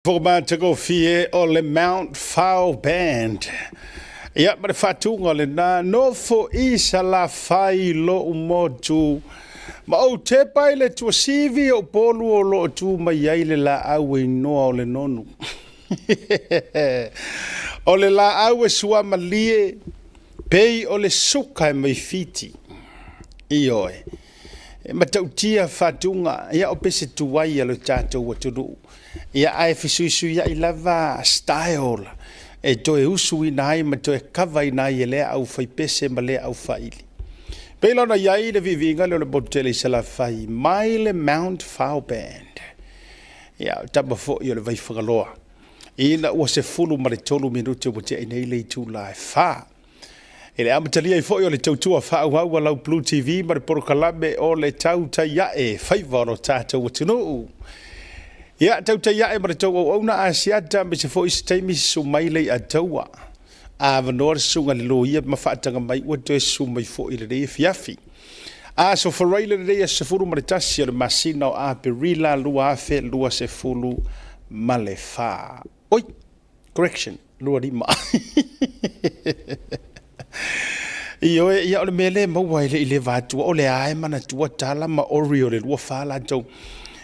Matagofie o le Mount Foul Band. Ia, ma le faatuga lena, nofo i Salafai lo'u motu, ma ou tepa i le tuasivi o Upolu o loo tu mai ai le laau e igoa o le nonu. O le laau e suamalie, pei o le suka e mai Fiti. Ioe. E matautia faatuga, ia o pese tuai a lo tatou atunuu. Ia ae fesuisuiai lava style e toe usuina ai ma toe kavaina ai e lea aufaipese ma lea aufaili. Pei la ona i ai le viiviiga lea o le motu tele i Salafai mai le Mount Foul Band. Ia, o tama foi o le Vaifagaloa. Ina ua 13 minute ua tea nei le itula e 4. I le amatalia ai foi o le tautua faaauau a lau Blue TV ma le polokalame o le Tautai Ae Faiva o lo tatou atunuu. Ia, tautai ae ma le tou auauna Asiata aemaise foi se taimi susu mai le Ataua. Avanoa le susuga i le loia ma faataga mai ua toe susu mai foi i lenei afiafi. Aso Faraile lenei aso 11 o le masina o Aperila 2024. Oi, correction, 25. Ioe, ia o le mea lea e maua e le i leva atu, o le a e manatua tala ma ori o le 24 latou.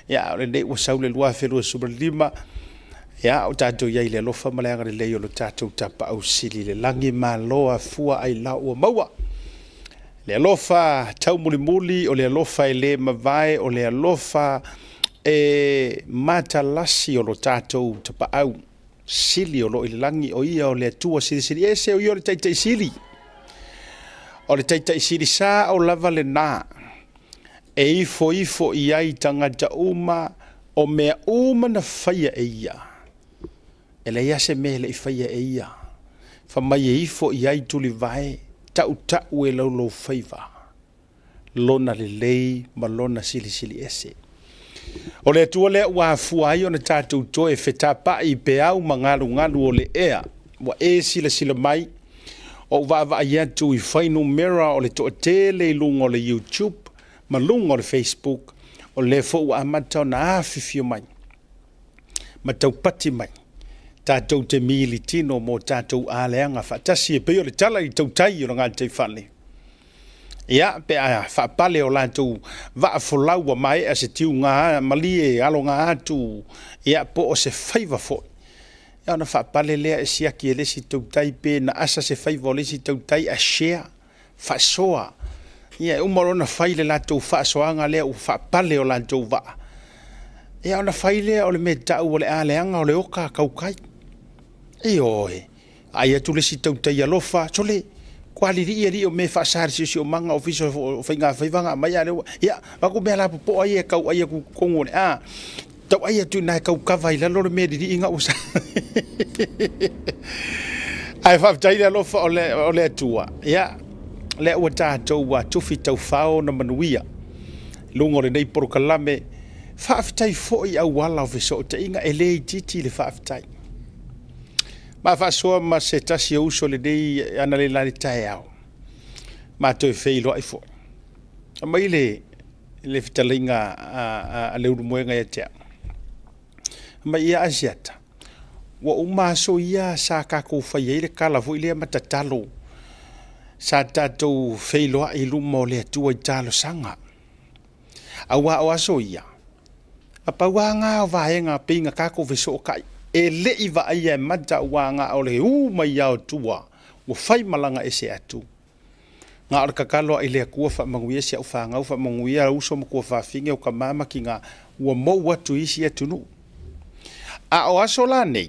Ia, o lenei ua sau le 2025. Ia, o tatou i ai i le alofa ma le agalelei o lo tatou Tapaau Sili i le lagi, malo afua ailao ua maua. Le alofa taumulimuli, o le alofa e le mavae, o le alofa e matalasi o lo tatou Tapaau Sili o lo o i le lagi, o ia o le Atua Silisili Ese, o ia o le Taitai Sili. O le Taitai Sili sao lava lena e ifoifo i ai tagata uma o mea uma na faia e ia. E leai lava se mea e le i faia e ia. Fai mai e ifo i ai tulivae, tautau e lauloufaiva lona lelei ma lona silisili ese. O le Atua lea ua afua ai ona tatou toe fetapai i peau ma galugalu o le ea. Ua e silasila mai, o ou vaavaai atu i fuainumera o le toatele i luga o le YouTube ma luga o le Facebook, o lea foi ua amata ona afifio mai ma taupati mai tatou te militino mo tatou aleaga faatasi e pei o le tala i tautai o le gataifale. Ia, pe a faapale o latou vaa folau ua maea se tiuga malie aloga atu, ia, po o se faiva foi. Ia, ona faapale lea e siaki e le isi tautai pe na asa se faiva o le isi tautai ae share, faasoa. Ia, e uma loa ona fai le latou faasoaga lea ua faapale o latou vaa. Ia, ona fai lea o le mea e tau o le aleaga o le oka a kaukai. Ioe. Ai atu le isi tautai alofa, sole, kualilii alii o mea e faasa i le siosiomaga ofisa o faigafaiva na aumai a o lea ua, ia, avatu mea lapopoa ia e tau ai atu i totonu o le a, tau ai atu i ina e tau kava ai i lalo le mea lilii na ua sa. Ae faafetai le alofa o le, o le Atua. Ia, lea ua tatou ua tufi taufao na manuia i luga o lenei polokalame. Faafetai foi auala o fesootaiga, e le itiiti le faafetai. Ma faasoa ma se tasi o uso lenei analeila i le taeao, ma toe feiloai foi. Aumai le, le fetalaiga a Leulumoega ia te au. Aumai ia Asiata, ua uma aso ia sa tatou fai ai le tala foi lea ma tatalo, sa tatou feiloai i luma o le Atua i talosaga. Aua o aso ia, na pau lava na o vaega pei na tatou fesootai, e le i vaaia e mata aua na o le u mai lava o tua ua fai malaga ese atu. Na o le tatalo lava i le Atua faamanuia si au fanau, faamanuia uso ma tuafafine o tama ma tina ua mou atu i isi atunuu. A o aso la nei,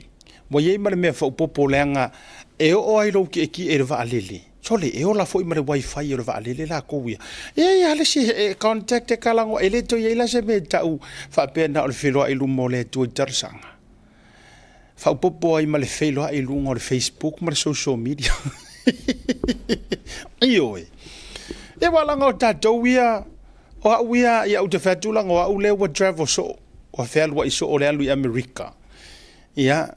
ua i ai ma le mea faaopoopo leaga e oo lava i lou tietie i le vaalele, Sole, e ola foi ma le wifi o le vaalele latou ia. E i ai lava le isi e contact e talanoa, e le toe i ai la se mea e tau faapea na o le feiloai i luma o le Atua i talosaga. Faaopoopo ai ma le feiloai i luga o le Facebook ma le social media. Ioe. Ia aua leaga o tatou ia, o au ia, ia ou te fai atu leaga o au lea ua travel soo, ua fealuai soo le alu i Amerika. Ia,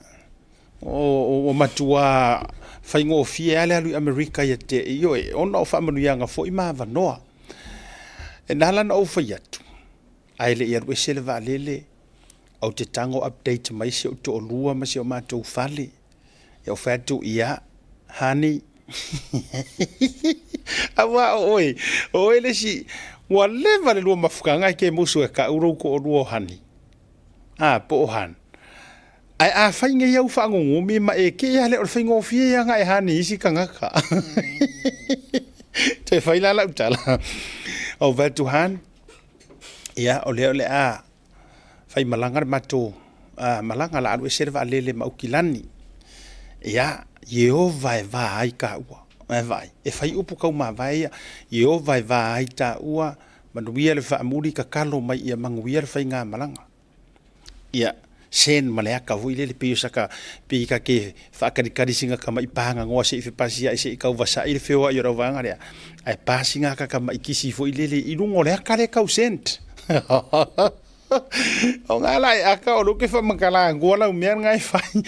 Ua matua faigofie lava le alu i Amerika ia te ioe, ona o faamanuiaga foi ma avanoa. E na ala ona ou fai atu, ae le i alu ese le vaalele, Ou te tago update mai si ou toalua ma si o matou fale. Ia ou fai atu, ia, honey, Aua o oe, o oe le isi, ua leva le lua mafutaga e ke musu e kau lou toalua o honey. A, po o hun. Ae afai nei au faagugumi ma e kei lava lea o le faigofie ia na e honey i isi tagata. Toe fai la lau tala. Ou fai atu, hun, ia, o lea o le a faimalaga le matou malaga, la alu ese le vaalele ma Aukilani. Ia, Ieova e va ai taua. E vaai, e fai upu taumavae ia. Ieova e va ai taua, manuia le faamuli, tatalo mai ia manuia le faigamalaga. Ia, send ma le aka foi lele pei o saka, pei ta te faatalitali sina tamai paganoa se i fepasiai se i tauvasai le feoai o lau vaega lea, ae pa sina aka tamai kisi foi lele i luga o le aka lea tau send. O ngā la e aka o lou ke whamakala angua lau mea ngai whai.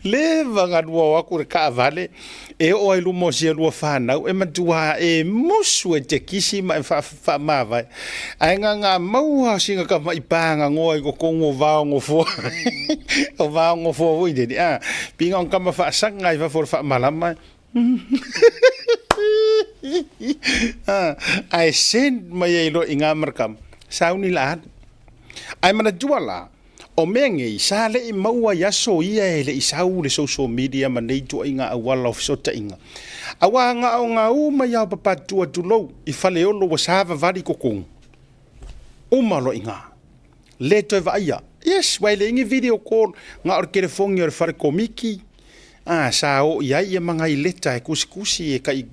Le vangalua o aku le kaavale e oo ai luma o sia lua whanau e matua e musu e te kisi ma e whaamavae. Ae ngā maua singa ka mai pānga ngoa i ko kongo vao ngofoa. O vao ngofoa foi lele. Ah, pinga on kama whaasanga i fafo o le whaamalama. Ae send mai ai loa i ngā marakama, sauni la alu. Ae manatua la, o mea nei, sa le i maua i aso ia e le i sau le social media ma nei tuaiga auala o fesootaiga. Aua nga o ngā uma i ao papatua tulou i Faleolo ua savavali totonu. Uma loa i ngā. Le toe vaaia. Yes, ua e leai ni video call, nga o le telefoni o le fale komiki, a, sa o i ai ia ma nai leta e kusikusi e tai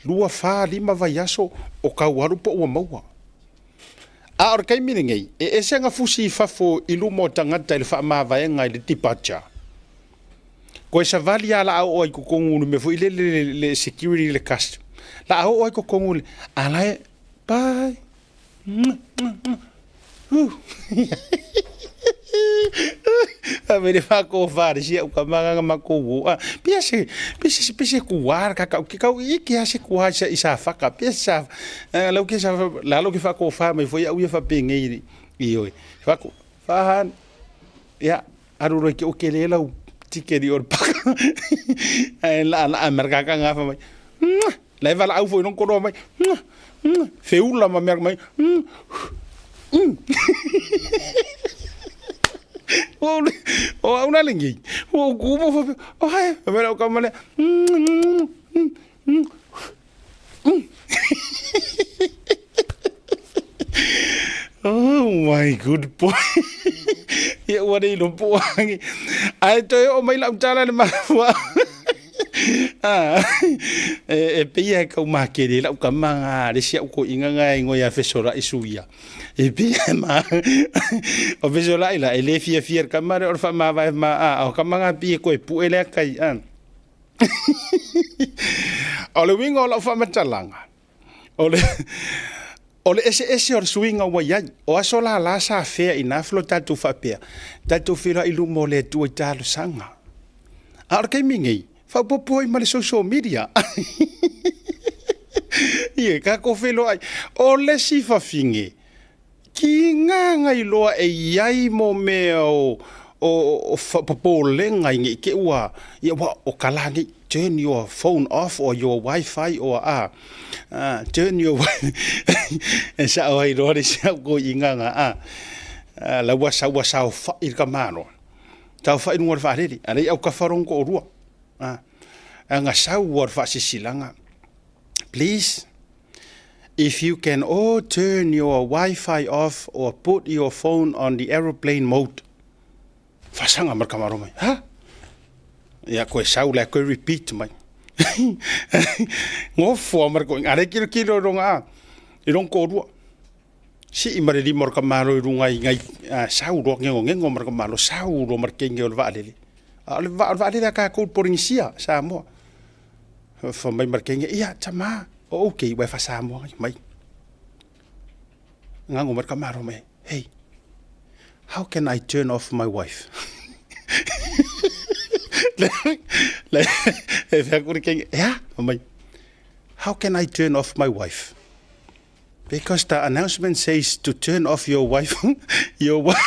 2, 4, 5 vaiaso o tau alu po ua maua. A o le taimi lenei, e ese ana fusi i fafo i luma o tagata i le faamavaega i le departure. Koe savali a la a oo ai totonu i le mea foi lele le security le custom. La a oo ai totonu i le, a la e, bye. Avere whakowha re sia uka manga makou o. Ah, pia se, pia se, pia se kuar ka kau ki kau i ki se kuar sa isa whaka. Pia sa, lau ke sa, lalo ke whakowha mai foi au ia whapengei i oi. Whako, whahan, ia, aru roi ke o ke le lau tikeri o le paka. Ai la la Amerika ka ngafa mai. La e valaau foi long koloa mai. Feula ma mea mai. O au na lengi. O kumo fa. O hai, me o ka male. Oh my good boy. Ia ua nei lopo angi. Ai toe o mai lau tala le mafua. Ah, e pei e kau makere lau kama ngā le sia uko inga ngā ingo ia fesola i suia. E pei e ma, o fesola i la, e le fia fia kama re o wha ma vai ma a, o kama ngā pie koe pu e lea kai. Ah. O le uiga o lau faamatalaga, o le, o le eseese o le suiga ua i ai. O aso lala sa afea ina felo tatou faapea, tatou feiloai i luma o le Atua i talosaga. A o le taimi nei, faaopoopo ai ma le social media. Ia, tatou feiloai. O le isi fafine, ki ngā iloa e i ai mo mea o, o, o popolega i nei te ua, ia ua o ka la nei, turn your phone off or your wifi or a, turn your e sao ai loa le isi au ko i nganga a, la ua sa ua saofa'i le tamaloa, saofa'i luga o le vaalele, a lea i autafa lona toalua, a, aga sau ua o le faasisilaga, please. If you can all turn your wifi off or put your phone on the aeroplane mode. Faasaga ma le tamaloa mai, ha? Ia koe sau la koe repeat mai. Ngofo ma le koe, a le kilokilo i longa a, i long kōrua. Sii ma le lima o le tamaloa i luga i ngai, sau loa ngengongengo ma le tamaloa, sau loa ma le kenge o le vaalele. A o le vaalele a kākou i Polenisia, Samoa. Fa mai ma le kenge, ia, tama, o okay, ua e fa-Samoa mai. Ngago mai le tamaloa mai, hey, how can I turn off my wife? Le, e fai atu le kenge, ea, fa mai, how can I turn off my wife? Because the announcement says to turn off your wife your wife.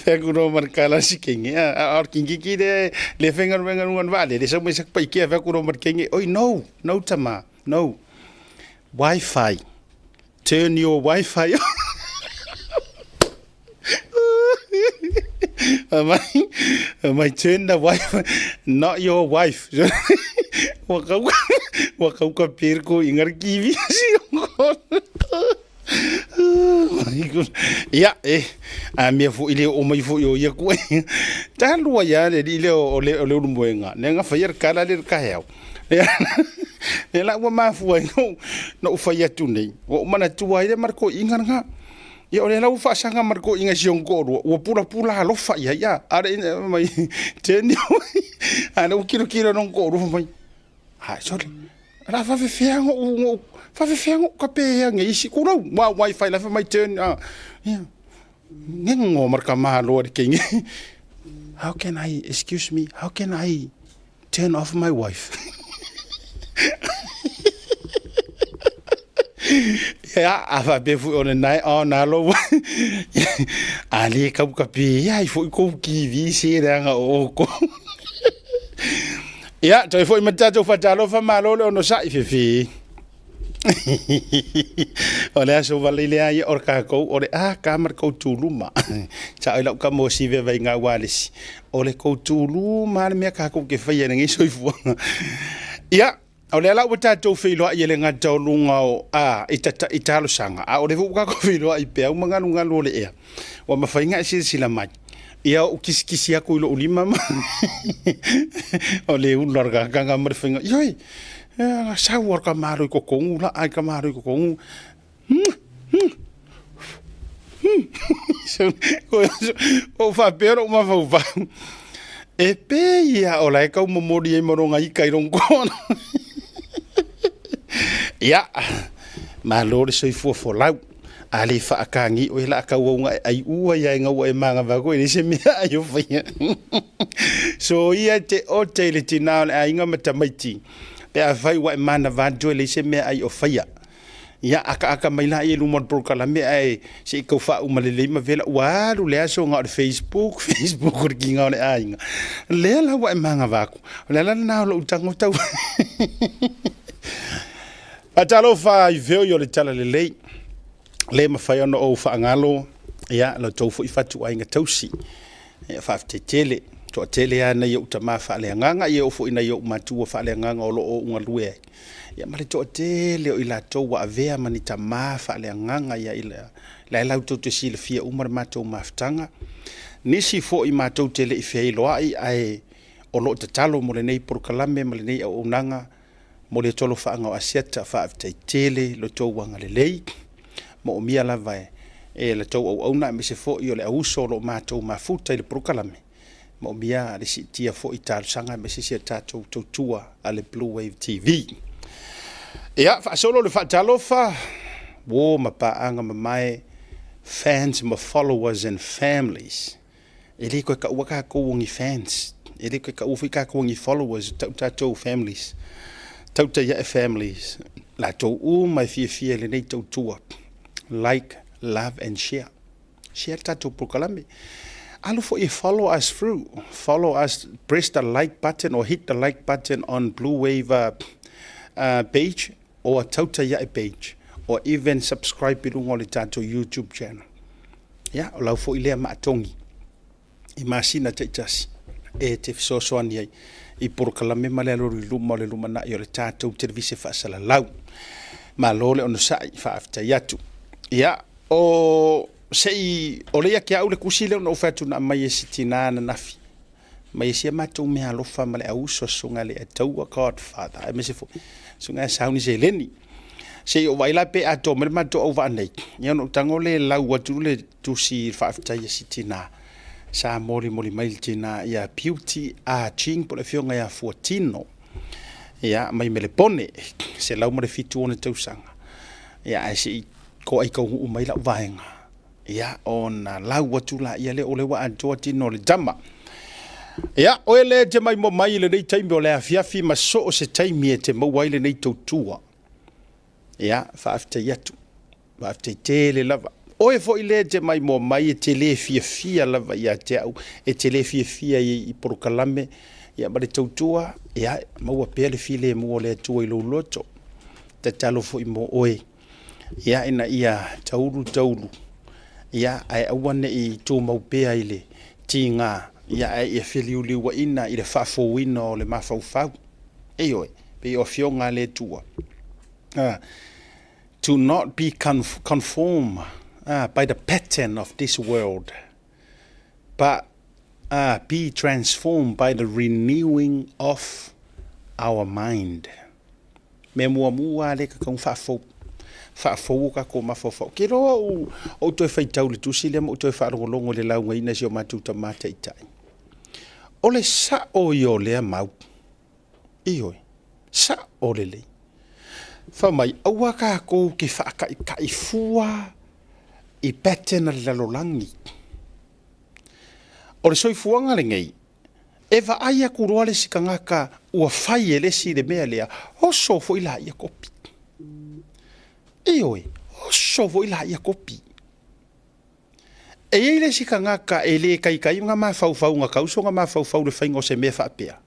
Fea ku no mar kala si kenge a or kingi ki le le fenga wenga nungan va le le sa mai sak pai kia fea ku no mar kenge oi no no tama no wifi turn your wifi mai mai turn the wife not your wife ua kau ua kau ka perko ingar kiwi si ia e a mea foʻi le oo mai foʻi o ia ku talua ia le alii lea o le ulumoega le ga faia le kala le le kaeao le la ua mafua ai na ou fai atu nei ua ou manatua ai le ma le toeaina lena. Ia o lea la ua faasaga ma le toeaina i si ona toalua, ua pulapula alofa i ai, a le ina mai teni a le ua kilokilo lona toalua fai mai, ai sole, o le a faafefea ona ou, faafefea ona ou tape ane isi kulou, ua wifi la fai mai turn, ia, ngengo ma le tamaloa i le teine. How can I, excuse me, how can I Turn off my wife. Ia, a faapea foi o lena e on a lou a le kau ka pe ai foi kou TV se leaga o outou. Ia, toe foi ma tatou faatalofa malo le onosai fefe. O le aso vale lea ia o le kākou, o le a ka ma le kou tūluma. Sa oi lau ka mo si veva i ngā walesi. O le kou tūluma le mea kākou ke whaia nei soifuaga. Ia, o lea la ua tātou feiloai e le gata o luga o a i, tata, i talosaga, a o le ua kākou feiloai i peau ma galugalu o le ea. Ua mafai ngā e silasila mai. Ia ou kisikisi aku i lou lima ma o le ulu ar kakanga ma le whainga. Ioi, e, sau ar ka malo i kokongu la, ai ka malo i kokongu. O whapea ro mafaufau. E pē ia o la e kau momori ai moronga ika i rongo kona. Ia, malo le soifua folau. A le whaakāngi oe la kau au ngai ai ua ia e ngaua e manga koe le se mea ai o whaia. So ia te o te le tina o le ainga ma tamaiti. Pe a whai wa e mana vātua le se mea ai o whaia. Ia akaaka mai la i luma o le polokalame ae se i kau faauma lelei ma vela ua alu le aso ga o le Facebook, Facebook o le kiga o le aiga. Lea la ua e magava aku. O le ala lena o lou tago tau. Faatalofa i feoi o le Talalelei, le mafai ona ou faagalo, ia, la outou foi fatuaiga tausi. Ia, faafetai tele, toatele lava nai ou tama faaleagaga, ia oo foi i nai ou matua faaleagaga o lo o ou galue ai. Ia ma le toatele o i latou ua avea ma ni tama faaleagaga, ia, la e latou te silafia uma le matou mafutaga. Nisi foi matou te le i feiloai ae o lo o tatalo mo lenei polokalame ma lenei auaunaga mo le tolofaaga o Asiata, faafetai tele lo outou agalelei, moomia lava e la outou auauna aemaise foi o le auuso o lo o matou mafuta i le polokalame, moomia le siitia foi i talosaga aemaise si a tatou tautua a le Blue Wave TV. Ia, faasolo le faatalofa, uo ma paaga mamae, fans ma followers and families. E le koe kaua kākou o ni fans, e le koe kaua foi kākou o ni followers, tau tātou families, tau taiae families, latou uma e fiafia i lenei tautua. Like, love and share. Share le tatou polokalame. Alu foi e follow us through. Follow us, press the like button or hit the like button on Blue Wave page or Tautai Ae page or even subscribe i luga o le tatou YouTube channel. Ia, o lau foi lea maatogi i masina taitasi e te fesoasoani ai i polokalame ma le alualu i luma o le lumanai o le tatou televise faasalalau. Malo le onosai, faafetai atu. Ia, o se i o le ia ke au le kusi lea ona ou fai atu na aumai e si tinā ananafi mai e sia matou meaalofa ma le auuso a Susuga le Ataua Godfather aemaise foi Susuga Sauni Seleni. Se i ou vaai la pe atoa mai le matou auvaa nei, ia ona ou tago lea e lau atu le tusi faafetai a si tinā sa molimoli mai le tinā ia Beauty Ah Ching po o le afioga ia Fuatino ia mai Melepone, 107 ona tausaga. Ia ae se i toai taunuu mai lau vaega, ia ona lau atu laia lea o lea ua atoa tino o le tama. Ia, oe lea e te maimoa mai i lenei taimi o le afiafi ma so o se taimi e te maua ai lenei tautua. Ia, faafetai atu. Faafetai tele lava. Oe foi lea e te maimoa mai e te le fiafia lava ia te au, e te le fiafia i polokalame ia ma le tautua, ia, maua pea le filemu o le Atua i lou loto. Tatalo foi mo oe, ia, ina ia taulu taulu, ia, ae aua ne i tumau pea i le tiga, ia, ae ia feliuliuaina i le faafouina o le mafaufau. Ioe, pei o afioga a le Atua. To not be conformed by the pattern of this world, but be transformed by the renewing of our mind. Mea muamua lava lea e tatau ona faafou, faafou o tatou mafaufau. Ou te iloa ua ou toe faitau i le tusi lea ma ou toe faalogologo i le laugaina e si o matou tama taitai. O le sao ia o lea mau. Ioe, sao lelei. Fai mai, aua tatou te faataitai fua i pattern a le lalolagi. O le soifuaga lenei, e vaai atu loa le isi tagata ua fai e le isi le mea lea, oso foi laia kopi. Ioe, oso foi laia kopi. E i ai le isi tagata e le taitai ona mafaufau na tau sona mafaufau i le faiga o se mea faapea,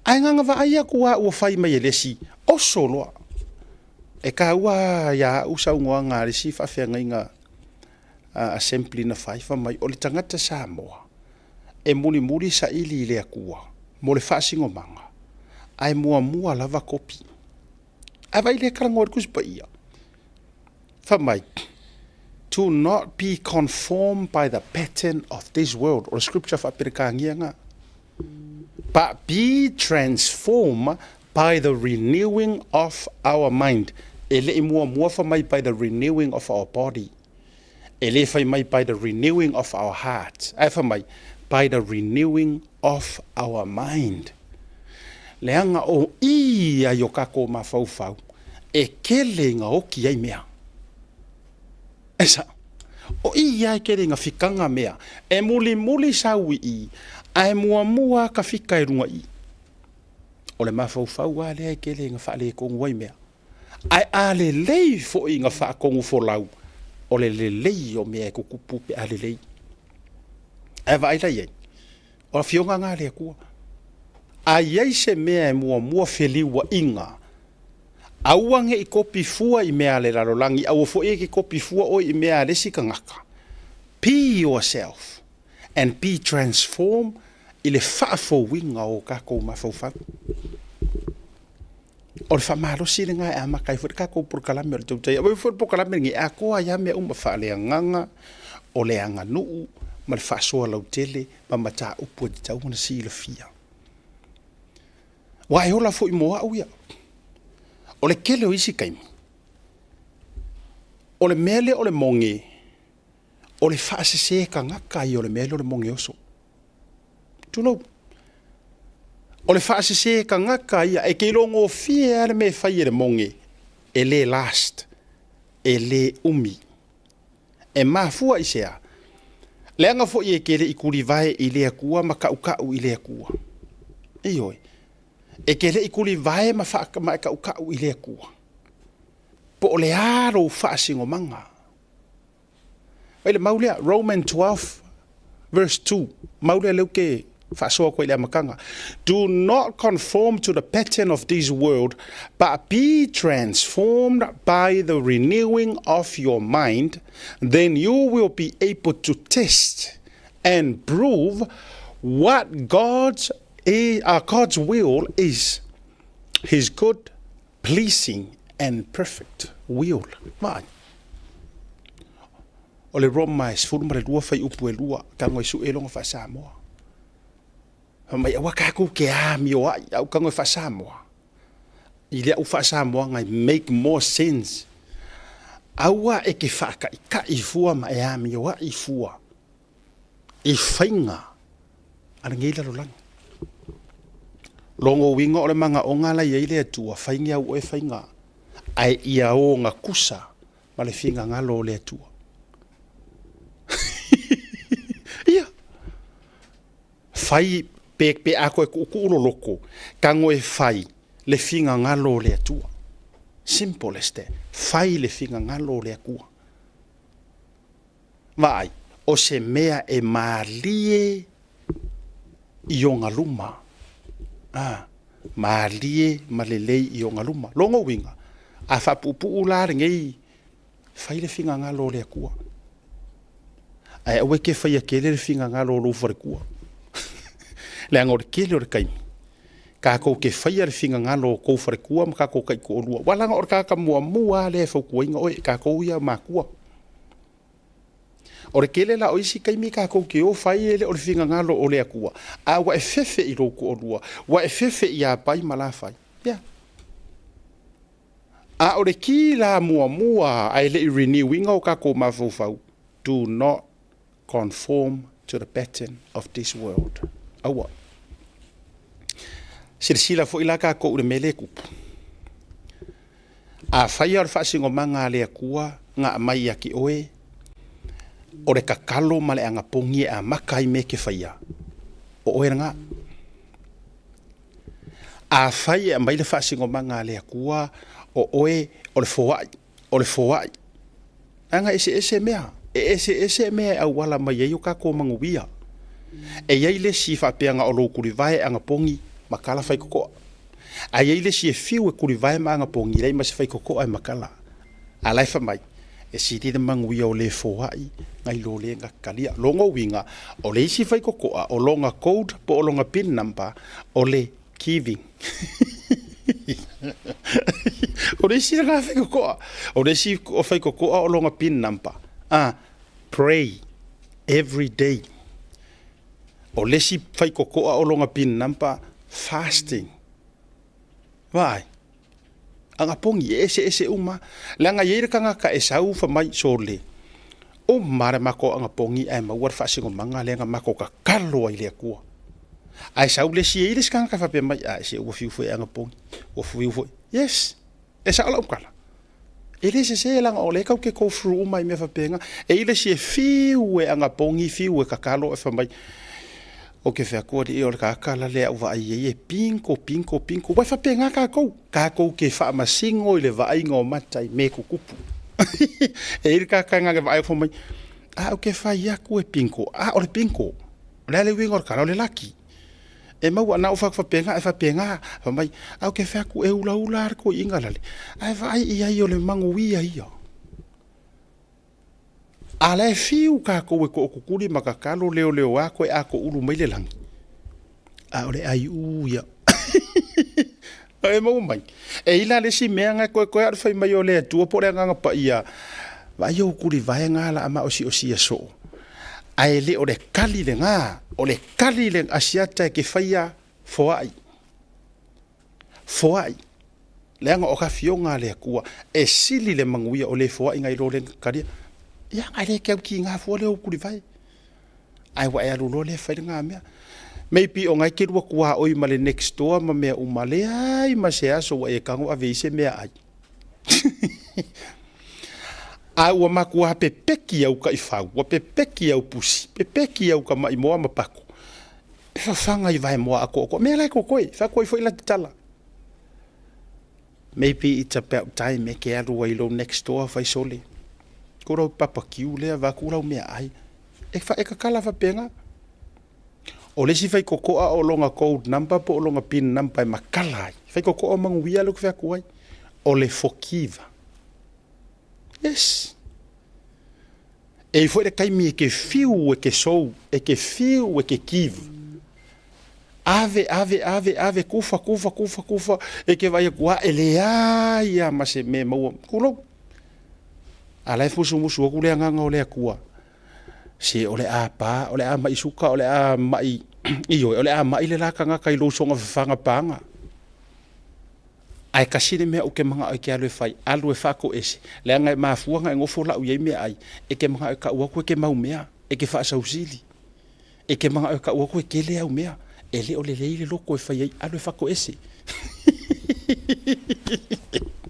ae na ona vaai atu lava ua fai mai e le isi, oso loa. E taua ia au saunoaga a le isi faafeagaiga Assembly na fai, fai mai, o le tagata Samoa e mulimuli saili i le Atua mo le faasinomaga, ae muamua lava kopi. Ae vaai lea e talanoa i le Tusi Paia. Fai mai, to not be conformed by the pattern of this world. O le scripture faa-Peretania na. But be transformed by the renewing of our mind. E le i muamua fai mai by the renewing of our body. E le fai mai by the renewing of our heart. Ae fai mai by the renewing of our mind. Leaga o i ai o tatou mafaufau e kele ina oki ai mea. E sao. O i lava e kele ina fikaga mea. E mulimuli sau i i, ae muamua lava ka fika i luga i i. O le mafaufau lava lea e kele ina faaletonu ai mea. Ae a lelei foi ina faatonu folau, o le lelei o mea e tutupu pe a lelei. Ae vaai la i ai, o afioga na a le Atua. A i ai se mea e muamua feliuaiga, aua ne i kopi fua i mea a le lalolagi, aua foi e te kopi fua oe i mea a le isi tagata. Be yourself and be transformed i le faafouina o tatou mafaufau. O le faamalosi lena e amata ai foi le tatou polokalame o le tautai. Aua foi le polokalame lenei e atoa ai lava mea uma faaleagaga, o le aganuu ma le faasoa lautele ma mataupu e tatau ona silafia. Aua e ola foi mo au ia. O le tele o isi taimi, o le mea lea o le moge, o le faasese tagata ia o le mea lea o le moge oso. Tulou. O le faasese tagata ia, e te iloa gofie lava le mea e fai e le moge, e le last, e le umi. E mafua i se a? Leaga foi e te le i tulivae i le Atua ma tautau i le Atua. Ioe. E te le i tulivae ma, fa, ma e tautau i le Atua. Po o le a lou faasinomaga. Vai le mau lea, Roman 12 verse 2. Mau lea leu ke faasoa atu ai i le amataga. Do not conform to the pattern of this world, but be transformed by the renewing of your mind, then you will be able to test and prove what God's, God's will is, his good, pleasing and perfect will. Vaai. O le Roma e 12 fuaiupu e lua, tago e sue loga faa-Samoa. Fai mai, aua tatou te amioai, a ou tago e faa-Samoa. I le au faa-Samoaga e make more sense. Aua e te faataitai fua ma e amioai fua i faiga a lenei lalolagi. Logo uiga o le magaoga la i ai le Atua, faigi au oe faiga, ae ia ogatusa ma le finagalo o le Atua. Ia. Fai pe, pe a koe kuukuu lo loko, tago e fai le finagalo o le Atua. Simple as that. Fai le finagalo o le Atua. Vaai, o se mea e malie i ona luma. A, malie ma lelei i ona luma. Lona uiga, a faapuupuu la lenei, fai le finagalo o le Atua. Ae aua e te faia tele le finagalo o lou faletua. Leaga o le tele o le taimi, tatou te faia le finagalo o tou faletua ma tatou taitoalua. Aua leaga o le tagata muamua lava lea e fautuaina oe, tatou ia matua. O le tele la o isi taimi tatou te o fai e le o le finagalo o le Atua, a ua e fefe i lou toalua, ua e fefe ia Pai ma Lafai. Ia. A o le ki la muamua ae le i renew ina o tatou mafaufau, do not conform to the pattern of this world. Aua. Silasila foi la tatou i le mea lea e tupu. Afai o le faasinomaga a le Atua na aumai ia te oe, o le tatalo ma le anapogi e amata ai mea e te faia, o oe lena. Afai e aumai le faasinomaga a le Atua, o oe o le foai, o le foai. Leaga e eseese mea, e eseese mea e auala mai ai o tatou manuia. E i ai le isi faapea na o lou tulivae anapogi matala faitotoa. Ae i ai le isi e fiu e tulivae ma anapogi, leai ma se faitotoa e matala. A la e fai mai, e sili le manuia o le foai nai lo le gatalia. Lona uiga, o le isi faitotoa, o lona code po o lona pin number, o le giving. O le isi lena faitotoa. O le isi faitotoa o lona pin number, pray every day. O le isi faitotoa o lona pin number, fasting. Vaai, anapogi, e eseese uma. Leaga e i ai le tagata e sau fai mai, sole, uma lava le matou anapogi ae maua le faasinomaga lea na matou tatalo ai i le Atua. Ae sau le isi, e i ai le isi tagata e faapea mai, a se ua fiu foi e anapogi, ua fiu foi. Yes, e sao lau tala. E le sese leaga o lea tatou te go through uma i mea faapena. E i ai le isi e fiu e anapogi, fiu e tatalo, e fai mai, ou te fai atu alii o le tagata la lea a ou vaai i ai e pinko, pinko, pinko. Ua e faapena tatou, tatou te faamasino i le vaaiga o mata i mea e tutupu. E i ai le tagata na ona vaai fai mai, a ou te fai atu e pinko, a o le pinko. O le a le uiga o le tala, o le laki. E maua na ou fai atu faapena, e faapena, fai mai, a ou te fai atu e ulaula lava le toeaina lale, ae vaai i ai o le manuia ia. A la e fiu tatou e tootutuli ma tatalo leoleoa toe atoulu mai le lagi, a o le aiu ia. E maua mai. E i la le isi mea na koe koe a o le fai mai o le Atua po o le Agaga Paia, vaai ou tulivae na la a maosiosia soo. Ae le o le kali lena, o le kali le asiata e ke faia foai. Foai. Leaga o afioga a le Atua e sili le manuia o le foai nai lo le kalia. Ia, ae le ke au ki ngā fua le ou tulivae. Ae ua e alu loa lea fai lena mea. Maybe o ngai ke lua tuaoi ma le next door ma mea uma, leai ma se aso ua e tago ave i se mea ai. A ua matua pepeki au taifau, ua pepeki au pusi, pepeki au tamaimoa ma paku. E fafaga i vaemoa atoatoa. Mea la e kokoe, faakoe foi la tatala. Maybe it's about time e ke alu ai lou next door fai sole. Ko lau barbecue lea vaku lau mea ai. E fa e kakala faapena. O le isi faitotoa o lona code number po o lona pin number e makala ai. Faitotoa manuia le ku fai ai. O le forgive. Yes. E i foi le taimi e ke fiu e ke sou, e ke fiu e ke give. Ave, ave, ave, ave, kufa, kufa, kufa, kufa, e ke vaai atu, a e leai lava ma se mea e maua. Tulou. A la e musumusu atu le agaga o le Atua. Se o le a pa, o le a mai suka, o le a mai, ioe, o le a mai le la tagata i lou soga fafaga paga. Ae tasi le mea ou te manao e ke alu e fai, alu e faatoese, leaga e mafua ona e nofo lau i ai meaai, e te manao e tau atu e te mau mea, e te faasausili, e te manao e tau atu e tele au mea, e le o lelei le loto e fai ai, alu e faatoese.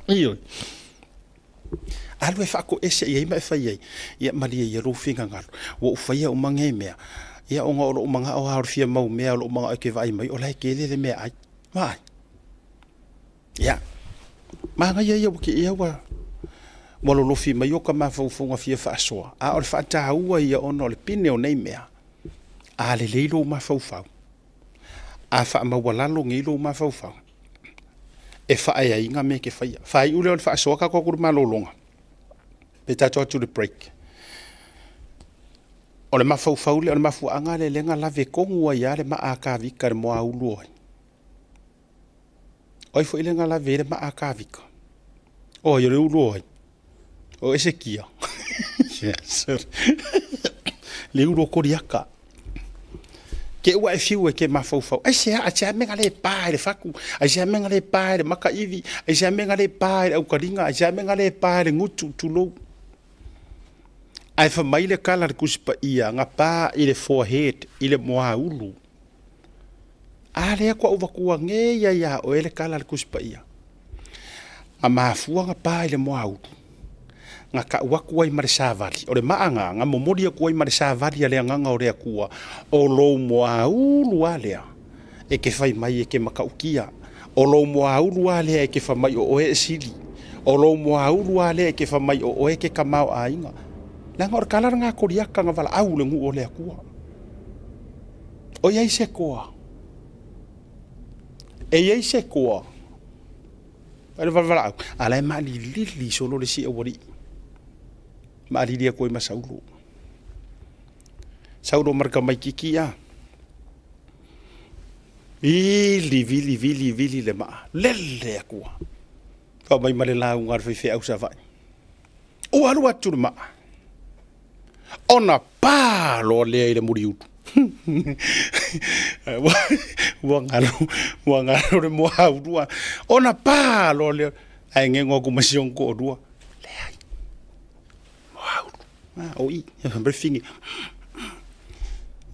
Ioe. Alu e faatoese i ai ma e fai ai, ia malie ia lou finagalo, ua ou faia uma nei mea. Ia ona o lou manao lava o le fia mau mea o lou manao e te vaai mai o la e tele le meaai. Vaai. Ia, manaia ia ua te ea ua ua lolofi mai ota mafaufauga fia faasoa, a o le faataua ia ona o le pine o nei mea, a lelei lou mafaufau, a faamaualalo nei lou mafaufau, e faaeaina mea e te faia. Faaiu lea o le faasoa tatou o atu i le malologa, pe tatou o atu i le break. O le mafaufau lea, o le mafuaaga lea lea na lave tonu ai lava le maa a Tavita i le moaulu o ai? O ai foi lea na lave ai le maa a Tavita? O ai o le ulu o ai? O Esekia. Le ulu o Koliata. Ke ua e fiu e ke mafaufau. Ai se a, se a mea na le pa i le fatu, ai se a mea na le pa i le makaivi, ai se a mea na le pa i le aukaliga, ai se a mea na le pa i le gutu, tulou. Ae fai mai le tala a le Tusi Paia, na pa i le forehead, i le moaulu. A lea kua ou vatua nei ai ia oe le tala a le Tusi Paia. Na mafua na pa i le moaulu, na tau atu ai ma le savali. O le maa na, na momoli atu ai ma le savali a le Agaga o le Atua, o lou moaulu a lea e te fai mai e te matautia. O lou moaulu a lea e te fai mai o oe e sili. O lou moaulu a lea e te fai mai o oe ke tamaoaiga. Leaga o le tala lena a Koliata na valaau i le nuu o le Atua. O i ai se toa? E i ai se toa? Ai le valevalaau, a la e maalilili solo le isi aualii. Maalili atu ai ma Saulo. Saulo ma le tamaitiiti a. Vili, vili, vili, vili le maa. Lele atua. Fai mai ma le lauga a le faifeau Savaii. Ua alu atu le maa. Ona pa loa lea i le muliulu. Ua galo, ua galo le moaulua. Ona pa loa lea. Ae gego atu ma si ona toalua. Leai. Moaulu. Ah, o i. Fai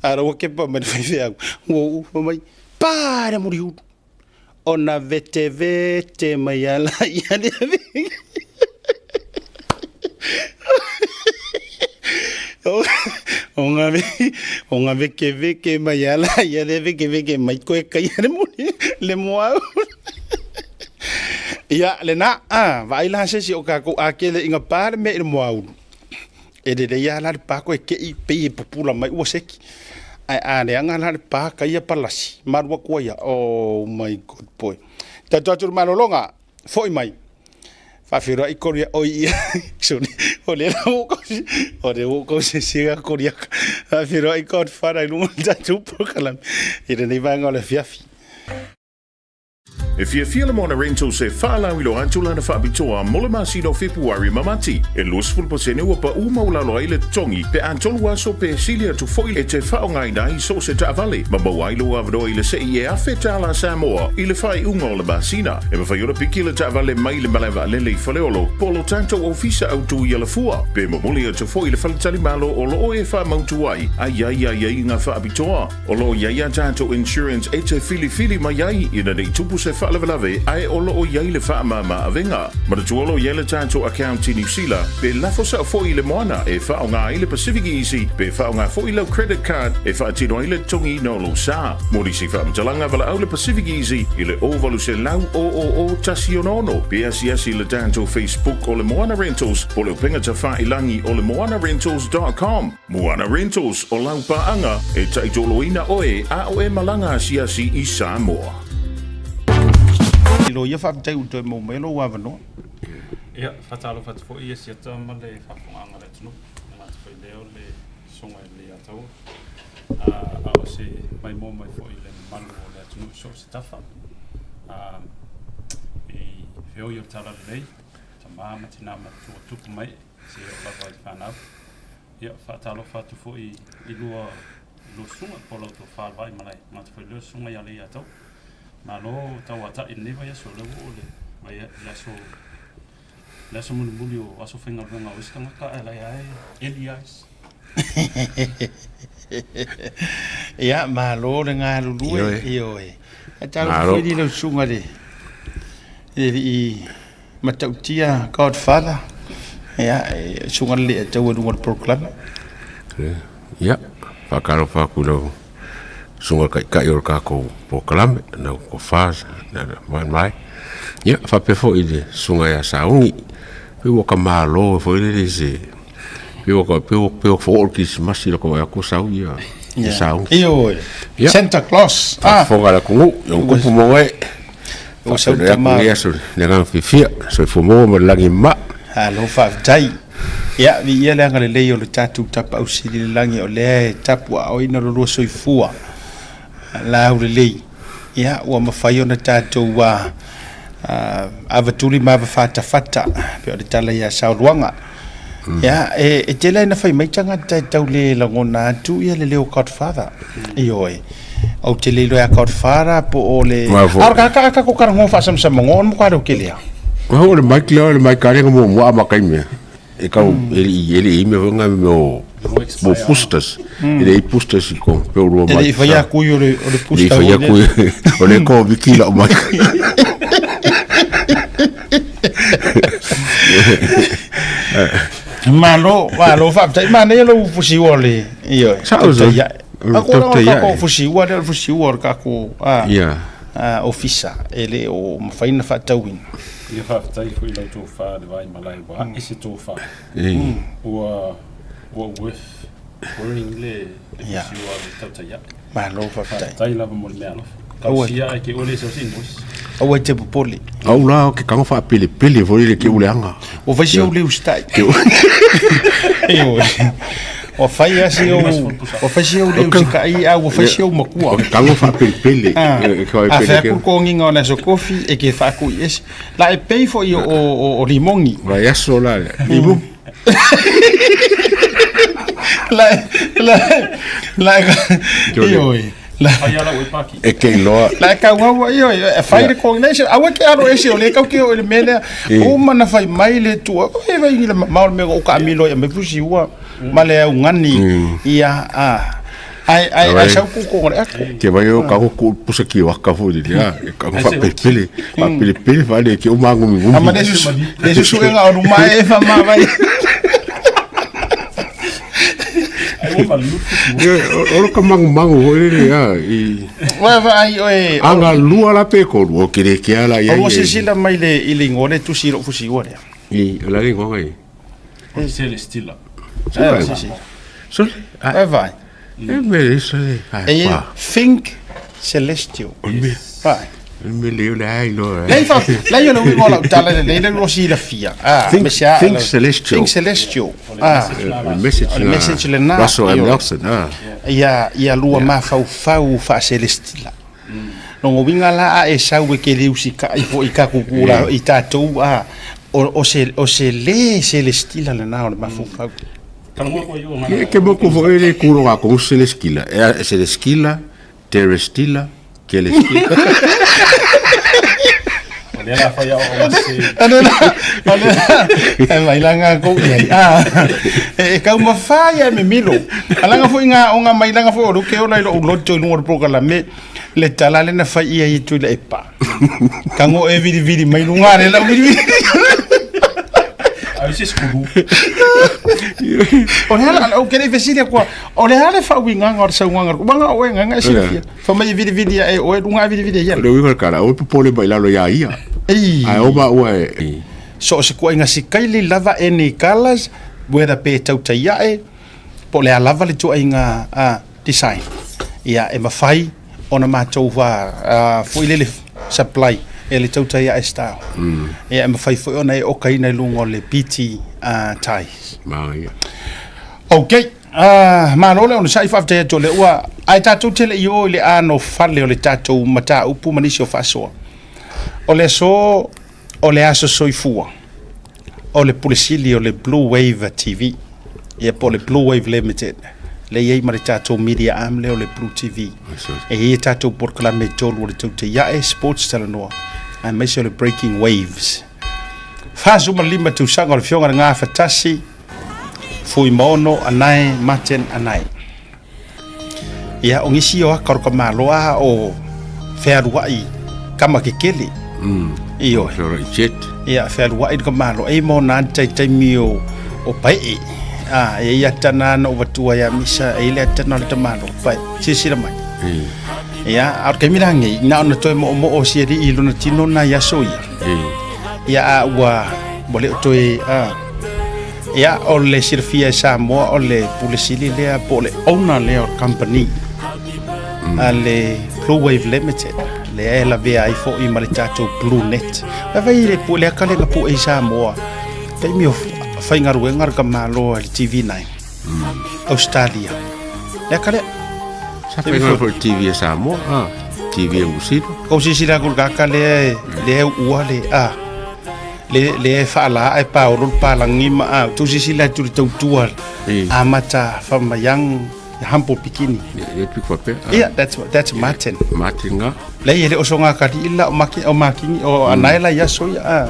A la ua kepa mai le faifeau. Ua uu fai mai. Pa i le muliulu. Ona vetevete mai ala ia le Ona vekeveke mai ala ia le vekeveke mai koe kai le muli le moau. Ia lena, a vaai la se isi o kākou a kele inga pa le mea i le moaulu. E lelei lava la le pa koe keʻi pei e pupula mai ua seki. Ae a leaga la le pa kaia palasi ma alu atu ai oh my god boy. Tatou atu i le malologa, foi mai. Faafeiloai Korea oi ia. Sorry. O lea la ua o lea ua kou sese Korea. Faafeiloai Godfather i luga o le tatou polokalame i lenei vaega o le afiafi. E fiafia le Moana Rentals e faalauiloa atu lana faapitoa mo le masina o Fepuari ma Mati. E 20% ua paʻu maualalo ai le totogi pe a tolu aso pe sili atu foi e te faaaogaina ai so o se taavale ma maua ai lou avanoa i le sei e $1,000 Samoa i le faaiuga o le masina. E mafai ona piki le taavale mai le malae vaalele i Faleolo po o lo tatou ofisa autu i Alafua pe momoli atu foi i le faletalimalo o lo o e faamautu ai a i ai aiaiga faapitoa. O lo o i ai a tatou insurance e te filifili mai ai ina nei tupu se faalavelave ae o lo o i ai le faamama avega. Manatua o lo o i ai le tatou account i Niu Sila pe lafo sao foi i le moana e faaaoga ai le Pacific Easy pe faaaoga foi lau credit card e faatino ai le totogiina o lou sa. Mo nisi faamatalaga valaau le Pacific Easy i le 0800 000 166 pe asiasi i le tatou Facebook o le Moana Rentals po o le upega tafailangi o le moanarentals.com. Moana Rentals, o lau paaga e taitoloina oe a o e malaga asiasi i Samoa. Lilo ia faafetai ua toe maua mai lou avanoa. Ia, faatalofa atu foi i Asiata ma le faafofogaaga a le atunuu. E le gata foi i lea o le Susuga i le Leiataua, a o se maimoa mai foi i le mamalu o le atunuu i so o se tafa. I feoi o le Talalelei, tama ma tina matua tupu mai, seia oo lava i fanau. Ia, faatalofa atu foi i lua i lua susuga po o la outou falevaai malae. Gata foi lea susuga ia Leiataua. Malo tauatai i lenei vaiaso, o lea ua oo le le aso le aso mulimuli o aso faigaluega o isi tagata ae la e lava e eli lava isi. Ia, malo le galulue. Ioe. Faatalofa foi i lau susuga i le alii Matautia Godfather, ia, e susuga le Alii Ataua i luga o le polokalame. Ia, Faatalofa atu i lau susuga i le Taitai o le tatou polokalame, lau Tofa Vaimai. Ia, faapea foi i le susuga ia Sauni, pei ua ta malo foi lele i se, pei ua pei ua pei ua foo le Kerisimasi i lota vaai atu o sau ia ia Sauni. Ioe. Ia. Santa Claus. Ah. Faafofoga le atunuu, i ona tupu ma ona ee. Ua sau Faafeiloai atu tama. i lenei aso i le agaga fiafia, soifua maua ma le lagi e mama. Malo faafetai. Ia, viia le agalelei o le tatou Tapaau Sili i le Lagi o lea e tapuaaoina lo lua soifua laulelei. Ia, ua mafai ona tatou avatuli ma avafatafata, pei o le tala ia Saoluaga. Ia, e tele lava ina fai mai tagata e tau le lagona atu ia le leo Godfather. Ioe. Ou te le iloa ia Godfather po o le... Ma foi. A o le tatou talanoa faasamsamagoa, o le matua leo tele lava. Ma foi o le mic lea, o le mic lava lea na muamua amata ai mea. E tau, e le i, e le i i ai mea foi na mea o, mo boosters. E le i ai boosters i totonu, pei o lua E le i mic. faia atu i o le, o le E le i booster faia foi lea. atu, o lea e koviki lau mic. Malo, malo faafetai. Manaia lou fusiua o le, ioe, Sao tautai se? ae. O le Ako la o tautai le tatou ae. fusiua lea, o le fusiua o le tatou ah, Ia. ah, ofisa e le o mafai ona faatauina. Ia faafetai foi i lau tofa le vaai malae ua ae se tofa. Ua ua worth worrying le le Ia. fusiua o le tautai ae. Malo faafetai. Faafetai lava mo le meaalofa. Aua. Tausia ae ke ua le sau se invoice. Aua e te popole. Au la o ke kago faapelepele foi le ke uleaga. Ua fai si ou le usitai. Ioe. Ua fai lava si ou, ua fai si ou le usitai, a ua fai si ou matua. O ke kago faapelepele. Ah, E ke a fai pele atu ke. totogiga o le aso kofi e ke faatui ese. La e pei foi o, o, o limogi. Vai aso la le. Limu. La la la ioe. La Fai ala ue paki. E ke iloa. La e kauaua ioe, e fai le coordination. Aua ke alo ese o le kau ke o i le mea lea. Uma na fai mai le tua. E vai i le mamao le mea o kaamilo ia mai fusi ua ma le augani ia a. Ai ai ai sau ku ko le ako. Ke vai o ka ku pusa ki waka fu le ia. E ka fa pelepele. Fa pelepele fa le ke o mangumi ngumi. Ama le susu le susu enga o luma e fa ma vai. Ai ua malu fusi ua. O lo ka mangu mangu foi le ia i. Wa va ai oe. Anga lua la pe ko o ke le ke ala ia. O lua silasila mai le i le igoa le tusi i lou fusiua lea. I o la le igoa ngai. O le Celestila. Eh, si, si. Sole. Vai vai. E me le sole. E i Think Celestial. Vai. Me le le ai lo. Lei fa lei o le uiga o lau tala lelei le lua silafia. Ah, Think, me se a think Celestial. Think Celestial. Ah, O le message O le message lena. Russell M. Ioe. Nelson. Ah. Ia ia lua mafaufau faaselestila. Lona uiga la a e sau e ke le usikai foi i tatou la i tatou a o se o se le selestila lena o le mafaufau. Ke ke moku foi le kulo ga ko selestila. E selestila, terestila, kelestila. O lea la fai ao o se Ane la, ane la, e mai langa ko i ai. Ah, e kau mawhai e me milo. Alanga foi ngā o ngā mailanga foi o ruke ola i lo uloto i lunga o le prokalame, le tala le na fai ia i tui le epa. Kango e viri viri mai lunga le lau viri viri. Ai se skulu. O le ala, o kere fesili kua, o le ala whauinganga o le sauanga, wanga o e nganga e silafia. Fa mai viri viri e o e lunga e viri viri ia. O le uiga kala, o popole mai lalo ia ia. Ei. Ai o ma ua e. So o se kuaiga sikaili lava any colours, whether pe tautai ae, po o le a lava le tuaiga design. Ia, e mafai ona matou foi lele supply e le tautai ae style. Ia, e mafai foi ona e okaina i luga o le PT ties. Manaia. Ok, malo le onosai, faafetai atu o lea ua, ae tatou te le i o i le anofale o le tatou mataupu ma nisi o faasoa. O le aso O le aso soifua o le Pule Sili o le Blue Wave TV, ia po o le Blue Wave Limited, lea e i ai ma le tatou media arm lea o le Blue TV. E i ai a tatou polokalame e tolu o le Tautaiae, Sports Talanoa, aemaise o le Breaking Waves. 45 tausaga o le Afioga i le Gafatasi, Fuimaono Anae Martin Anae. Ia, o nisi o aka o ka Malo a o fealuai kama kekele. Ioe. Fealuai jet. Ia, fealuai ka Malo e mo nā tai taimi o, o paee. A, e i ai ata na na ou avatua ia Misa, e i ai le ata na o le tamaloa, pai, silasila mai. Ia, a o le taimi lanei, na ona toe moomoo si alii i lona tino na i aso ia. Ia, a ua, ua le o toe, a. Ia, o le silafia e Samoa, o le Pule Sili lea, po o le owner lea o le company a le Blue Wave Limited, lea e lavea ai foi ma le tatou Blue Net. Vaai le pue, le aka lea na pue i Samoa, taimi o faigaluega le tamaloa i le TV9, Australia. Le aka lea. Sa faigaluega foi i le TV a Samoa, ah, TV a Musila. Kou silasila atu i le tagata lea, lea e uua le, ah, le, lea e faala ae paolo le palagi ma, ah, tou silasila atu i le tautua amata from a young humble beginning. Le piko faapea. Yeah, that's Martin. Martin nga. Leai, e le o soga kalii la o Maki, o Makini, o anae la i aso ia. Ah.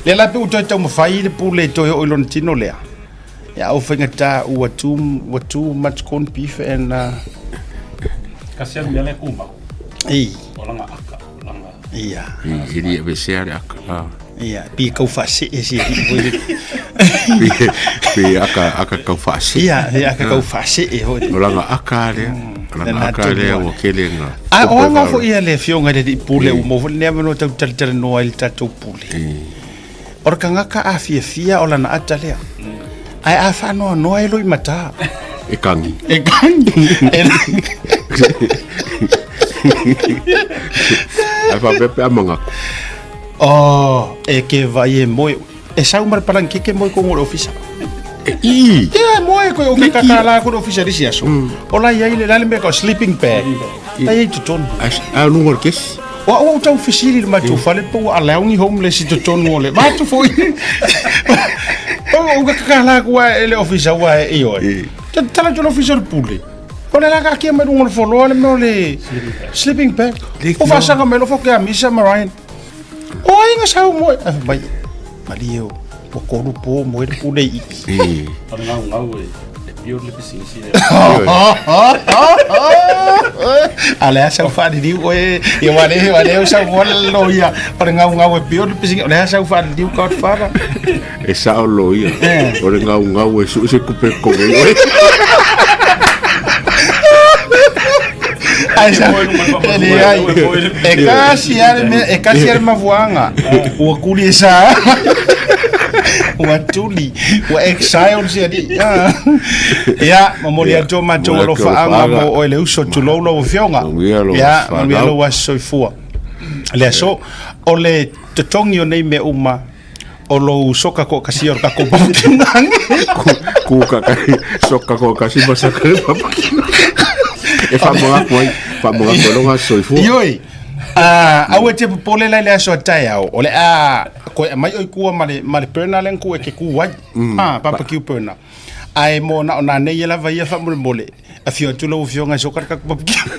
Lea la pe ua toe taumafai le pule e toe oo i lona tino lea. Ia, au faigata ua too, ua too much corned beef and Kasi a mea lea kumau. Ei. O langa aka, o langa. Ia. E li aveesea le aka. Ah. Ia, pi kau faasee si alii foi le. Pe aka, aka kau faasee. Ia, he aka kau faasee foi. O langa aka lea. O langa aka lea ua tele nga. A o aga foi ia le afioga i le alii pule ua maua foi lenei avanoa tatou te talatalanoa ai i le tatou pule. O le tagata a fiafia o lana ata lea. Ae a faanoanoa e loimata. E kagi. E kagi. Ae faapea pe a mangaku. Oh, e ke vai e moe. E sau ma le palangi keke moe kogo i le ofisa. E i! Ia, e moe koe o ke kakala aku i le ofisa i le isi aso. O la i ai le, le a le mea tau sleeping bag. La i ai i totonu. A luga o le kesi. O au ua tau fesili i le matou fale po ua alaogi homeless i totonu o le matou foi. O ka kakala aku a e le ofisa ua e ioe. Tala atu le ofisa o le pule. O le la kakia mai luga o le foloa le mea o le sleeping bag. O faasaga mai loa ke a Misa ma Ryan. O ai nga sau moe. Ai fai mai, malie o, ua tolu po moe le pule i i. O le gaugau e, e pio le pisinisi lea. A le a sau faaliliu oe, ia ua le, ua le sau moa le loia. O le gaugau e pio le pisinisi, o le a sau faaliliu Godfather. E sao loia. O le gaugau e sue se kupe kove i oe. Ai sa, e leai. E kasi lava le mea, e kasi lava le mafuaaga. Ua kuli e sa. Ua tuli, ua exile si alii. Ia, momoli atu o matou alofaaga mo oe le uso, tulou lau afioga. Ia, manuia lou aso soifua. Le aso, o le totogi o nei mea uma, o lou soka to'atasia o le tatou papakinaga. Ku ka kai soka to'atasi ma saka le papakinaga. E faamanatu ai, faamanatu ai lona aso soifua. Ioe, aua e te popole la i le aso a taeao, o le a koe aumai oe i tua ma le, ma le burner lea na tuu e te ku ai. Barbecue burner. Ae mo na o nanei ia lava ia faamolemole, afio atu lau afioga e soka le tatou barbecue.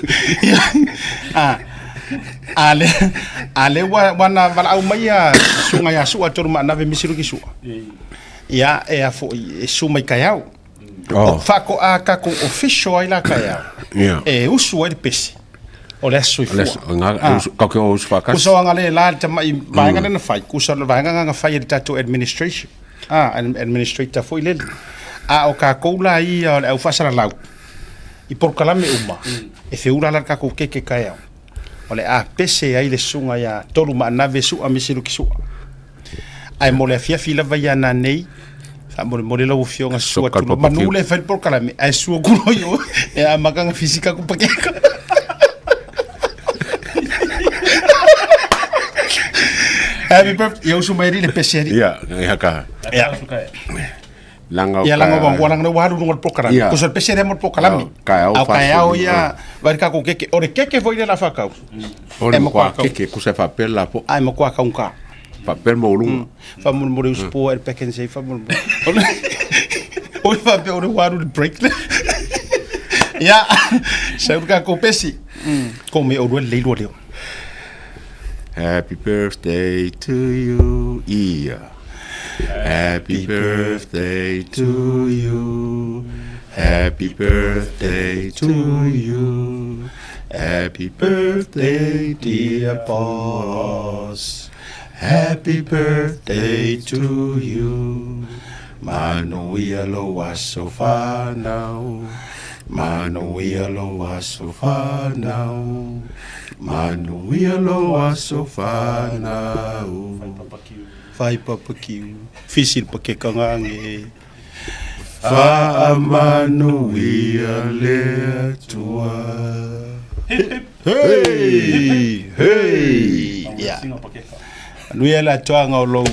A le, a le ua, ua na valaau mai ia susuga ia Su'a tolu maanave misi luki Su'a. Ia, e a foi, e susu mai taeao. Oh. Faatoa tatou official ai la taeao. Yeah. E usu ai le pese. O le aso soifua. Le aso, nga, usu, kau ke o usu faakasi. Kusa o agale la le tamai vaega lea na fai, kusa o le vaega na fai e le tatou administration. Administrator foi lele. A o tatou la ia o le au faasalalau i polokalame uma, e feula la le tatou keke taeao. O le a pese ai le susuga ia Tolu Maanave Su'a Misiluki Su'a. Ae mo le afiafi lava ia nanei, faamolemole lau afioga susu atu loa. Manu le fai le polokalame, ae susu atu loa i o, e amata ona fisika atu pakeka. Happy birthday. Ia usu mai alii le pese alii. Ia, ia ka. Ia. Langa Ia langa wa wa langa le walu lunga le polokalame. Ia. Kusa le pese lea mo le polokalame. Ia, kaeao Au kaeao fasi. ia vai le kako keke. O le keke foi lea la whakau. O le E makuā makuā kau. keke, kusa e faapea la po. Ai makuā kaunga. Faapea le maualuga. Faamolemole usu po e le pack and save faamolemole. O le faapea o le walu le break le. Ia, sau le kako pesi. Ko me o lua lelei lua leo. Happy birthday to you, ia. Happy birthday to you. Happy birthday to you. Happy birthday, dear boss. Happy birthday to you. Manuia lou aso fanau, manuia lou aso fanau, manuia lou aso fanau. Fai papa kiu, fisi le pakeka ngange. Faamanuia le Atua. Hip hip. Hey, hey. Yeah. Manuia le atoaga o lou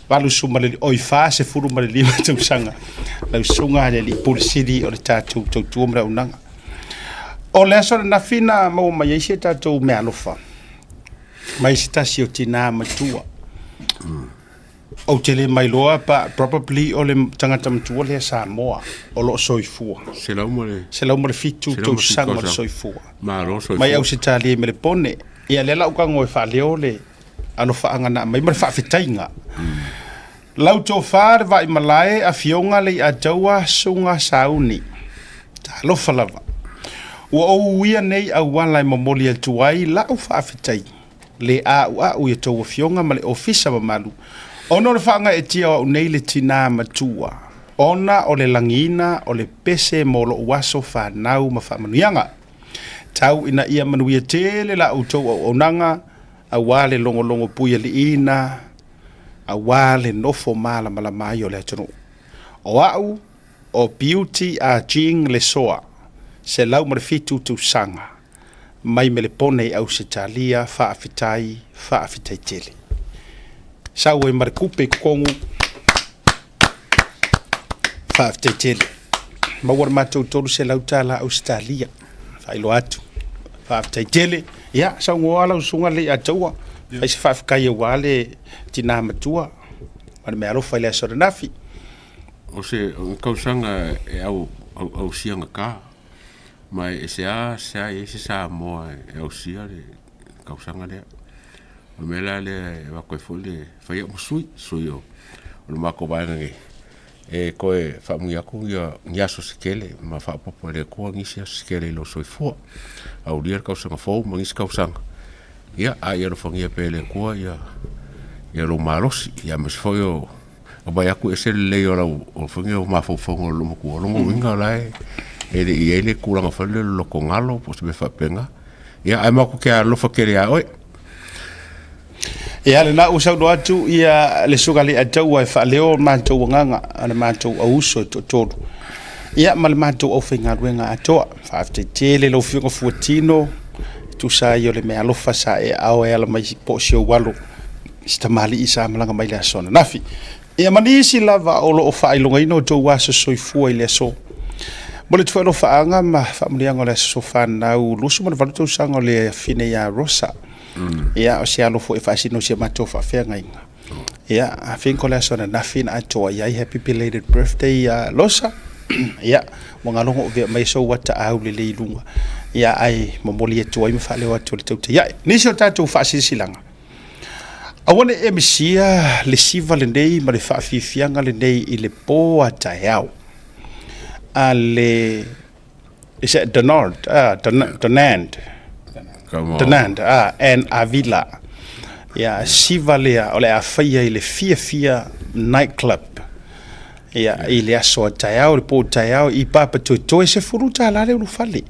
85 tausaga lau susuga le alii pule sili o le tatou tautua ma le auaunaga. O le aso ananafi na maua mai ai si a tatou meaalofa mai se tasi o tinā matua. Ou te le mailoa pa probably o le tagata matua lea Samoa o lo o soifua. 107 tausaga o le soifua. Malo soifua. Mai Ausetalia i Melepone. Ia lea la ou tago e faaleo le alofaaga na aumai ma le faafetaiga. Lau tofa le Vaimalae Afioga Leiataua Suga Sauni. Talofa lava. Ua ou uia nei auala e momoli atu ai lau faafetai le a'ua'u i a outou afioga ma le ofisa mamalu, ona o le faagaeetia o a'u nei le tinā matua, ona o le lagiina o le pese mo lo'u aso fanau ma faamanuiaga. Tau ina ia manuia tele la outou auaunaga, auā le logologo puialiiina, auā le nofo malamalama ai o le atunuu. O a'u o Beauty Ah Jing Lesoa, 107 tausaga. mai Melepone i Ausetalia, faafetai, faafetai tele. Sau ai ma le kupe i totonu, faafetai tele. Maua le matou $300 Ausetalia, faailoa atu, faafetai tele. Ia, saunoa lau susuga Leiataua, fai se faafetai aua le tinā matua ma le meaalofa i le aso ananafi. O se tausaga e ausia gata. Ma e seasea i ai se Samoa e ausia le tausaga lea. O le mea la lea e avatu ai foi le fai au ma sui, sui o le matou vaega nei, e toe faamanuia atu ni aso se tele ma faaopoopo e le Atua nisi aso se tele i lou soifua. Aulia le tausaga fou ma nisi tausaga, ia, a ia alofagia pea e le Atua ia lou malosi, aemaise foi o Vaai atu e ese le lelei o lau o foi o mafaufauga o lou matua. O lona uiga o la e e le i i ai le tulaga foi lele o le lotogalo po o se mea faapena. Ia ae matou te alolofa tele ia oe. Ia lena ua saunoa atu ia le Susuga Leiataua e faaleo le matou agaga a le matou auuso e toatolu ia ma le matou aufaigaluega atoa. Faafetai tele lau Afioga Fuatino e tusa ai o le meaalofa sa e aao e ala mai po o si ou alo si tamalii sa malaga mai le aso ananafi. Ia ma nisi lava o lo o faailogaina o outou aso soifua i le aso. Momoli atu foi alofaaga ma faamanuiaga o le aso fanau 28 tausaga o le afine ia Rosa. Ia o se alo foi e faasino i si a matou faafeagaiga. Ia, I think o le aso ananafi na atoa i ai happy belated birthday ia Rosa. Ia, ua galogo o vea mai sou ata aulelei i luga. Ia, ae momoli atu ai ma faaleo atu le tautai ae. Nisi o tatou faasilasilaga. Aua ne i e misia le siva lenei ma le faafiafiaga lenei i le po a taeao a le is it Donard, Donand, Donand and Avila. Ia, siva lea o le a faia i le Fiafia Night Club. Ia, i le aso a taeao, le po taeao i Papatoetoe, $10 le ulufale.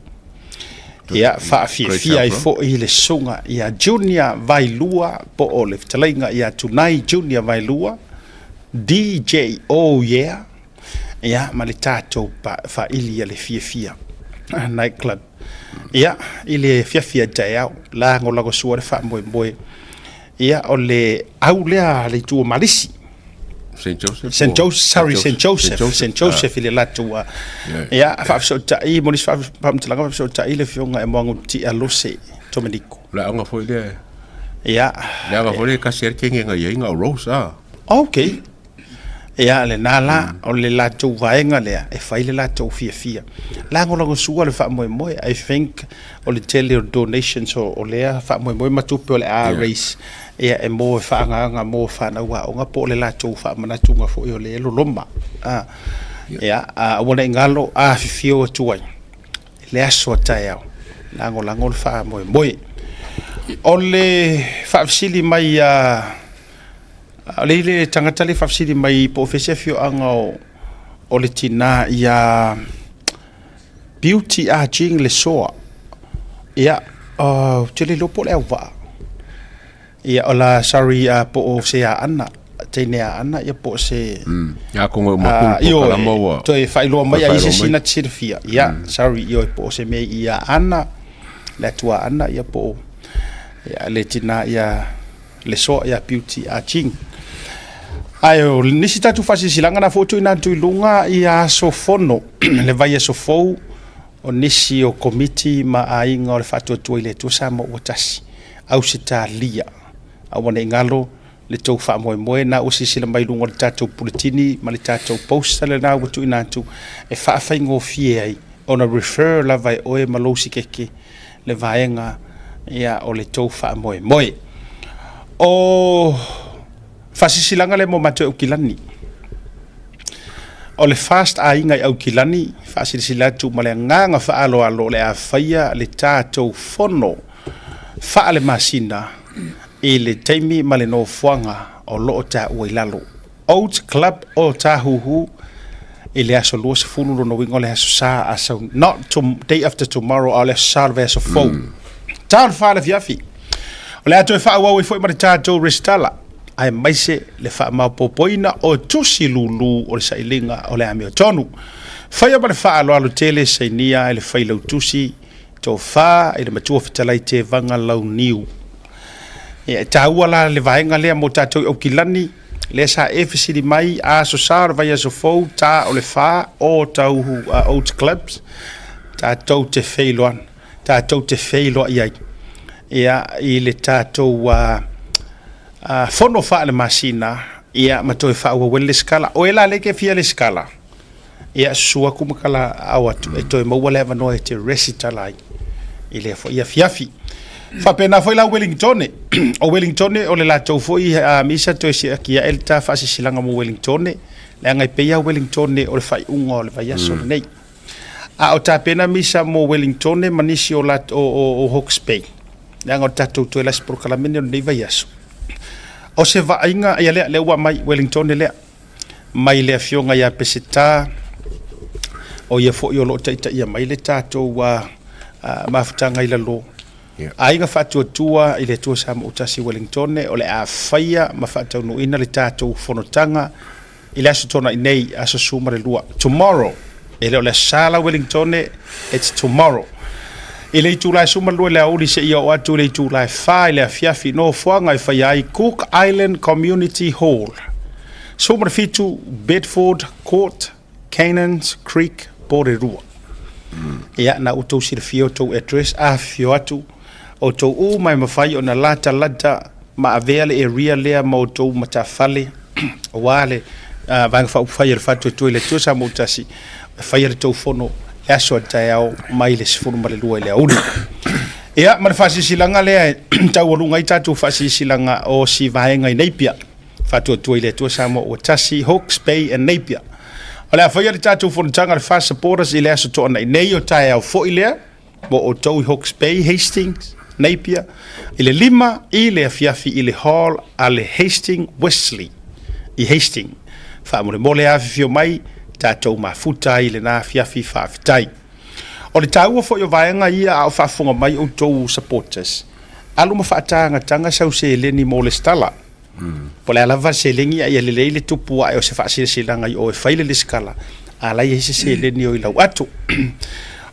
Ia, faafiafia ai foi le susuga ia Junior Vailua po o le fetalaiga ia Tunai Junior Vailua, DJ Oh Yeah, ia, ma le tatou faili a le Fiafia Night Club. Ia, i le afiafi a taeao, lagolagosua le faamoemoe. Ia, o le au lea a le itu o Malisi. St. Joseph. St. Joseph, sorry, St. Joseph, St. Joseph i le latou a. Ia, faafesootai, mo nisi faamatalaga faafesootai le afioga e Moagutia Lose Tomeniko. Le aoga foi lea. Ia. Le aoga foi lea e tasi ai le kenge na i ai na o Rose, ah. Okay. Ia, lena la, o le latou vaega lea e fai le latou fiafia. Lagolagosua le faamoemoe. I think o le tele o donations o lea faamoemoe ma tupe o le a raise, ia e mo e faaagaaga mo fanau aoga po o le latou faamanatuga foi o le loloma. Ia, aua ne i galo, afifio atu ai i le aso a taeao, lagolago le faamoemoe. O le faafesili mai a... O le le tagata le faafesili mai po o fea se afioaga o, o le tinā ia Beauty Ah Jing Lesoa. Ia, ou te le iloa po o le auvaa. Ia, o la, sorry, uh, po o se Aana, teine Aana, ia po o se... Mm. Ia, atonu e uma atu le polokalama ua... Toe faailoa mai ai se sina te silafia. Ia, sorry, ioe, po o se mea i Aana, le atu Aana, ia po o... Ia, le tinā ia Lesoa ia Beauty Ah Jing. Ae o nisi tatou faasilasilaga na foi tuuina atu i luga i aso fono le vaiaso fou o nisi o komiti ma aiga o le Faatuatua i le Atua Samoa ua Tasi, Ausetalia. Aua ne i galo le tou faamoemoe na ua silasila mai i luga o le tatou puletini ma le tatou poster lena ua tuuina atu e faafaigofie ai ona refer lava e oe ma lou sikeke le vaega ia o le tou faamoemoe. O faasilasilaga lea mo matou i Aukilani. O le Fast Aiga i Aukilani, faasilasila atu ma le agaga faaaloalo o le a faia le tatou fono faalemasina i le taimi ma le nofoaga o lo o taua i lalo. Oats Club o Tāhuhu i le aso 20, lona uiga o le aso Sa, aso, not to, day after tomorrow, a o le aso Sa o le vaiaso fou. Ta o le 4 i le afiafi. O le a toe faaauau ai foi ma le tatou resitala, aemaise le faamaopoopoina o tusi lūlū o le sailiga o le amiotonu. Faia ma le faaaloalo tele sainia e le Failautusi Tofa i le Matua Fetalai Tevaga Launiu. Ia, e taua la le vaega lea mo tatou i Aukilani, lea sa e fesili mai, aso Sa o le vaiaso fou, ta o le 4 o Tauhu Oats Clubs, tatou te feiloa, tatou te feiloai ai ia, i le tatou fono faalemasina ia, ma toe faaauau ai le lesitala. O e la lea e te fia lesitala, ia, susu atu ma tala ao atu e toe maua le avanoa e te resitala ai i lea foi afiafi. Faapena foi la Wellingtone. O Wellingtone o le latou foi uh, misa toe siaki ae le ta faasisilaga mo Wellingtone, leaga e pei lava Wellingtone o le faaiuga o le vaiaso lenei. A o tapena misa mo Wellingtone ma nisi o, lat, o, o, o Hawke's Bay, leaga o le tatou toe lasi polokalame lenei o lenei vaiaso. O se vaaiga, ia lea, lea ua aumai Wellingtone lea, mai le afioga ia Peseta, o ia foi o lo o taitaia mai le tatou mafutaga i lalo. Yeah. Aiga Faatuatua i le Atua Samoa Wellingtone, o le a faia ma faataunuuina le tatou fonotaga i le aso Toonai nei, aso 12. Tomorrow, e le o le aso Sa la Wellingtone, it's tomorrow. I le itula e 12 i le aoauli seia oo atu i le itula e 4 i le afiafi, nofoaga e faia ai Cook Island Community Hall, 17 Bedford Court, Cannons Creek, Porirua. Ia, na outou silafia outou address, afifio atu outou uma e mafai ona latalata ma avea le area lea ma outou matafale aua le Vaega Faaupufai a le Faatuatua i le Atua Samoa Tasi e faia le tou fono le aso a taeao mai le 12 i le aoauli. Ia, ma le faasilasilaga lea e taualuga ai tatou faasilasilaga o si vaega i Napier. Faatuatua i le Atua Samoa ua tasi, Hawke's Bay and Napier. O le a faia le tatou fonotaga a le FAST Supporters i le aso Toonai nei o taeao foi lea mo outou i Hawke's Bay, Hastings, Napier, i le 5 i le afiafi i le Hall a le Hastings Wesley i Hastings. Faamolemole afifio mai, tatou mafuta ai i lena afiafi faafetai. O le taua foi o vaega ia a o faafofoga mai outou supporters, alu ma faatagataga sau seleni mo lesitala. Po o le a lava le seleni a ia lelei le tupu ae o se faasilasilaga i o e fai le lesitala, a la e i ai se seleni o i lau ato.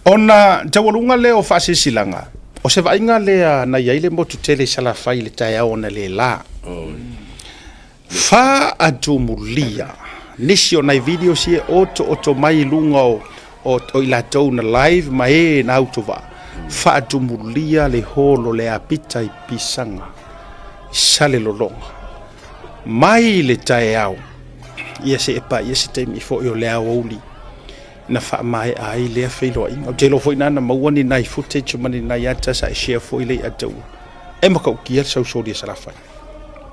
Ona taualuga lea o faasilasilaga, o se vaaiga lea na i ai le motu tele i Salafai i le taeao analeila. Faatumulia nisi o nai videos ia e otooto mai i luga o, o, o i latou na live ma e na autovaa. Faatumulia le holo le apita i Pisaga i Salelologa mai le taeao ia seia paia se taimi foi o le aoauli na faamaea ai lea feiloaiga. Ou te iloa foi na na maua ni nai footage ma ni nai ata sa e share foi lea i ata ua e matautia le sausoli a Salafai.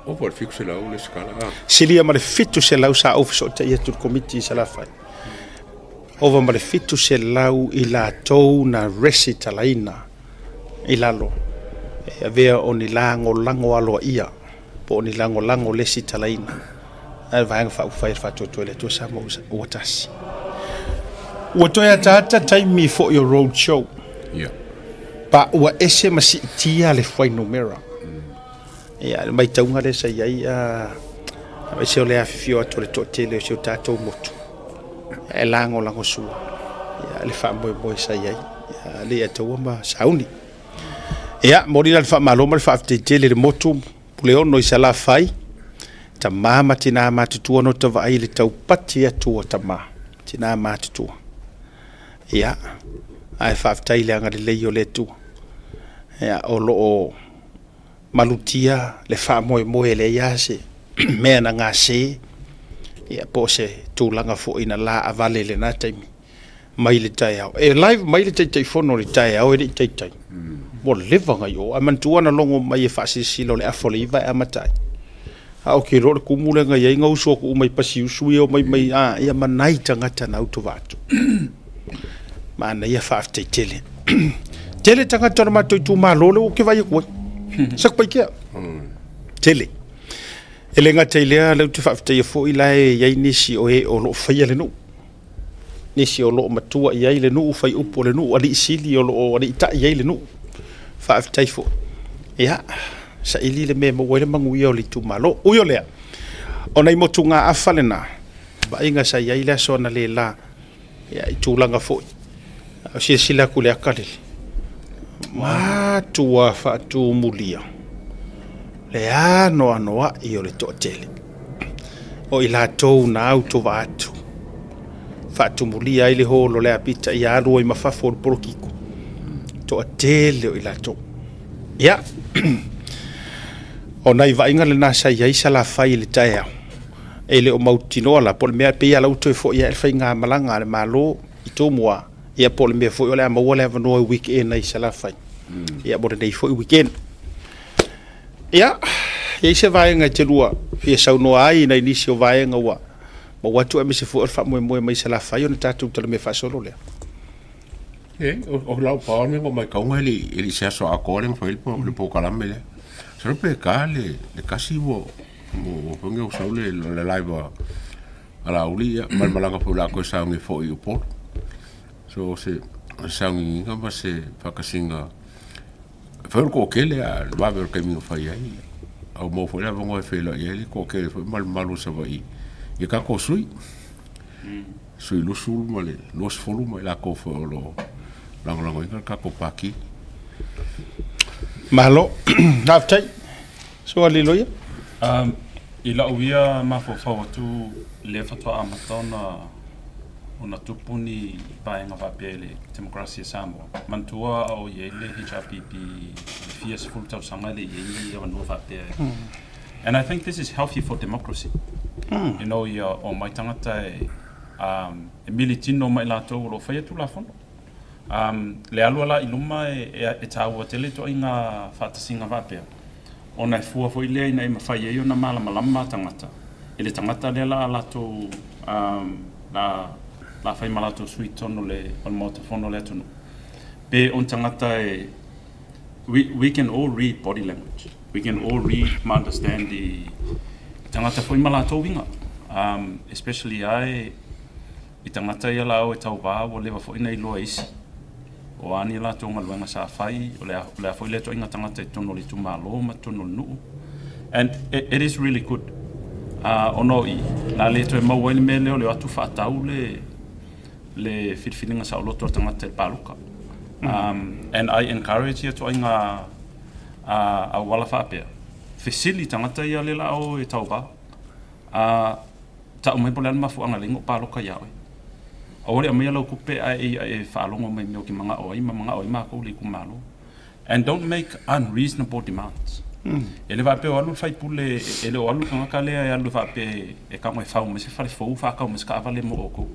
Ova i le 700 le sikala a. Silia ma le 700 sa ou fesootai atu i le komiti i Salafai. Ova ma le 700 i latou na resitalaina i lalo e avea o ni lagolago aloaia. Po o ni lagolago lesitalaina a le Vaega Faaupufai a le Faatuatua i le Atua Samoa ua tasi. Ua toe ataata taimi foi o road show. Ia. Pa ua ese ma siitia le fuainumera. Ia, le maitauga lea sa i ai, aemaise o le afifio atu o le toatele o si o tatou motu e lagolagosua ia, le faamoemoe sa i ai Leiataua ma Sauni. Ia, momoli la le faamalo ma le faafetai tele i le motu Puleono i Salafai, tama ma tina matutua no tavaai i le taupati atu o tama, tina matutua. Ia, ae faafetai i le agalelei o le Atua. Ia, o lo o malutia le faamoemoe e leai lava se mea na gase, ia po o se tulaga foi na laavale i lena taimi mai le taeao. E live mai le Taitaifono i le taeao e le i taitai. Ua leva ona i o. Ae manatua na logo mai e faasilasila o le afa o le 9 e amata ai. A ou te iloa o le tumu lea na i ai na usu atu uma i pasiusu ia omai mai a ia ma nai tagata na autovaa atu. Manaia faafetai tele. Tele tagata o le matou itumalo lea ou te vaai atu ai. Satupaitea. Tele. E le gata i lea, lea ou te faafetaia foi la e i ai nisi o e o lo o faia le nuu. Nisi o lo o matua i ai le nuu, faiupu o le nuu, alii sili o lo o aliitai i ai le nuu. Faafetai foi. Ia, saili le mea e maua ai le manuia o le itumalo. Ui o lea, o nai motugaafa lena, vaaiga sa i ai le aso analeila, ia, i tulaga foi. A o silasila atu i le ata lele, matua faatumulia le anoanoai o le toatele o i latou na autovaa atu, faatumulia ai le holo o le apita ia alu ai ma fafo o le polokiko, toatele o i latou. Ia, o nai vaaiga lena sa i ai Salafai i le taeao, e le o mautinoa la, po o le mea pei lava la ua toe foi ae le faigamalaga a le Malo i Tumua, ia po o le mea foi o le a maua le avanoa i weekend ai i Salafai, ia mo lenei foi weekend. Ia, e i ai se vaega e te lua fia saunoa ai i nai nisi o vaega ua maua atu aemaise foi o le faamoemoe mai Salafai ona tatou talamea faasolo lea. E, o lau pao le mai kaunga e le i se aso atoa le mafai le polokalame lea. Masalo pe ta le kasi ua ua fai ua sau le live a Laauli ia ma le malaga foi o le a toe sauni foi i Upolu. So o se sauniuniga ma se faatasiga e fai o le toatele a le vave o le taimi na fai ai. A ua maua foi le avanoa e feiloai ai le toatele foi ma le mamalu o Savaii i tatou sui. Sui 20 ma le 20 ma i latou foi o lo o lagolagoina le tatou Pati. Malo, faafetai. Susuga i le Loia. I lau ia mafaufau atu lea faatoa amata ona ona tupu ni vaega faapea i le democracy a Samoa. Manatua a o i ai le HRPP i le fia sefulu tausaga e le i i ai ni avanoa faapea. And I think this is healthy for democracy. You know, ia omai tagata e e militino mai latou o lo o faia Tulafono. Le alu ala i luma e taua tele ituaiga faatasiga faapea, ona e fua foi lea ina ia mafai ai ona malamalama tagata i le tagata lea la a latou la fai ma latou sui i totonu o le Maota Fono o le atunuu. Pe o ni tagata e we can all read body language. We can all read ma understand i tagata foi ma latou uiga. Especially ai I tagata ia la e tauva ua leva foi na iloa e isi o a ni latou galuega sa fai, o le a foi lea ituaiga tagata i totonu o le itumalo ma totonu o le nuu. And it is really good ona o i, o le a le toe maua ai le mea lea o le o atu faatau le le filifiliga saoloto a le tagata i le palota. And I encourage ia ituaiga auala faapea, fesili tagata ia lea la o e tauva. Tau mai po o le a le mafuaaga e ala ai ona ou palota ia oe. Aua le aumaia lau tupe ae e ia e faalogo mai i mea ou te manao ai ma manao ai matou i le itumalo. And don't make unreasonable demands. E le faapea o alu le faipule, e le o alu le tagata lea e alu faapea e tago e fau mai se fale fou, faatau mai se taavale mo outou.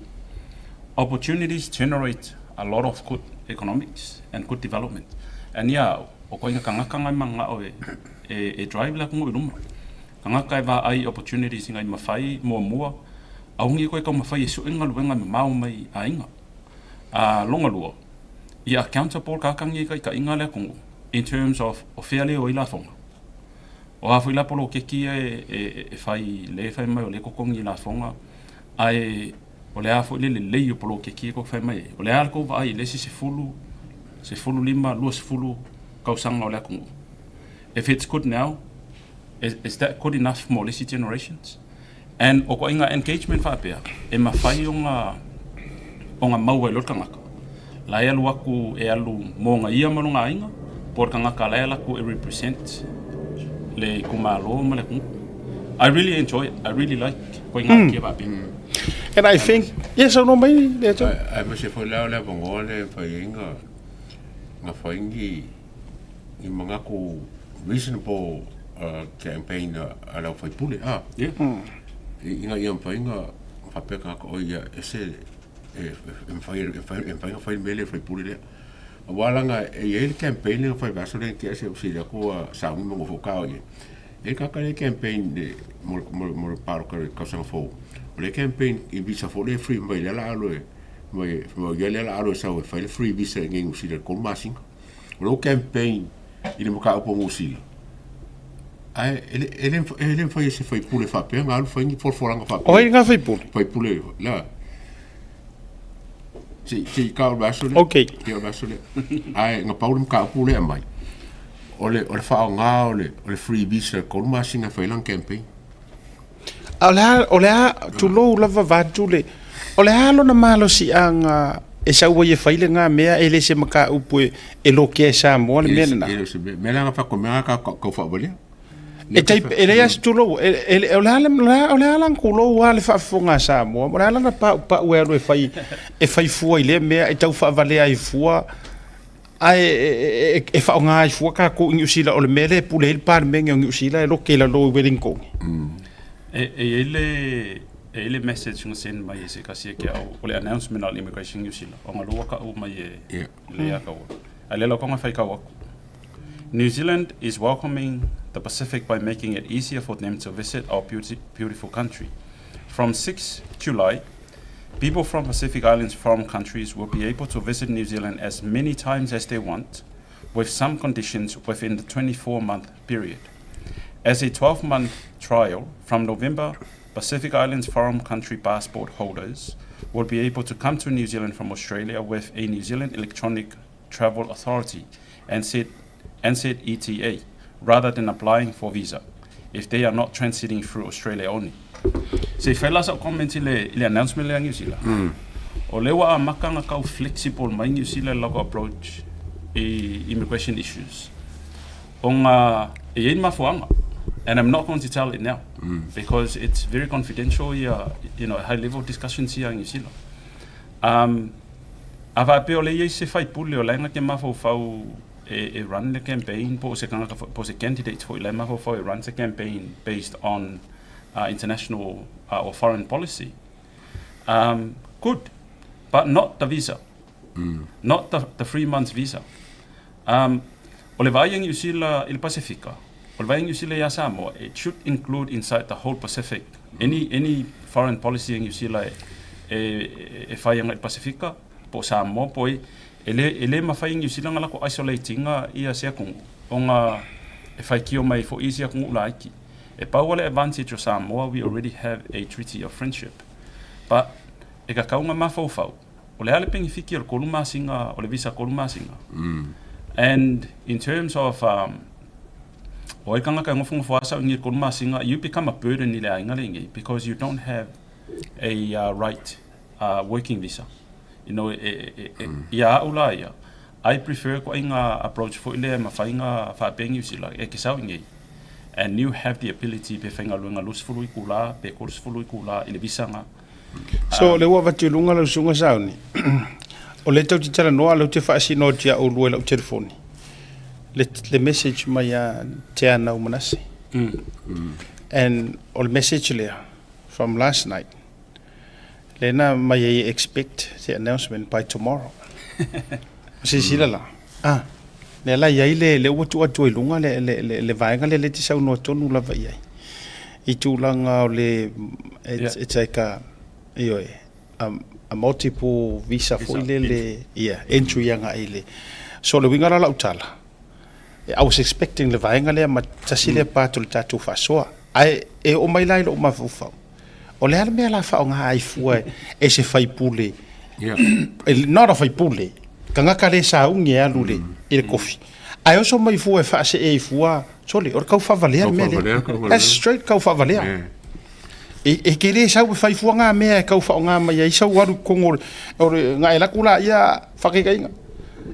Opportunities generate a lot of good economics and good development. And ia au, o ituaiga tagata na e manao e drive le atunuu i luma. Tagata e vaai i opportunities ina ia mafai, muamua, aua ne i toe taumafai e sue ni galuega e mamao mai aiga. A lona lua, ia accountable ka atagia i taitaiga a le atunuu in terms of o fea lea e o ai lafoga. O a foi la polokeki ia e, e, e fai, le e fai mai o le totogi lafoga, ae o le a foi le lelei o polokeki ia kou fai mai ai. O le a le tou vaai i le isi 10, 15, 20 tausaga o le atunuu? If it's good now, is, is that good enough mo le isi generations? And o ituaiga engagement faapea, e mafai ona ona maua e loa le tagata la e alu atu e alu mo ona ia ma lona aiga, po o le tagata la e alu atu e represent le itumalo ma le atunuu. I really enjoy it. I really like ituaiga mm. faapea. And I think, yes, saunoa mai le atu. Aemaise foi la o le avanoa lea e mafai ai na na fai ni ni manatu reasonable campaign a le aufaipule a. Yeah. Ina ia mafai na faapea tagata oi ia ese e mafai e mafai na fai le mea lea e le faipule lea. Aua leaga e i ai le campaign lea na fai vaiaso lea na tea se sili atu ua sauni ma nofo tao i ai. E i ai le tagata lea e campaign mo le palota i le tausaga fou. O lea e campaign i visa foi lea e free mai lea o le a alu e mai ia lea o le a alu e sau e fai le free visa i inei i Niu Sila i le 3 masina. O lou campaign i le mataupu o Niu Sila, ae e le mafai e se faipule faapea ona alu fai ni folafolaga faapea. O ai lena faipule? Faipule, la. Se i tau le vaiaso lea. Okay. Se i tau le vaiaso lea. Ae na pau le mataupu lea e aumai, o le faaaoga o le free visa 3 masina e fai ai lana campaign. A o le a, o le a, tulou lava vaeatu le, o le a lona malosiaga e sau ai e fai lena mea e le se mataupu e, e lokea e Samoa le mea lena. E le o se mea, mea la na faatoa mea na tau faavalea. E tai, e leai lava se tulou, e, e, o le a, o le a lana tulou lava le faafofoga a Samoa, o le a lana paupau e alu e fai, e fai fua i lea mea e tau faavalea ai fua Ae e faaaoga ai fua tatou i Niu Sila, o le mea lea e pule ai le Palemene o Niu Sila e loke i lalo i Wellington. E i ai le e i ai le message na send mai e se tasi e ke au, o le announcement a le Immigration New Zealand, ona lua ka'u mai e le ia kaua. A le lau konga whai kau aku. New Zealand is welcoming the Pacific by making it easier for them to visit our beautiful country. From 6 July, People from Pacific Islands foreign countries will be able to visit New Zealand as many times as they want, with some conditions within the 24-month period. As a 12-month trial, from November, Pacific Islands foreign country passport holders will be able to come to New Zealand from Australia with a New Zealand Electronic Travel Authority, NZ, NZETA, rather than applying for visa, if they are not transiting through Australia only. Se i fai la sau comment i le, i le announcement lea a Niu Sila. O lea ua amata ona tau flexible mai Niu Sila i le latou approach i immigration issues. Ona e i ai ni mafuaaga, and I'm not going to tell it now because it's very confidential ia, you know, high level discussions ia a Niu Sila. Um, a faapea o lea e i ai se faipule o la e na te mafaufau e, e run le campaign po o se tagata foi, po o se candidate foi la e mafaufau e run se campaign based on international or foreign policy. Good, but not the visa. Not the 3 months visa. O le vaai a Niu Sila i le Pasefika, o le vaai a Niu Sila iā Samoa, it should include inside the whole Pacific. Any foreign policy a Niu Sila e, e, e fai agai i le Pasefika, po o Samoa, po o ai, e le, e le mafai e Niu Sila ona latou isolate ina ia se atunuu, ona e faitio mai ai foi isi atunuu laiti. E pau lava le advantage o Samoa, we already have a treaty of friendship. But e tatau ona mafaufau, o le a le penefiti o le 3 masina, o le visa 3 masina? And in terms of um, o ai tagata e nofonofo lava sau i le 3 masina, you become a burden i le aiga lenei because you don't have a right working visa. You know, e, e, e, ia au la ia, I prefer ituaiga approach foi lea e mafai ona faapea Niu Sila, e te sau i nei. And you have the ability pe faigaluega 20 itula, pe 30 itula i le visa na. So, o lea ua avatu i luga lau susuga Sauni, o lea tou te talanoa, o lea ou te faasino atu ia oulua i lau telefoni, le, le message mai ia Teanau Manase. And o le message lea, from last night, lea na aumai ai e expect the announcement by tomorrow. Silasila la, ah, lea la i ai le, lea ua tuu atu ai i luga le, le, le, le vaega lea lea e te saunoa tonu lava i ai. I tulaga o le, it's, it's like a, ioe, a multiple visa foi lele, yeah, entry agai i le. So o le uiga la o lau tala, I was expecting le vaega lea ma tasi lea part o le tatou faasoa. Ae e oo mai la i lou mafaufau, o le a le mea la faaaoga ai fua e se faipule, not a faipule, tagata le sauni e alu i le kofi, ae oso mai fua e faasee ai fua, sole, o le kau faavalea le mea lea. That's straight kau faavalea. E te le sau e fai fua ngā mea e kau faaaoga mai ai sau alu i totonu o le, na e alu atu laia faataitaiga.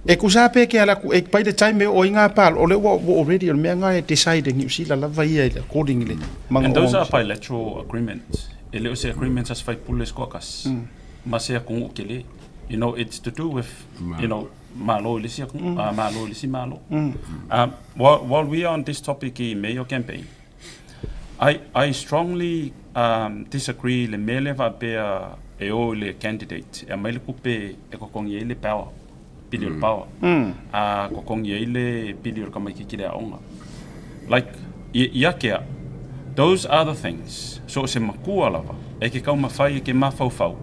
E tusa pe ke ala ku e by the time e oo ai ngā palo, o lea ua already o le mea ngā e decide e Niu Sila lava ia i according i le And those are bilateral agreements. E le o se agreements a se faipule se toatasi ma se atunuu tele. You know, it's to do with, you know, Malo i le isi atunuu, Malo i le isi Malo. While we are on this topic i mayor campaign, I strongly disagree i le mea lea faapea e o i le candidate e aumai le tupe e totogi ai le power, pili o le power, a totogi ai le pili o le tamaitiiti i le aoga. Like, ia te au, those are the things, so o se matua lava e ke taumafai e ke mafaufau,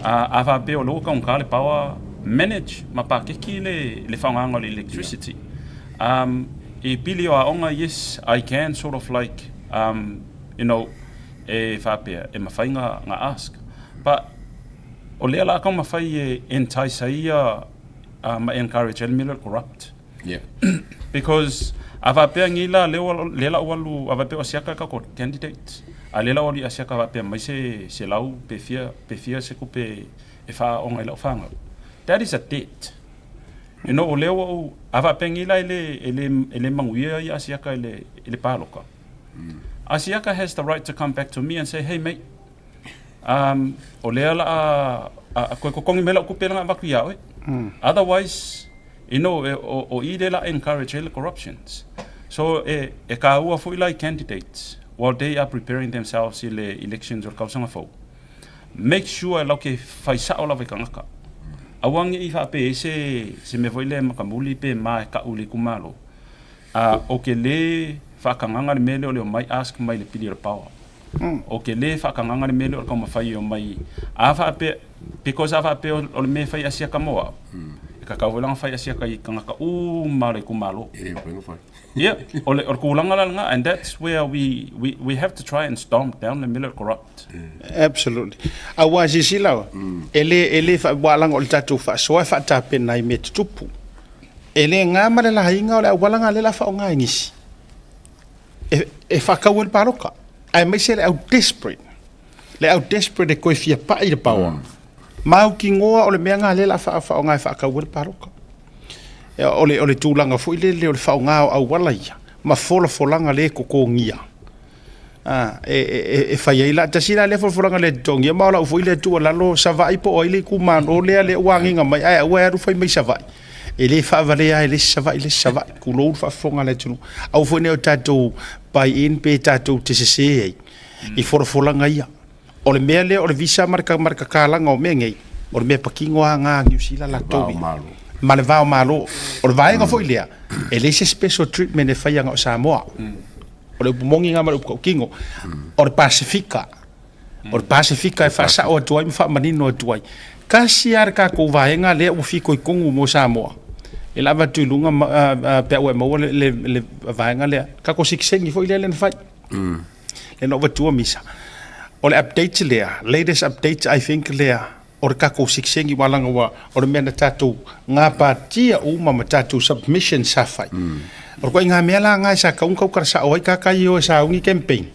a faapea o lea ua taugata le power, manage ma pakeki le faaaogaina o le electricity. I pili o aoga, yes, I can sort of like, you know, e faapea, e mafai na ask. But, o lea la taumafai e entice ai ia ma encourage ai le mea lea o le corrupt. Yeah. Because, a faapea nei la, lea la ua alu, a faapea o Asiata le tatou candidate, a lea la ua alu i Asiata faapea mai se 100 pe fia, pe fia se tupe e faaaoga i lau fanau. That is a debt. You know, o lea ua ou, a faapea nei la e le, e le, e le manuia ia Asiata i le, i le paloka. Asiata has the right to come back to me and say, hey mate, um, o lea la a, a, a koe kokongi mai lau kupe langa avatu ia oe. Otherwise, you know, e, o, o i le la encourage ai le corruptions. So, e, e kāua foi la i candidates while they are preparing themselves i le elections o le kausaga fou. Make sure lau ke fai sa'o lava i kangaka. Aua ne i faapea ai se, se mea foi lea e makamuli pe ma e ka'u i le itumalo. A o ke lē faakagaga le mea lea o le omai ask mai le pili o le power. O ke lē faakagaga le mea lea o le taumafai e omai a faapea because a faapea o le mea e fai asiaka mo au, e tatau foi la ona fai asiaka i tagata uma o le itumalo. E le mafai ona fai. Ia, o le, o le tulaga la lena, and that's where we, we, we have to try and stomp down le mea lea o le corrupt. Absolutely. Aua silasila oe, e le, e le faa, aua leaga o le tatou faasoa e faatapena i mea tutupu. E le gā ma le laina o le auala lena lea o le a faaaoga e nisi e, e faatau ai le paloka. Aemaise le au desperate, le au desperate e toe fia pai le power. Mautinoa o le mea lena lea o le a faaaoga e faatau ai le paloka. O le, o le tulaga foi lele o le faaaoga o auala ia ma folafolaga le totogia. A, e, e, e fai ai la, tasi la lea folafolaga le totogia, ma o lau foi lea tuualalo, Savaii po o ai le itumalo lea lea ua agiga mai, ae aua e alu fai mai Savaii. E le faavalea e le isi Savaii le isi Savaii, tulou le faafofoga a le atunuu. Aua foi ne i o tatou buy in pe tatou te sese ai i folafolaga ia. O le mea lea o le visa ma le tatalaga o mea nei, o le mea patino lava na a Niu Sila latou ia. Ma le va o Malo. O le vaega foi lea, e leai se special treatment e faia na o Samoa. O le upu moni lena ma le upu tautino. O le Pasefika. O le Pasefika e faasao atu ai ma faamanino atu ai. Tasi lava le tatou vaega lea ua fitoitonu mo Samoa. E lava atu i luga pe a ua e maua le vaega lea. Tatou sitiseni foi lea na fai. Lea na ou avatua misa. O le update lea, latest update I think lea, o le tatou sitiseni aua leaga ua, o le mea na tatou gapatia uma ma tatou submission sa fai. O le ituaiga mea la lena sa tatau ona tautala sao ai tagata ia e o e sauni campaign,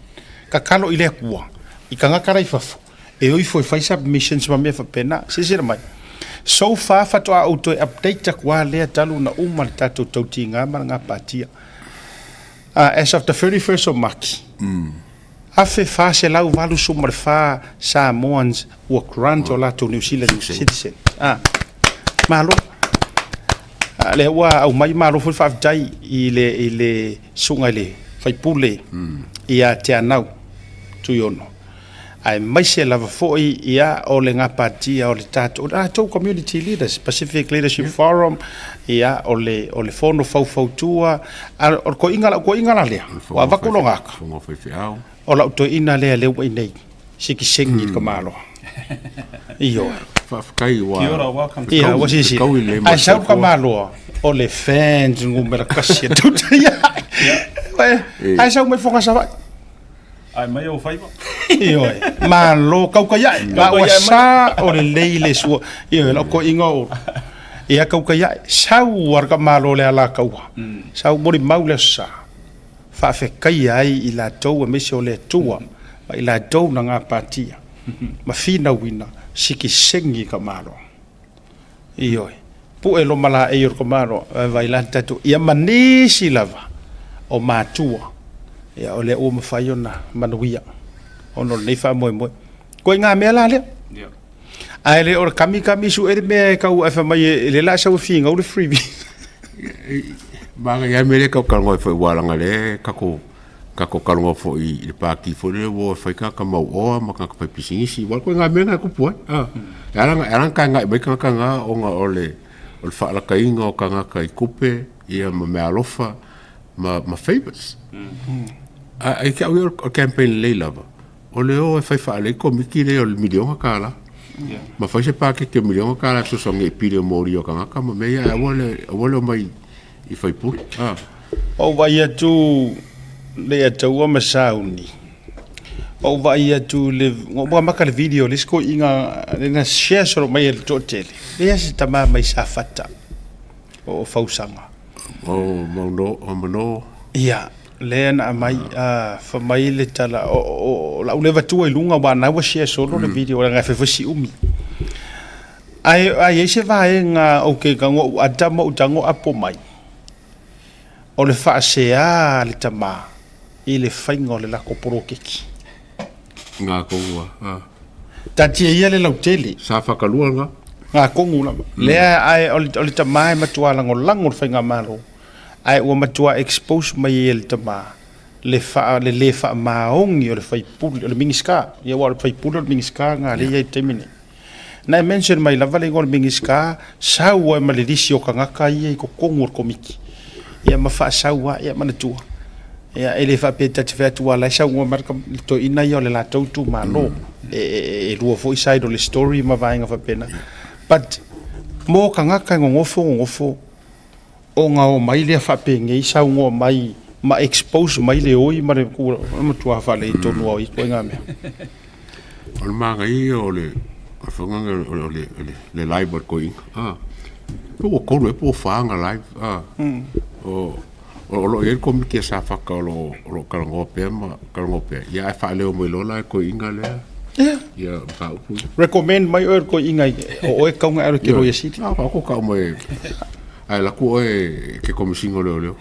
tatalo i le Atua i tagata la i fafo e o ifo e fai submissions ma mea faapena. Silasila mai, so far faatoa ou toe update atu lava lea talu ona uma le tatou tautiga ma le gapatia. As of the 31st of March, 1484 Samoans ua grant o latou New Zealand citizen. Malo. Lea ua aumai malo foi le faafetai i le, i le susuga i le faipule ia Teanau Tuiono. Aemaise lava foi ia o le gapatia o le tatou, tatou community leaders, Pacific Leadership Forum, ia o le, o le fono faufautua, a o le toeaina, lau toeaina la lea, ua avatu lona ata. Fono faifeau. O lau toeaina lea lea ua i inei, sitiseni i le tamaloa. Ioe. Faafetai ua. Kia ora, welcome. Ia, ua silasila. Fetaui lelei ma Ae sau le ka maloa, o le fans numera kasi a tauta ia. Ae sau mai foga Savaii. Ae mai ou faiva. Ioe. Malo, kauka iae. Ma ua sa o lelei le sua. Ioe, lau toeaiina o Ia kauka iae. Sau a le ka malo le Alataua. Sau molimau le aso Sa. Faafetaia ai i latou aemaise o le Atua ma i latou na gapatia ma finauina sikisegi ka Malo. Ioe, pue loma laei o le Malo, vaivai la le tatou, ia ma nisi lava o matua, ia o lea ua mafai ona manuia ona o lenei faamoemoe. Ituaiga mea la lea. Ae le o le kamikami sue le mea e tau ae fai mai e le la sau e finau le freebie. Manaia lava mea lea e tau talanoa ai foi aua leaga o lea e tatou tatou talanoa foi i le pati foi lea ua o e fai tagata mauoa ma tagata faipisinisi aua o le ituaiga mea lena e tupu ai. E ala e ala ona tagai mai tagata na ona o le o le faalataina o tagata i tupe ia ma meaalofa ma ma favours. Ae ia te au ia o le campaign lelei lava O le o e fai faalelei komiti lea o le miliona tala ma fai se paketi o miliona tala e fesoasoani i pili o moli o tagata ma mea ia ae aua le aua le omai i faipule. Ah. Ou vaai atu Leiataua ma Sauni. Ou vaai atu le ua amata le video le isi toeaiina lea na share solo mai e le toatele. Lea se tama mai Safata o Fausaga. O Mauno, o Mano. Ia, lea na aumai, fai mai le tala, o lau lea avatua i luga aua o lena ua share solo le video leaga e fai foi si umi. Ae i ai se vaega ou te tago ou ata ma ou tago apo mai, o le faasea a le tama i le faiga o le latou poloketi. Ngā kongu a. Taatia ia le lautele. Sa whakalua ngā. Ngā kongu lava. Lea ae o le tama e matua lagolago le faigamalo. Ae ua matua expose mai e le tama le faa le le faamaoni o le faipule o le Minisita. Ia aua o le faipule o le Minisita na lea e i ai i le taimi nei. Na e mention mai lava le igoa o le Minisita, sau ai ma le lisi o tagata ia i totonu o le Komiti. Ia ma faasau lava, ia manatua. Ia e le faapea ta te fai atu aua o la e saunoa mai le toeaina ia o le latou itumalo. E lua foi side o le story ma vaega faapena. But mo tagata e nonofo nonofo ona omai lea faapenei saunoa mai ma expose mai le oi ma le matua faaletonu lava o ia ituaiga mea. O le manaia ia o le faiga o le live a le toeaina, a, pe ua tolu ea pe ua fa ana live, a, o lo o i ai le komiti a Safata o lo o talanoa pea ma talanoa pea, ia ae faaleo mai loa la e toeaina lea ia mataupu ia. Recommend mai oe e le toeaina o oe e tatau ona e alu e te Loia Sili. A, ko tau mai ae alu atu oe i ke Komesina o Leoleo.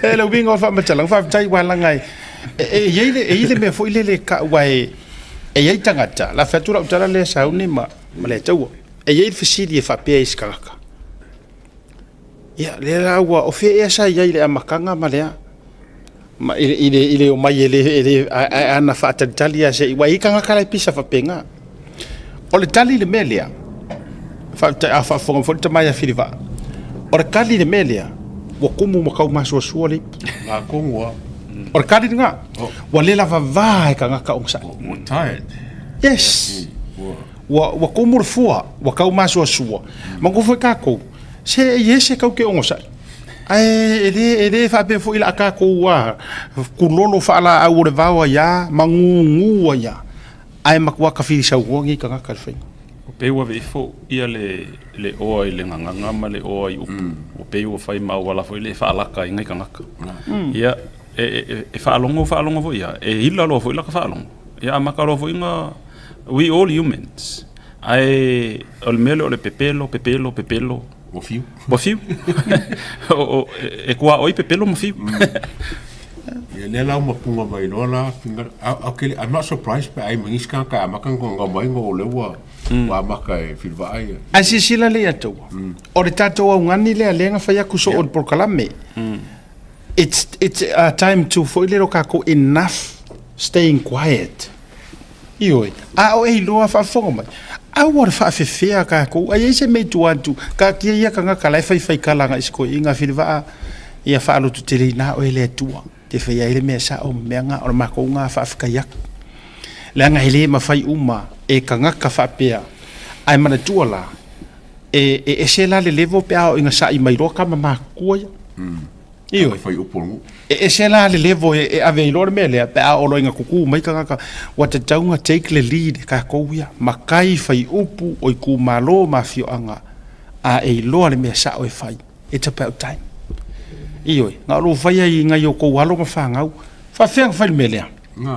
E le uiga o le faamatalaga, faafetai aua leaga e i ai le, e i ai le mea foi lele e tau aua e i ai tagata, o le a fai atu lau tala lea Sauni ma Leiataua, e i ai le fesili e faapea i isi tagata, Ia, lea la ua, o fea ea sa i ai i le amataga ma le a? Ma, i, i, le, i le omai e le, e le, a, a, ana faatalitali lava se i, aua e i ai tagata la e pisa faapena. O le tali i le mea lea, faafetai, a faafofoga mai foi le tama ia Filivaa, o le tali i le mea lea, ua tumu ma taumasoasoa le ipu. Atonu lava. O le tali lena, ua le lava va e tagata onosai. Ua tired. Yes. Ua, ua tumu le fua, ua taumasoasoa. Manatua foi tatou, Se i ese kau ke onosai. Ae e le, e le faapea foi la tatou a kulolo faalaau o le vao ai a, ma gugu ai a. Ae matua tafilisaunoa nei tagata i le faiga. Ua pei ua aveifo ia le, le oa i le gagaga ma le oa i upu. Ua pei ua fai ma auala foi lea e faalaka ai nai tagata. Ia, e, e, e faalogo faalogo foi ia, e ila loa foi laka faalogo. Ia amata loa foi ona, we all humans. Ae o le mea lea o le pepelo, pepelo, pepelo. Ua fiu. Ua fiu. E kuaoi pepelo ma fiu. Ia lea la ua mapuga mai loa la finagalo. Okay, I'm not surprised pe ai ma nisi tagata e amata ona gau mai ona o lea ua ua amata e Filivaa ia. Ae silasila lea ia outou, o le tatou augani lea lea na fai atu soo i le polokalame, it's it's a time to foi lea o tatou enough staying quiet. Ioe, a o e iloa faafofoga mai, aua le faafefea tatou, a i ai se mea i tua atu, taatia ia tagata la e faifai tala agai i si toeaina Filivaa, ia faalototeleina oe e le Atua, te faia ai le mea sao ma mea na, o le matou na faafetai atu. Leaga e le mafai uma e tagata faapea, ae manatua la, e ese la le level pe a oo ina sa'i mai loa tama matutua ia. Ioe. E ese la le level e ave ai loa le mea lea pe a oo loa ina tutu mai tagata, ua tatau ona take le lead e tatou ia, matai faiupu o itumalo ma afioaga, a e iloa le mea sao e fai. It's about time. Ioe, na o lou faia i nai o tou alo ma fanau. Faafefea ona fai le mea lea?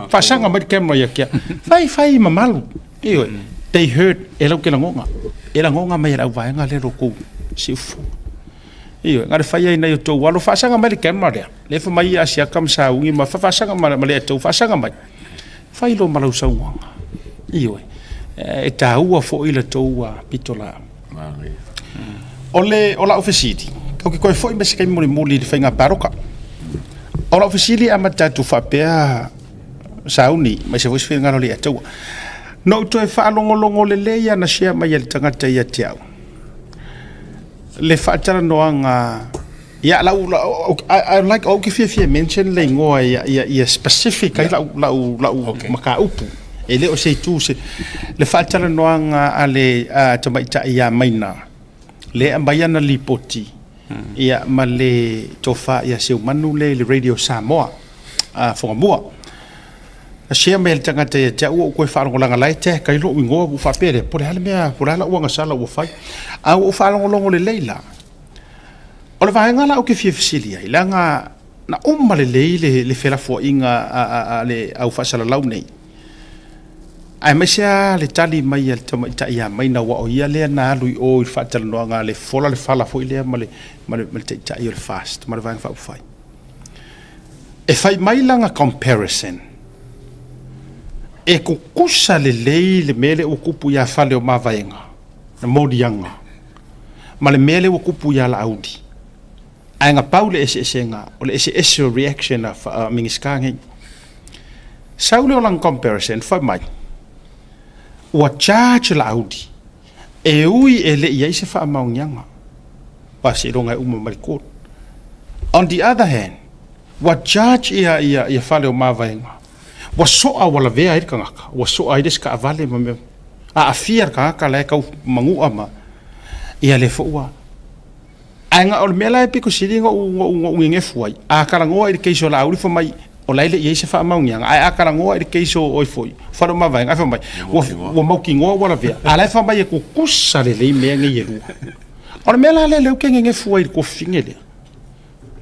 Faasaga mai le camera ia te au. Fai, fai mamalu. Ioe, they heard e lau te lagona. E lagona mai e le auvaega lea lo tou siufofoga. Ioe, na o le fai ai nai o tou alo, faasaga mai le camera lea. Lea fa mai Asiata ma Sauni ma faasaga ma le tou, faasaga mai. Fai loa ma lau saunoaga. Ioe, e taua foi la tou pitolaau. O le o lau fesili, ou te toe foi mai se taimi mulimuli i le faiga palota. O lau fesili e amata atu faapea Sauni, aemaise foi se finagalo o le Atua. Na ou toe faalogologo lelei lava na share mai e le tagata ia te au le faatalanoaga ia lau, lau I, I like ou te fiafia e mention le igoa ia, ia, ia specific ai lau, lau, lau okay. mataupu. E le o se itu se le faatalanoaga a le a tamaitai ia Maina le aumai ana lipoti ia ma le tofa ia Seumanu le i le Radio Samoa a Fogamua. Na share mai e le tagata ia te au ua ou toe faalogolaga la e tag ai lou igoa ua ou faapea lea po o le a le mea po o le a lau agasala ua fai. A ua ou faalogologo lelei la, o le vaega la ou te fia fesili ai, leaga na uma lelei le felafoaiga a le au faasalalau nei, aemaise lava le tali mai a le tamaitai ia Maina aua o ia lea na alu i o i le faatalanoaga a le fola le fala foi lea ma le taitai o le FAST ma le Vaega Faaupufai. E fai mai lana comparison, e tutusa lelei le mea lea ua tupu ia Faleomavaega, le moliaga, ma le mea lea ua tupu ia Laauli. Ae na pau le eseesega, o le eseese o reaction a Minisita nei. Sau lea o lana comparison, fai mai, ua charge Laauli, e ui e le i i ai se faamaoniaga, aua seiloga e uma mai le court. On the other hand, ua charge ia Faleomavaega, ua soa ua lavea ai le tagata, ua soa ai le isi taavale ma mea, aafia le tagata la e tau manua ma, ia lea foi ua. Ae na o le mea la e pito sili ona ou nenefu ai, a talanoa i le case o Laauli fai mai o la e le i i ai se faamaoniaga, ae a talanoa i le case o oe foi, Faleomavaega, ae fai mai ua mautinoa ua lavea, a o la e fai mai e tutusa lelei mea nei e lua. O le mea la lea lea ou te nenefu ai i le tuafafine lea,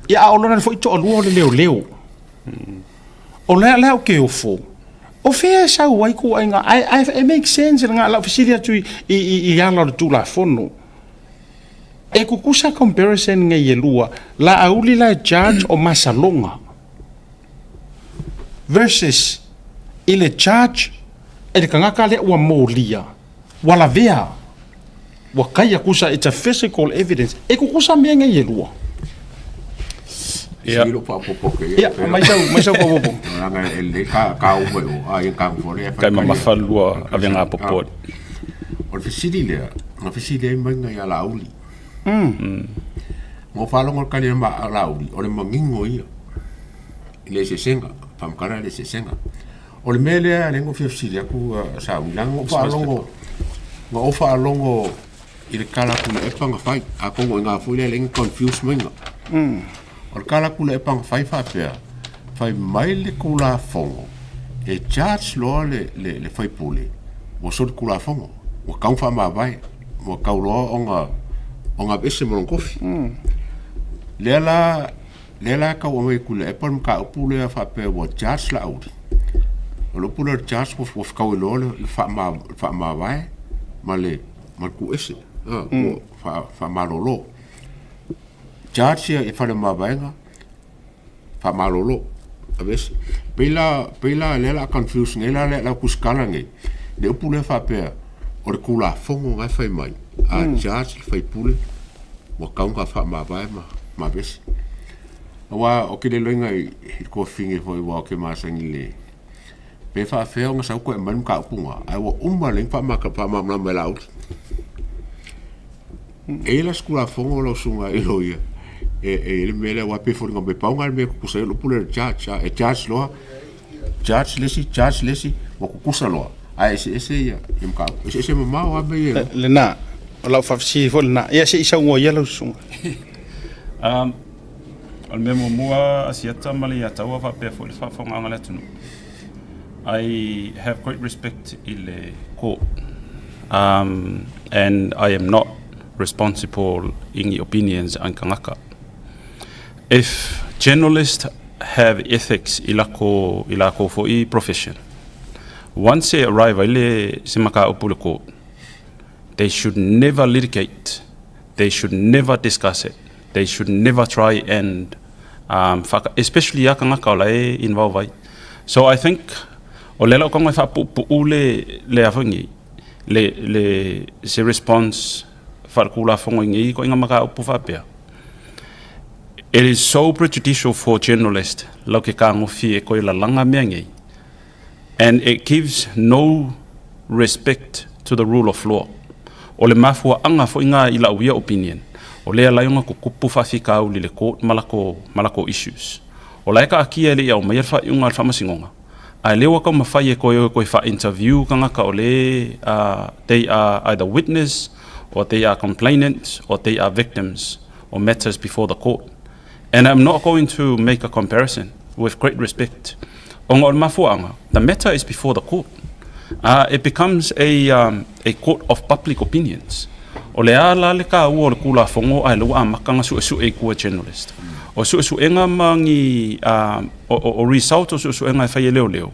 ia a o lona foi toalua o le leoleo. O lea la ou te ofo, o fea e sau ai ituaiga, ae e make sense lena, lau fesili atu i ala o le Tulafono. E tutusa comparison nei e lua, Laauli la e charge o masaloga versus i le charge e le tagata lea ua molia, ua lavea, ua taia tusa, it's a physical evidence. E tutusa mea nei e lua. Ia, ia mai sau, mai sau faaopoopo. Kai mamafa lua avega popoli. O le fesili lea, na fesili ai maiga ia Laauli. Na ou faalogo i le tali a Laauli, o le manino ia i le eseesega, faamatala le eseesega. O le mea lea lea na ou fia fesili atu Sauni, leaga na ou faalogo, na ou faalogo i le tala a Tuilaepa na fai, atonu o i ina foi lea e ala ai ona confuse maiga. O le tala a Tuilaepa na fai faapea, fai mai le Tulafono e charge loa le, le, le faipule ua solitulafono, ua tatau ona faamavae, ua tatau loa ona, ona aveese ma lona tofi. Lea la, lea la e tau aumai e Tuilaepa le mataupu lea faapea ua charge Laauli. O le upu lea o le charge ua, ua fetaui loa le, le faamavae ma le, ma le tuuese, ua faamalolo. Charge ia i Faleomavaega, faamalolo, aveese. Pei la, pei la lea o le a confuse nei la lau tusitala nei, le upu lea faapea, o le Tulafono na e fai mai, a charge le faipule, ua tatau ona faamavae ma, ma aveese. Aua ou te le iloaina i le tuafafine foi aua ou te masani i le, pe faafefea ona sau toe aumai le mataupu lena, ae ua uma lelei ona faamalamalama e Laauli. E i ai la se Tulafono lau Susuga i Loia e i ai le mea lea aua e pei e foliga mai pau lena o le mea e tutusa ai o le upu lea o le charge. E charge loa. Charge le isi, charge le isi, ua kukusa loa, ae eseese ia ia mataupu. Eseese mamao lava mea ia e lua. Lena, o lau faafesili foi lena. Ia se i saunoa ia lau susuga. Um, o le mea muamua Asiata ma le Iataua faapea foi le faafofogaaga a le atunuu. I have great respect i le court um, and I am not responsible i ni opinions a ni tagata. If journalists have ethics i lako i lakou foi profession, once e arrive ai le se mataupu i le court, they should never litigate, they should never discuss it, they should never try and um, whaka, especially ia tagata o la e involve ai. So I think o lea lau tago e faapuupuu le le a foi nei le le se response faaletulafono i nei ituaiga mataupu faapea. It is so prejudicial for journalist lau ke kagofie e koe lalaga mea nei and it gives no respect to the rule of law. O le mafuaaga foi na i lau ia opinion, o lea alai ona tutupu faafitauli i le court ma lako, ma lako issues. O la e kaatia e le i aumaia le faaiuga a le faamasinoga, ae lea ua taumafai e toe o e toe faa-interview tagata o le they are either witness or they are complainants or they are victims or matters before the court. And I'm not going to make a comparison with great respect. Ona o le mafuaaga, the matter is before the court. It becomes a, a court of public opinions. O le a la le taua o le Tulafono ae lea ua amata ona suesue i tua e journalist. O suesuega ma ni, o, o, o result o suesuega e fai e leoleo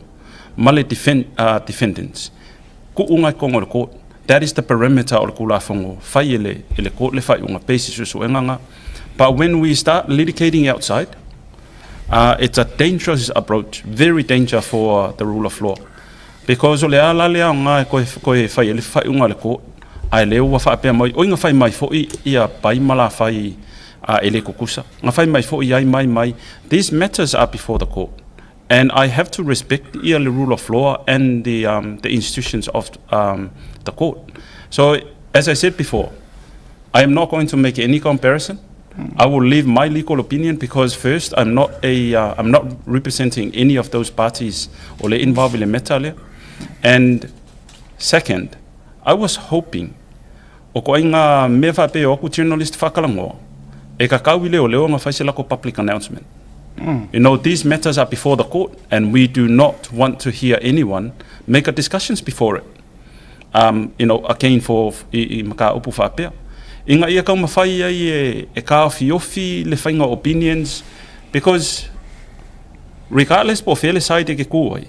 ma le defend, defendants, tuuga i totonu o le court. That is the perimeter o le Tulafono fai e le, e le court le faaiuga base i suesuega na. But when we start litigating outside, it's a dangerous approach, very danger for the rule of law. Because o le a la le aoga e koe, koe fai ai le faaiuga a le court, ae lea ua faapea mai, oi na fai mai foi ia pai ma la fai e le kukusa. Na fai mai foi ai mai mai. These matters are before the court. And I have to respect ia le rule of law and the, the institutions of the court. So, as I said before, I am not going to make any comparison. I will leave my legal opinion because first, I'm not a, I'm not representing any of those parties o le involve i le matter lea. And second, I was hoping o koaiga mea faapea o aku journalist faatalanoa e kakau i leoleo ona fai se lako public announcement. You know, these matters are before the court and we do not want to hear anyone make a discussions before it. Um, you know, again for i, i mataupu faapea. Ina ia taumafai ai e, e taofiofi le faiga o opinions because regardless po o fea le side e ke kū ai,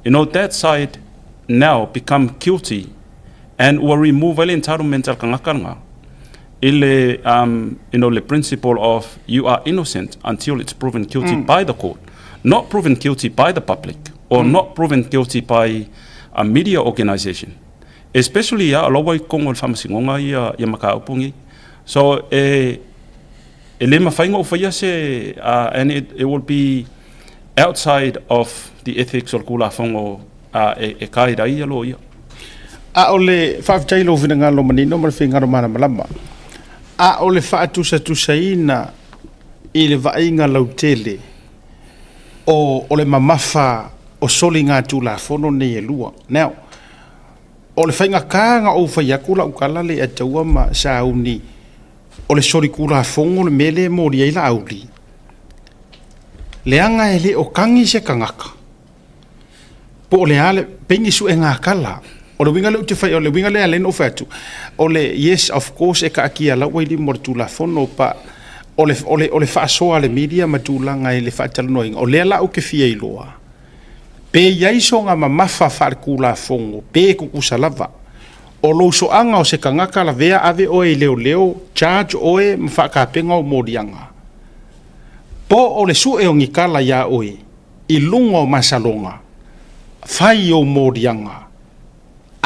you know, that side now become guilty and ua remove ai le entitlement a le tagata lena i le, um, you know, le principle of you are innocent until it's proven guilty by the court, not proven guilty by the public or not proven guilty by a media organisation. Especially ia o la ua i totonu o le faamasinoga ia, ia mataupu nei. So e, e le mafai ona ou faia se, and it, it will be outside of the ethics o le Tulafono e, e guide ai ia loia. A o le faafetai i lou finagalo manino ma le finagalo malamalama. A o le faatusatusaina i le vaaiga lautele o, o le mamafa o soligatulafono nei e lua. Now, o le faigata na ou fai atu lau tala le Ataua ma Sauni, o le solitulafono le mea lea e molia ai Laauli, leaga e le o tagi se tagata, po o le a le, pei ni suega tala. O le uiga lea ou te fai, o le uiga lea lea na ou fai atu, o le yes of course e kaakia lau ai lima o le Tulafono, but o le, o le, o le faasoa a le media ma tulaga i le faatalanoaina, o lea la ou te fia iloa, pe i ai soga mamafa faaletulafono, pe tutusa lava, o lou soaga o se tagata lavea ave oe i leoleo, charge oe ma faatapena ou moliaga, po o le sue o ni tala iā oe i luga o masaloga, fai ou moliaga,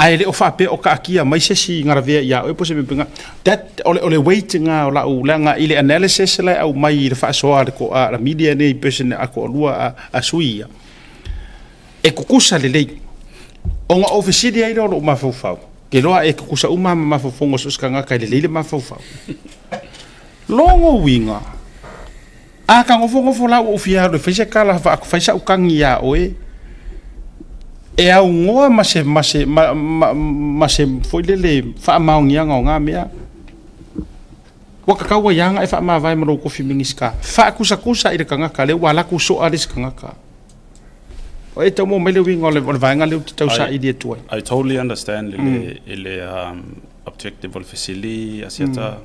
ae le o faapea o kaakia mai se isi galavea iā oe po o se mea faapena. That, o le, o le weight na o lau, leaga i le analysis la e aumai i le faasoa a le, a le media nei person a toalua a, a sui ia, e tutusa lelei. Ona ou fesili ai lea o lou mafaufau, ke iloa e tutusa uma ma mafaufauga o so o se tagata e lelei le mafaufau. Logo uiga, a ka nofonofo la ua ou fia alu e fai se tala, fai sau tagi iā oe, E augoa ma se, ma se, ma, ma, ma se foi lele faamaoniaga o na mea. Ua kakau ai aga e faamavae ma lou kofi Minisita. Faakusakusa i le tagata lea ua alu atu soa le isi tagata. O e tau maua mai le uiga o le, o le vaega lea ou te tau saili atu ai. I totally understand i le, i le objective o le fesili Asiata.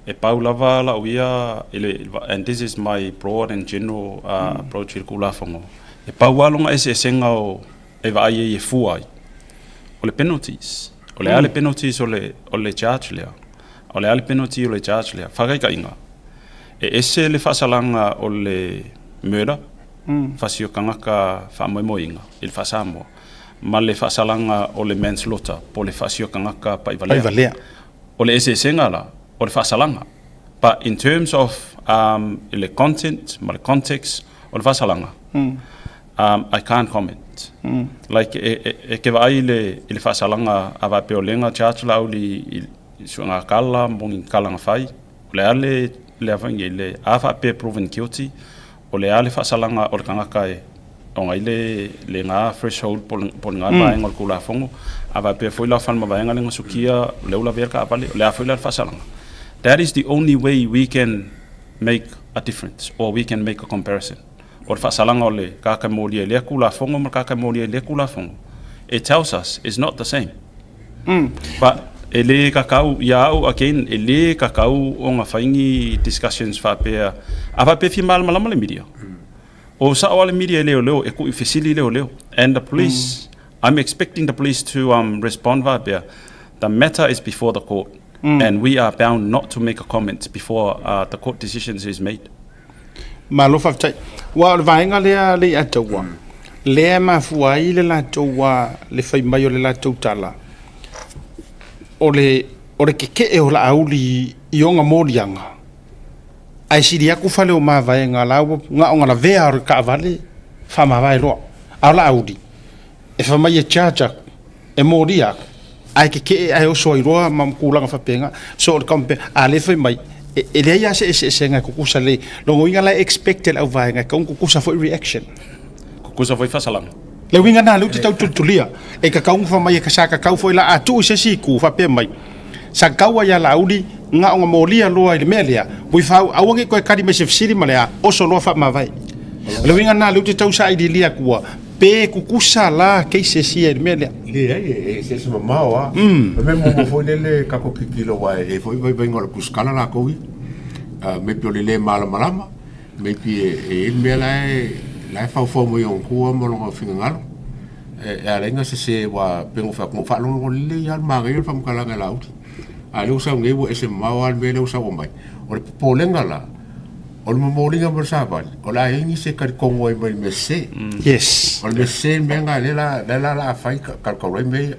E pau lava lau ia i le, and this is my broad and general approach i le Tulafono, e pau lava lona eseesega o e vaai ai e fua ai, o le penalties. O le a le penalties o le, o le charge lea? O le a le penalty o le charge lea? Faataitaiga, e ese le faasalaga o le murder, fasi o tagata faamoemoeina i le faa-Samoa, ma le faasalaga o le manslaughter, po o le fasi o tagata paivalea. Paivalea. O le eseesega la, o le faasalaga. But in terms of i le content ma le context o le faasalaga, I can't comment. Like e ke vaai i le, i le faasalaga a faapea o lea na charge Laauli i suega kala mo ni kala na fai, o le a le, le a foi nei, le a faapea proven guilty, o le a le faasalaga o le tagata e ona ai le, le na threshold po o le na vaega o le Tulafono, a faapea foi la fale ma vaega lea na sukia, o lea ua lavea le taavale, o le a foi la le faasalaga. That is the only way we can make a difference or we can make a comparison. O le faasalaga o le tagata e molia i lea Tulafono ma le tagata e molia i lea Tulafono, it tells us it's not the same. But e le kakau ia au again, e le kakau ona fai ni discussions faapea, a faapea e fia malamalama le media. O sao a le media i leoleo, e kui fesili leoleo. And the police, I'm expecting the police to respond faapea, the matter is before the court and we are bound not to make a comment before the court decisions is made. Malo faafetai. Aua o le vaega lea le ia taua, lea e mafua ai le latou le fai mai o le latou tala, o le, o le keke'e o Laauli i ona moliaga, ae sili atu fale o mavaega la ua na ona lavea o le taavale faamavae loa. A o Laauli, e fai mai e charge atu, e molia atu, ae keke'e ae oso ai loa ma tulaga faapena. So o le compare, a lea fai mai, e leai lava se eseesega e tutusa lelei. Lona uiga la e expect e le auvaega e tatau ona tutusa foi reaction. Tutusa foi faasalaga. Le uiga lena lea ou te tau tulitulia, e tatau ona fai mai e sa tatau foi la a tuu i se isi itu faapea mai, sa tatau lava ia Laauli na ona molia loa i le mea lea, ui fau, aua ne i toe tali mai i se fesili ma le a, oso loa faamavae. O le uiga lena lea ou te tau sailiilia atua, Pe kukusa la cases ia i le mea lea. Leai, e eseese mamao lava. O le mea muamua foi lele tatou tilotilo aua e i ai foi vaivaiga o le tusitala latou ia. Maybe o le le malamalama, maybe e i ai le mea la e la e faufau mai ona tua ma lona finagalo. E ala ai ona sese aua pei ona ou fai atu, na ou faalogologo lelei lava i le manaia o le faamatalaga e Laauli. A o lea ua sau nei ua ese mamao lava le mea lea ua sau mai. O le popolega la, O le momoliga ma le savali, o le a i ai nisi e talitonu ai mai le mea sese. Yes. O le mea sese le mea lena lea la, lea la, la a fai talukalu ai mea ia.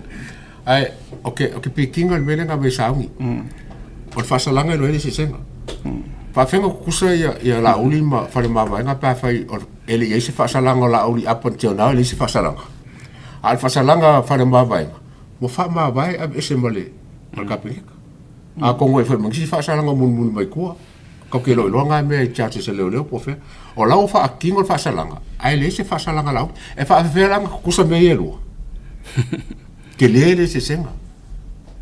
Ae, o ke, o ke pikiga le mea lea na aumai e sauni. O le faasalaga e iloa ai le eseesega. Faafefea ona tutusa ia, ia Laauli ma Faleomavaega pe afai o, e le i ai se faasalaga o Laauli up until now e leai se faasalaga. A o le faasalaga a Faleomavaega, ua faamavae aveese ma le, ma le Kapeneta. Atonu e fai ma nisi faasalaga mulimuli mai tua. Kau ke iloiloa nga mea i charges a leoleo po o fea. O la ua faatino le faasalaga, ae leai se faasalaga Laauli. E faafefea la ona tutusa mea ia e lua? Tele le eseesega.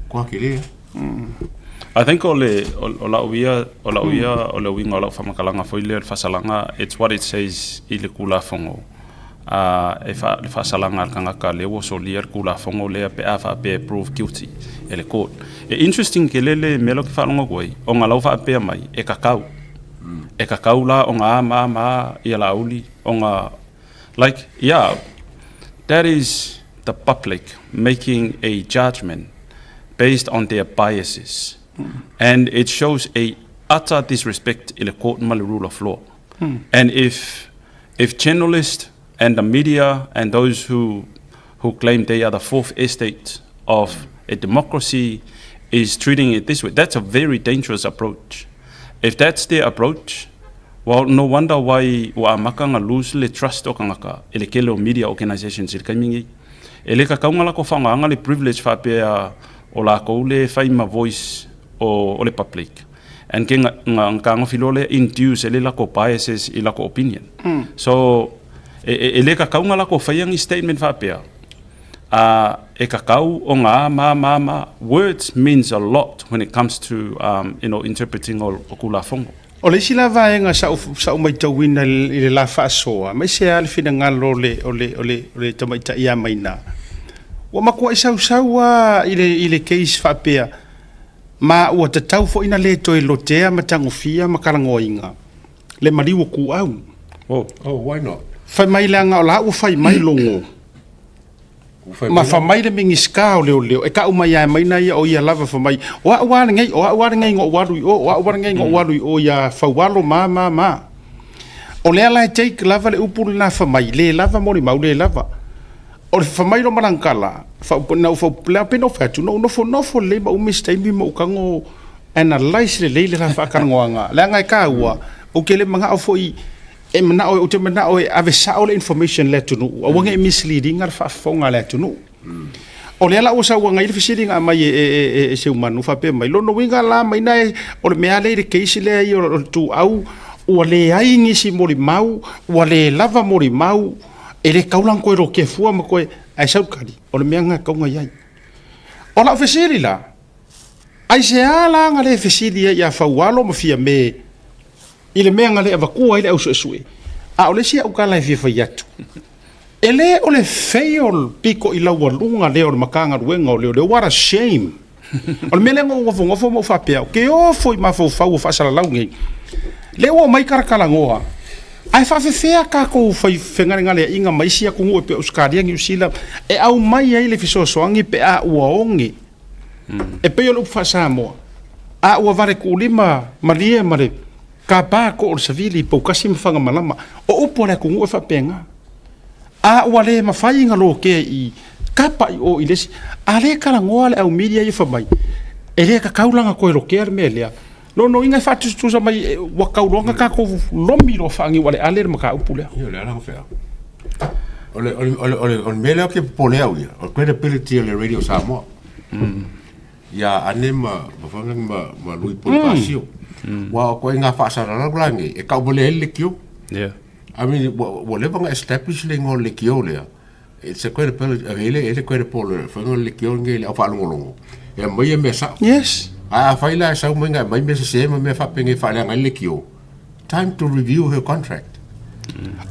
Matua tele lava. I think o le, o lau ia, o lau ia, o le uiga o lau faamatalaga foi lea o le faasalaga, it's what it says i le Tulafono. E fa, le faasalaga a le tagata lea ua solia le Tulafono lea pe a faapea e prove guilty e le court. E interesting tele le mea lea ou te faalogo atu ai, ona la ua faapea mai e kakau. E kakau la ona a ma a ma a ia Laauli ona like yeah, that is the public making a judgment based on their biases and it shows a utter disrespect i le court ma le rule of law. And if If journalists and the media and those who who claim they are the fourth estate of a democracy is treating it this way, that's a very dangerous approach. If that's their approach, well, no wonder why ua amata ona lose le trust o tagata i le tele o media organisations i le taimi nei. E le tatau ona latou faaaogaina le privilege faapea o latou le fai ma voice o le public. And ke nga fetagofi loa lea induce e le latou biases i latou opinion. So, e le tatau ona latou faia ni statement faapea. A e kakau o ngā ma ma ma words means a lot when it comes to um, you know, interpreting o, o Kulafongo. O le isi la vaega sa ou, sa ou maitauina i le la faasoa, aemaise lava le finagalo o le, o le, o le, o le tamaitai ia Maina, ua matuai sausau lava i le, i le case faapea, ma ua tatau foi ona le toe lotea ma tagofia ma talanoaina le maliu o Tuau. Oh. Oh, why not? Fai mai leaga o la ua fai mai logo. Ma fa mai le Minisita o Leoleo, e tau mai lava e Maina ia o ia lava fa mai, o au lava lenei, o au lava lenei na ou alu i o, o au lava lenei na ou alu i o ia Faualo ma, ma, ma. O lea la e take lava le upu lena fa mai, le lava molimau, le lava. O le fa mai lo Malangala, fa, na ou fa, lea pei na ou fai atu, na ou nofonofo lelei ma umi se taimi ma ou tago analyse lelei le la faatalanoaga, leaga e taua, ou te le manao foi E manao, ou te manao e ave sao le information i le atunuu, aua ne i mislead ina le faafofoga a le atunuu. O lea la ua sauaga ai le fesili na aumai e, e, e, e Seumanu faapea mai, lona uiga la maina e, o le mea lea i le case lea ia o le ituau, ua leai nisi molimau, ua le lava molimau, e le tatau la ona toe lotea fua ma toe, ae sau le tali, o le mea lena e tatau ona i ai. O lau fesili la, aisea la na le fesili ai ia Faualo ma Fiame i le mea na le avatua ai le au suesue. A o le isi au tala e fia fai atu, e le o le fail pito i laualuga lea o le Matagaluega o Leoleo, what a shame. O le mea lea na ou nofonofo ma ou faapea, ou te ofo i mafaufau o faasalalau nei, lea ua omai talatalanoa, ae faafefea tatou fai fegalegaleaiga ma isi atunuu e pei o Ausetalia, Niu Sila, e aumai ai le fesoasoani pe a ua oge. E pei o le upu faa-Samoa, a ua valetuulima malie ma le tapa too o le savili i Poutasi ma Fagamalama. O upu a le atunuu e faapena. A ua le mafai ona lotea i kapa i o i le isi, a le talanoa le au media ia fai mai, e le tatau la ona toe lotea le mea lea. Lona uiga e faatusatusa mai ua tau loa ona tatou lomi loa faaniualeale le mataupu lea. Ia, o le ala o fea. O le, o le, o le, o le, o le mea lea ou te popole au ia, o le credibility o le Radio Samoa. Ia Ane ma, ma whanga ma, ma Lui Polifasio. Ua o koe ngā whaasaralau la nei, e kau wale ai le lekiō. Yeah. I mean, ua, ua leva nga establish le ingoa o le lekiō lea. It's a credibility, e le, e le credible le whanga o le lekiō nei le au whaalongolongo. E mai e mea sao. Yes. A whai la e sau mai ngā mai mea sese ma mea whapenge whaaleanga i le lekiō. Time to review her contract.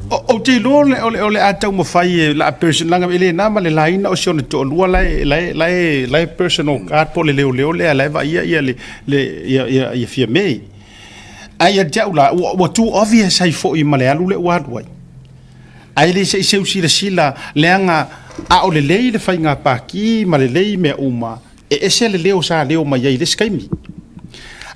Ou te iloa o le, o le, o le a taumafai e la person, leaga e le na ma le laina o si ona toalua la e, la e, la e, la e personal guard po o le leoleo lea la e vaaia ia le, le, ia, ia, ia Fiame. Ae ia te au la, ua, ua too obvious ai foi ma le alu lea ua alu ai. Ae le se i seu silasila, leaga a o lelei le faiga pākī ma lelei mea uma, E ese le leo sa leo mai ai i le isi taimi.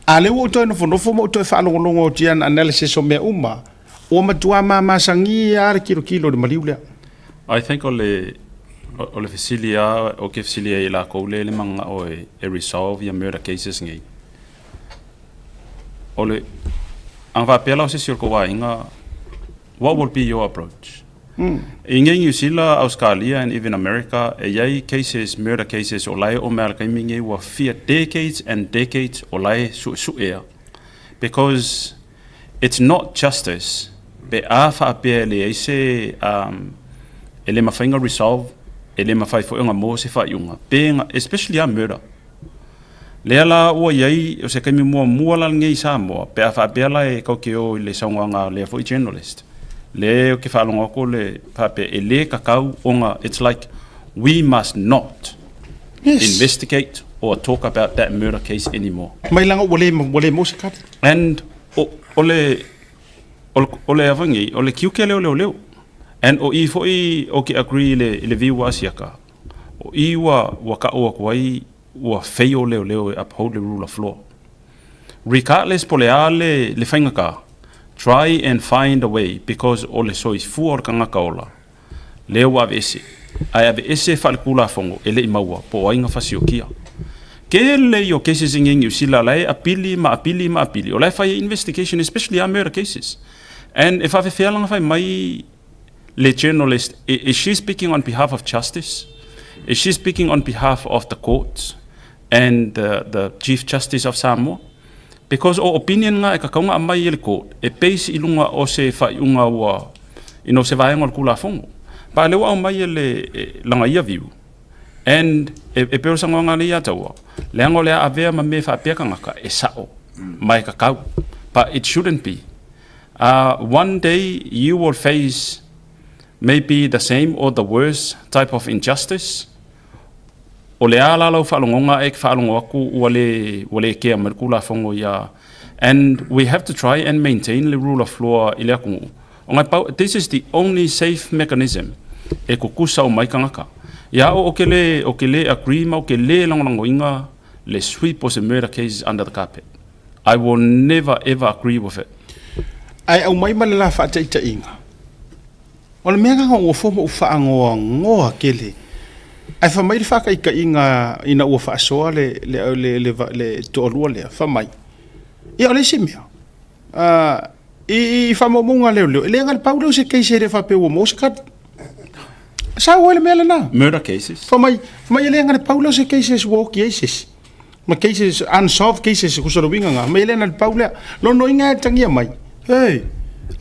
A lea ua ou toe nofonofo ma ou toe faalogologo atu i ana analysis o mea uma, ua matua mamasagia lava le tilotilo i le maliu lea. I think o le o le fesili lava ou te fesili ai i lakou lea e le mananao e resolve ia murder cases nei, o le a faapea la o se isi o le tou aiga, what will be your approach? I nei Niu Sila, Ausekalia and even America, e i ai cases, murder cases o la e oo mai lava i le taimi nei ua fia decades and decades o la e suesuea because it's not justice pe a faapea e leai se um, e le mafai ona resolve, e le mafai foi ona maua se faaiuga pe na, especially lava murder. Lea la ua i ai, o se taimi muamua la lenei i Samoa, pe a faapea la e tatou te o i le saunoaga a lea foi journalist, lea ou te faalogo atu le faapea e le tatau ona, it's like we must not investigate or talk about that murder case anymore. Mai leaga ua le, ua le maua se tali. And o, o le, o le, o le, o le tiute lea o leoleo. And o i foi ou te agree i le, i le view a Siaka, O i ua, ua kaʻu aku ai ua fail leoleo e uphold le rule of law. Regardless po le a le, le faigata, try and find a way because o le soifua o le tagata ola, lea ua aveese. Ae aveese faaletulafono e le i maua po o ai na fasiokia. Tele ia o cases i nei Niu Sila la e apili ma apili ma apili, o la e fai ai investigation especially a murder cases. And e faafefea la na fai mai le journalist, is she speaking on behalf of justice? Is she speaking on behalf of the courts and the, the Chief Justice of Samoa? Because o opinion nga e kakaunga amai e le court, e base i lunga o se whaiunga ua, you know, se vaenga o le kulafongo. Pa le ua aumai e le, e, langa ia view. And e, e pei o le saunoaga a Leiataua, leaga o le a avea ma mea faapea tagata e sa'o ma e kakau. But it shouldn't be. One day you will face maybe the same or the worse type of injustice. O le a la lau faalogoga ae e faalogo atu ua le ua le kea mai le Tulafono ia and we have to try and maintain le rule of law i le atunuu. Ona e pau, this is the only safe mechanism e tutusa uma ai tagata. Ia au ou te le, ou te le agree ma ou te le lagolagoina le sweep o se murder case under the carpet. I will never ever agree with it. Ae aumai ma le la faataitaiga. O le mea lena ua fua ma ou faagoagoa tele. Ae fai mai le faataitaiga ina ua faasoa le, le, le, le, le toalua lea, fai mai, ia o le isi mea, i faamaumauga a leoleo, e le na o le pau lea o se case e le faapea ua maua se kali. Sau ai le mea lena. Murder cases. Fai mai, fai mai e le na o le pau lea o se cases ua oti ai se isi. Ma cases, unsolved cases, kusa le uiga na. Mai e le na o le pau lea. Lona uiga e tagia mai, hey,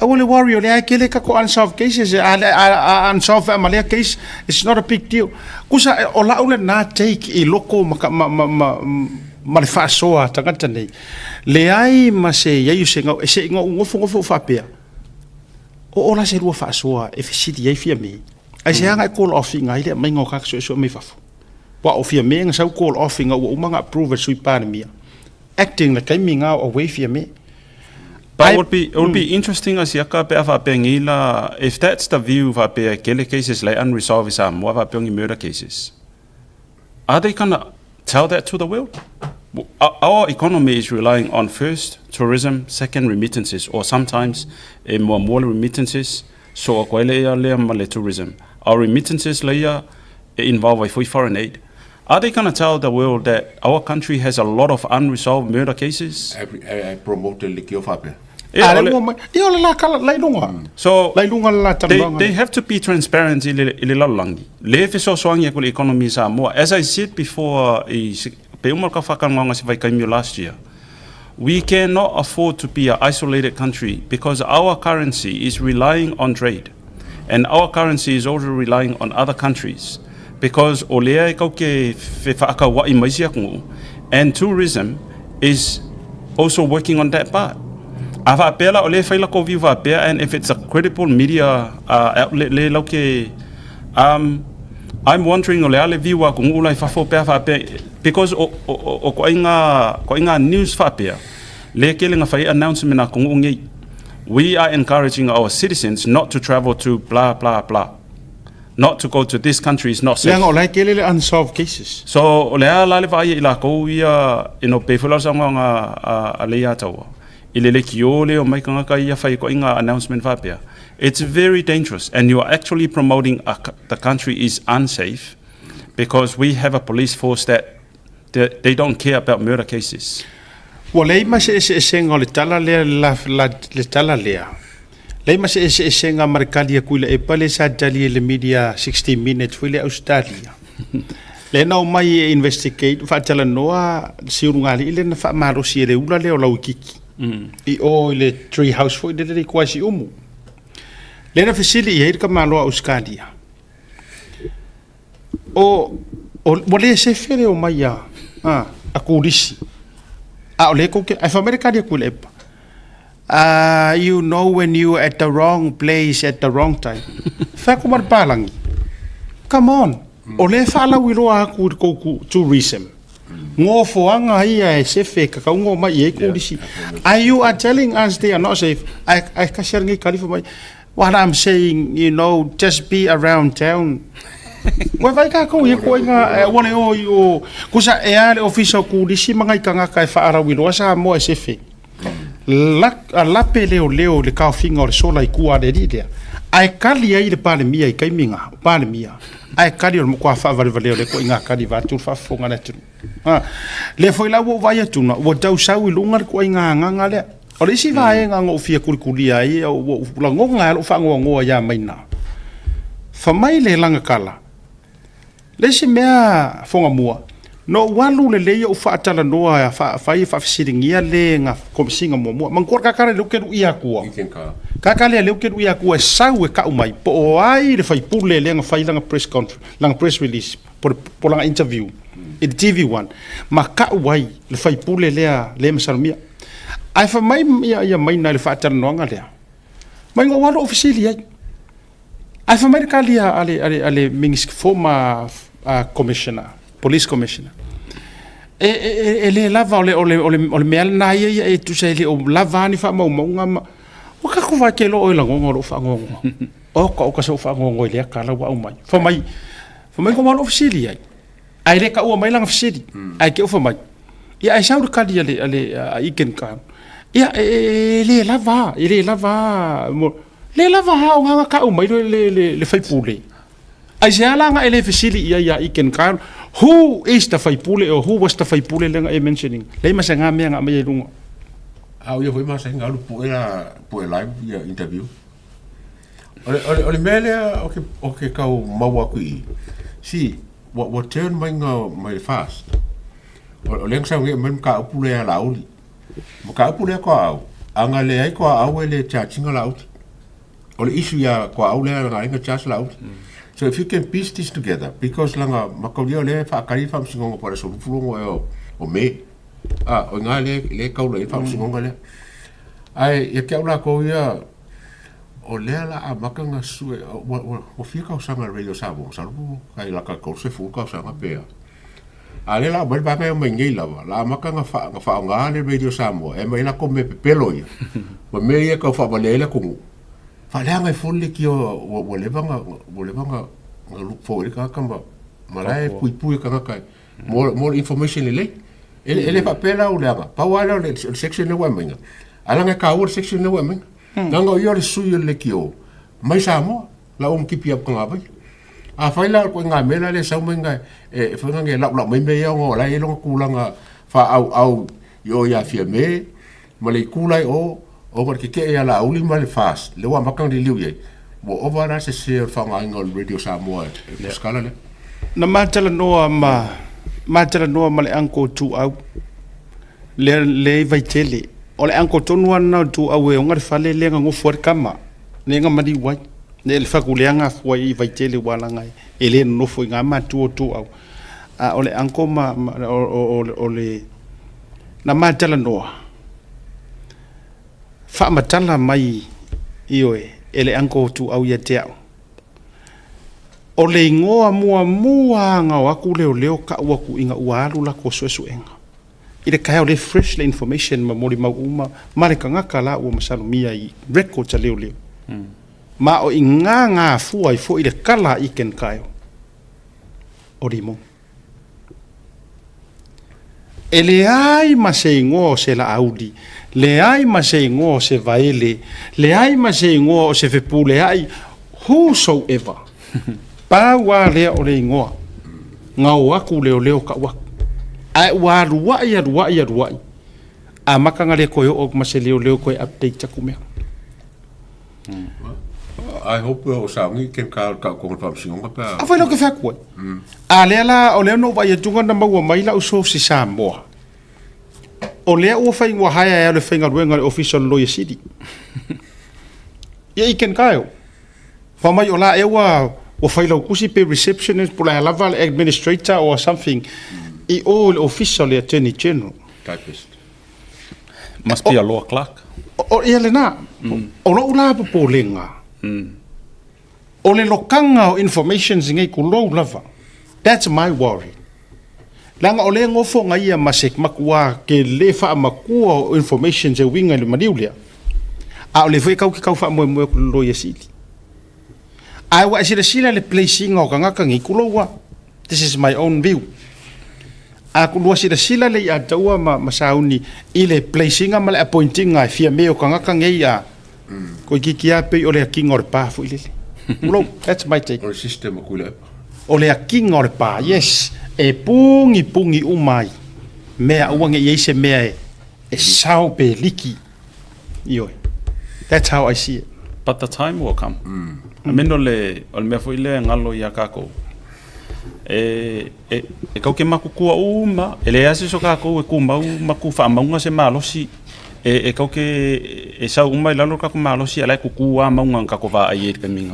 aua le worry o lea e tele tatou unsolved cases, a, a, a unsolved ma lea case, it's not a big deal. Kusa, o lau lena take i loko ma, ma, ma, ma, ma le faasoa a tagata nei. Leai ma se i ai o se gau, e se i gau nofonofo o faapea, o o la se lua faasoa e fesili ai Fiame, ai se aga e call off i ngai le aumaiga o kaka suesue mai fafo. Ua o Fiame na sau call off ina ua uma na approve e le Sui Palemia, acting le taimi na o away Fiame. But it would be, it would be interesting a siaka pe a faapea nei la, if that's the view faapea e tele cases la e unresolved i Samoa faapea o ni murder cases. Are they gonna tell that to the world? Our economy is relying on first tourism, second remittances, or sometimes e muamua le remittances, so atu ai lea lea ma le tourism. Our remittances laia e involve ai foi foreign aid. Are they gonna tell the world that our country has a lot of unresolved murder cases? E promote le lekiō faapea. A le ua mai, ia o le la kala, la i luga. So, La i luga le la they, talanoaga. they have to be transparent i le, i le lalolagi. Le fesoasoani aku i le economy i Samoa. As I said before, i se, pe uma le ka whakangoanga se vaikaimi o last year, we cannot afford to be an isolated country because our currency is relying on trade. And our currency is also relying on other countries because o lea e kau ke whaakaua'i mai si atunuu, and tourism is also working on that part. A faapea la o lea e fai la kou view faapea and if it's a credible media outlet le lau ke I'm wondering o le a le view a atunuu la i fafo pe a faapea because o o o koaiga koaiga news faapea le kele na fai announcement a atunuu nei. We are encouraging our citizens not to travel to blah blah blah. Not to go to this country is not safe. Leaga o la e tele le unsolved cases. So o le a la le vaai i lakou ia, you know, pei foi la o le saunoaga a Leiataua, i le lekiō lea o mai tagata ia fai koe i ngā announcement faapea. It's very dangerous and you are actually promoting a, the country is unsafe because we have a police force that they don't care about murder cases. Ua leai ma se eseesega o le tala lea la, la, le tala lea. Leai ma se eseesega ma le kali aku i le epa lea sa tali e le media 60 Minutes foi le Ausetalia. Lea na omai e investigate, faatalanoa si ulugalii lea na faamalosi e le ula lea o Lauikiki. I o i le tree house foi lele i Kuaisiumu. Lea na fesili i ai le tamaloa Ausetalia. O, o, ua le sefe le omai a, a, a Kulisi. A o le kou ke, ai fai mai le kali aku i le epa. You know when you at the wrong place at the wrong time. Fai atu ma le palagi. Come on. O lea e faalauiloa atu i le tou tourism. Nofoaga ia e sefe e tatau ona omai i ai Kulisi. And you are telling us they are not safe. Ai, ai kasi a lenei kali fai mai, What I'm saying, you know, just be around town. Ua vaai tatou i koinga ua le o i o kusa e a le ofisa o Kulisi ma ngai tagata e faalauiloa Samoa e sefe. La, lape leoleo i le taofiga o le sola i tua a le alii lea. Ae kali ai le Palemia i taimi na, o Palemia, ae kali o le matua faavalevalea o lea koinga kali vaeatu le faafofoga a le atunuu. Ha, lea foi la ua ou vaai atu na, ua tau sau i luga le koinga agaga lea. O le isi vaega na ou fia kulikulia ai, ua ou lagona ai lou faanoanoa ia Maina. Fai mai le lagatala, le isi mea fogamua, Na ou alu lelei ou faatalanoa fai faafesiligia le ga komesiga muamua. Manatua le kaka lea lea ou te luia atua. Kaka lea lea ou te luia atua e sau e kau mai po o ai le faipule lea na fai lana press conference, lana press release po o lana interview i le TV One ma kau ai le faipule lea lea e masalomia. Ae fai mai ia Maina i le faatalanoaga lea, mai na ou alu ou fesili ai. Ae fai mai le tali a le, a le, a le Minister, former Commissioner, Police Commissioner, e, e, e, e le lava, o le, o le, o le, o le mea lena ia ia e tusa e le o lava ni faamaumauga ma... Ua tatou vaai te loa o e lagona o lou faanoanoa. Oka oka se ou faanoanoa i lea tala ua aumai. Fai mai, fai mai ua lou fesili ai. Ae le taua mai lana fesili. Ae te fai mai. Ia ae sau le tali a le, a le, a Iken Khan. Ia e, e, e le lava, e le lava, mo, le lava ha o nganga kau mai le, le, le, le faipule. Ai se ala nga e le fesili ia ia Iken Khan, who is the faipule or who was the faipule le nga e mentioning. Le ma se nga mea nga mai e lunga. A o ia foi ma sa inga alu po ela po e live ia interview. O le, o le, o le mea lea o ke, o ke kau maua aku i, si, ua, ua turn mai nga mai le fast. O, o lea nga sau nge mai mka upu lea la uli. Mka upu lea koa au, anga le ai koa au e le charging la uli. O le issue ia koa au lea nga inga charge la uli. So if you can piece this together, because langa makaulia o lea whaakari whamsingonga po le solufulongo e o, o me. A, o ngā le, le kaula i whamsingonga lea. Ai, ia kia ula kou ia, o lea la amaka nga sue, ua, ua, ua fia kausaga le Radio Samoa, masalo po kai laka 30 kausaga pe a. A lea la aumai le vaega e omai nei lava, la amaka nga wha, nga whaonga le Radio Samoa, e mai lako me pepelo ia. Ma mea ia kau whaavalea ai le atunuu. Faaleaga ai foi le lekiō ua, ua leva nga, ua leva nga, nga look forward ai tagata ma, ma la e puipui e tagata e, mo, mo le information lelei. E, e le faapea la o leaga, pau lava lea o le, o le section lea ua aumaiga. Ae leaga e taua le section lea ua aumaiga. Leaga o ia o le sui o le lekiō mai Samoa, la ua tipi atu tagavai. Afai la o le ituaiga mea la lea e sau mai ga e fai ga e laulau mai mea ia ona o la e i ai lona tulaga faaauau i o ia Fiame ma le itu la i o ona o le tetee ia Laauli ma le FAST lea ua amata ona liliu i ai, ua ova la se sese o le faaaogaina o le Radio Samoa e le musikala lea. Na ma talanoa ma ma talanoa ma le uncle Tuau lea lea i Vaitele. O le uncle tonu lava lena o Tuau e ona le fale lea na nofo ai le tama lea na maliu ai. Le le fakuleaga afua i Vaitele ua alaga e le nonofo i ngā matua o Tuau. A o le uncle ma, ma o, o, o, o le na ma talanoa faamatala mai ioe e le uncle o Tuau ia te au. O le igoa muamua na o atu leoleo kau atu ina ua alu latou suesuega. I le taeao lea fresh le information ma molimau uma ma le tagata la ua masalomia i records a leoleo. Ma o i ina na afua ai foi le kala a Iken Kyle o Limoni. E leai ma se igoa o se Laauli, leai ma se igoa o se Vaele, leai ma se igoa o se Fepuleai, whosoever. Pau lava lea o le igoa, gao atu leoleo kau atu. Ae ua aluai, aluai, aluai, amata ona le toe oo atu ma se leoleo toe update atu mea. I hope o sauni ken ka ka ko faamasinoga pe a. Afai la ou te fai atu ai. A lea la, o lea na ou vaai atu na maua mai lau source i Samoa. O lea ua fai ua hire ai le faigaluega a le Ofisa o le Loia Sili. Ia Iken Kyle. Fai mai o la ea ua ua failautusi pe receptionist po o le a lava le administrator or something i o i le Ofisa o le Attorney General. Typist. Must be a law clerk. O, ia lena. O lou la popolega, o le lokaga o informations nei tulou lava. That's my worry. Leaga o lea e nofo ia ma se matua tele faamatua o informations e uiga i le maliu lea, a o lea foi e tau te tau faamoemoe atu i le Loia Sili. Ae ua e silasila i le place ina o tagata nei, tulou lava. This is my own view. A lua silasila le ia taua ma, ma sauni i le placing ma le appointing e fia me o tagata nei a ko kiki a pei o le akinga o le pa foi lele. Tulou, that's my take. O le system o Tuilaepa. O le akinga o le pa, yes. E pugi pugi uma ai. Mea aua ne i ai se mea e, e sao pe liki. Ioe. That's how I see it. But the time will come. I mean o le, o le mea foi lea e galo ia kakou. E, e, e kau ke makukua uma, e leai se so kākou e kumau ma ku faamauga se malosi, e, e kau ke e sau uma i lalo le kakou malosi a la e kuku a mauga na kakou vaai ai i le taimi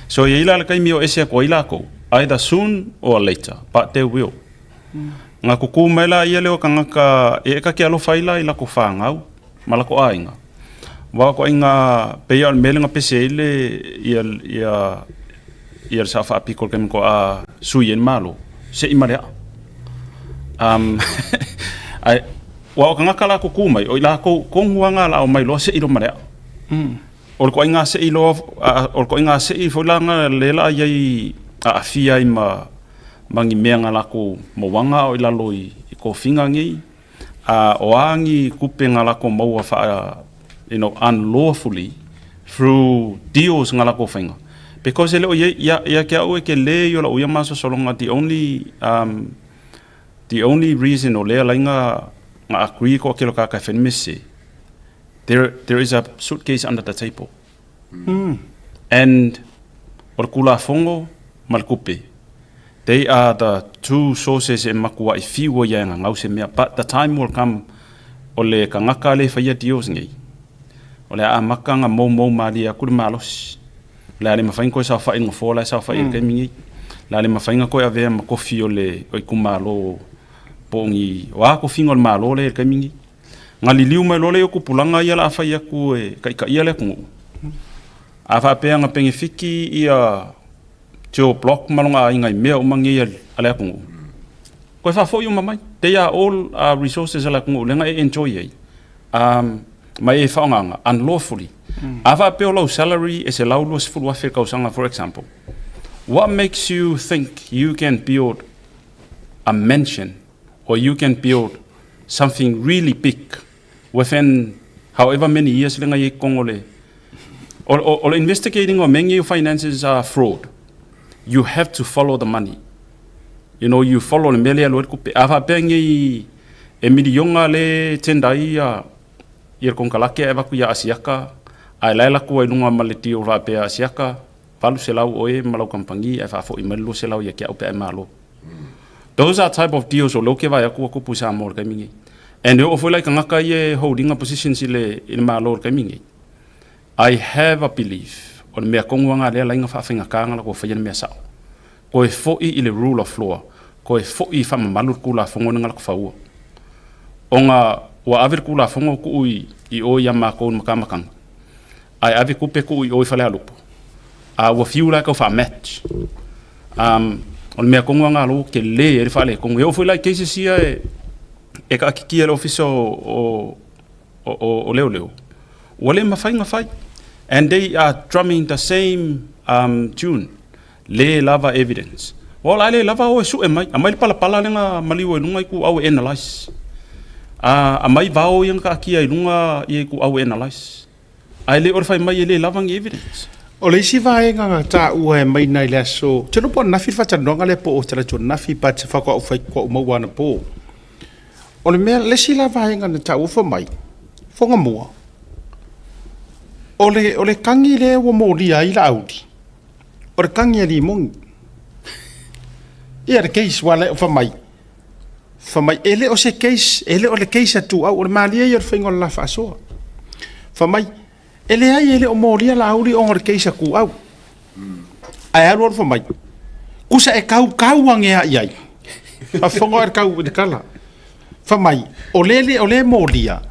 So e i ai la le taimi o ese atu ai lakou, either soon or later, but they will. Ga kuku mai la ia lea o tagata e eka ke alofa ai la i lako fanau ma lako aiga. Wa ko inga pe ia o le mea lea na pese ai le ia ia ia le sao faapiko le taimi ko a sui ai le Malo se i ma le aa. Um, ai wa o tagata la kuku mai o i lakou kogu aga la o mai loa se i lo ma le aa. O le koaiga se'i loa o le koaiga se'i foi la na le la iai aafia ai ma ma ni mea na lakou mauaga o i lalo i kofiga nei, a o a ni kupe na lakou maua faa you know unlawfully through deals na lakou faiga. Because e le o iai ia ia ke au e ke le i o la'u ia masosologa the only um the only reason o lea laiga na agree ko ke lo ka ka fai le mese there there is a suitcase under the table. And o le Kulafono ma le kupe, they are the two sources e makuaʻi fiu ai e gagau se mea, but the time will come o le kagaka le faia deals nei, o le a amata ona moumou malie atu le malosi. O le a le mafai ona toe saofai i le nofoa la e saofai ai i le taimi nei. O le a le mafai ona toe avea ma kofi o le itumalo po o ni, o a tofiga o le Malo lea i le taimi nei. Na liliu mai loa lea o tupulaga ia la a fai atu e taitaia le atunuu. A faapea na penefiti ia Joe Block ma lona aiga i mea uma nei a le atunuu, toe faafoi uma mai. They are all resources a le atunuu lea na e enjoy ai ma e faaaogaina unlawfully. A faapea o lau salary e $120,000 i le tausaga for example, what makes you think you can build a mansion or you can build something really big within however many years le ngai kong o le o le investigating o mea nei finances are fraud. You have to follow the money. You know, you follow le mea lea alu ai le tupe. A faapea nei e miliona le tender ai ia ia le konekarate ae avatu ia Asiata ae la e alu atu ai i luga ma le deal faapea Asiata 800 oe ma lau kamupani ae faafoi mai le 200 ia te au pe a e malo. Those are type of deals o lea ou te vaai atu ua tupu i Samoa i le taimi nei. And e oo foi la i tagata ia e hold ina positions i le, i le Malo i le taimi nei. I have a belief o le mea tonu lava lea laina faafaigata ona latou faia le mea sao. Toe foi i le rule of law, toe foi i faamamalu le Tulafono lea na latou faua. Ona ua ave le Tulafono tuu i, i o ia matou i le Matamatagi, ae ave tupe tuu i o i Falealupo. A ua fiu la e tau faa-match. Um, o le mea tonu lava lou tele ai le faaletonu. E oo foi la i cases ia e, e taatitia e le ofisa o, o, o, o, o leoleo, ua le mafai ona fai. And they are drumming the same um, tune. Le lava evidence. Well, a le lava o e sue mai. Aumai le palapala lea na maliu ai luga i ituau e analyse. Uh, aumai vao ia na taatia i luga i ituau e analyse. Ae le o le fai mai e le lava ni evidence. O le isi vaega na taua e mai nai le aso, ou te iloa po o ananafi le faatalanoaga lea po o talaatu ananafi but faatoa ou fai faatoa ou maua anapo. O le mea, le isi la vaega na taua fai mai, Fogamua, o le, o le tagi lea ua molia ai Laauli, o le tagi a Limoni. Ia le case ua le fai mai, Fai mai, e le o se case, e le o le case a Tuau, o le malie ia o le faiga o le la faasoa. Fai mai, e leai e le o molia Laauli ona o le case a Tuau. Ae alu alu fai mai, kusa e kaukau age a i ai. Faafofoga oe i le kau i le tala. Fai mai, o le le o le molia,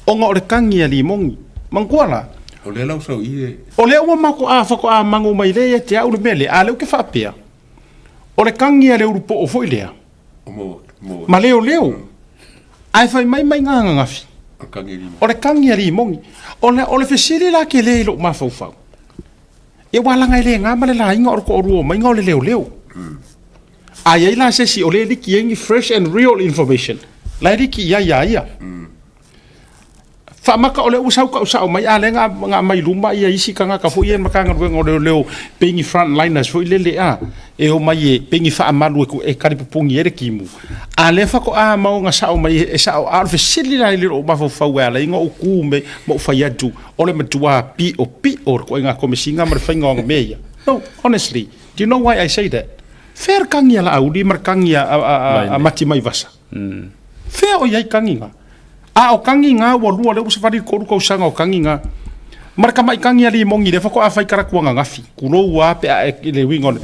ona o le tagi a Limoni. Manatua la? O lea la ua sau i e. O lea ua matou faatoa magu mai lea ia te au le mea lea, a o lea ou te faapea, o le tagi a le ulupoo foi lea, ma leoleo ae fai mai mai gagagafi o le tagi a Limoni. O le, o le fesili la tele i lou mafaufau, ia ua laga e le na ma le laina o le toalua o maiga o le leoleo. A i ai la se isi o lea e liki ai ni fresh and real information, la e liki i ai ia ia. Faamaka o lea ua sau kausao mai, a lea na aumai i luma ia isi tagata foi ia i le Matagaluega o Leoleo pei ni frontliners foi lele a, e omai e pei ni faamalu e talipupuni ai le timu. A lea faatoa mau na sao mai e sao, a o le fesili la i lou mafaufau e ala ai ona ou tu me ma ou fai atu, o le matua piopio o le ituaiga komesina ma le faiga o ana mea ia. No, honestly, do you know why I say that? Fea le kagi a Laauli ma le kagi a Matimaivasa? Fea o i ai kagi na? A o kagi na ua lua lea ua savali i le tolu tausaga o kagi na. Ma le tamai kagi a Limogi lea faatoa fai talaatu ananafi, tulou lava pe a e i le uiga o le...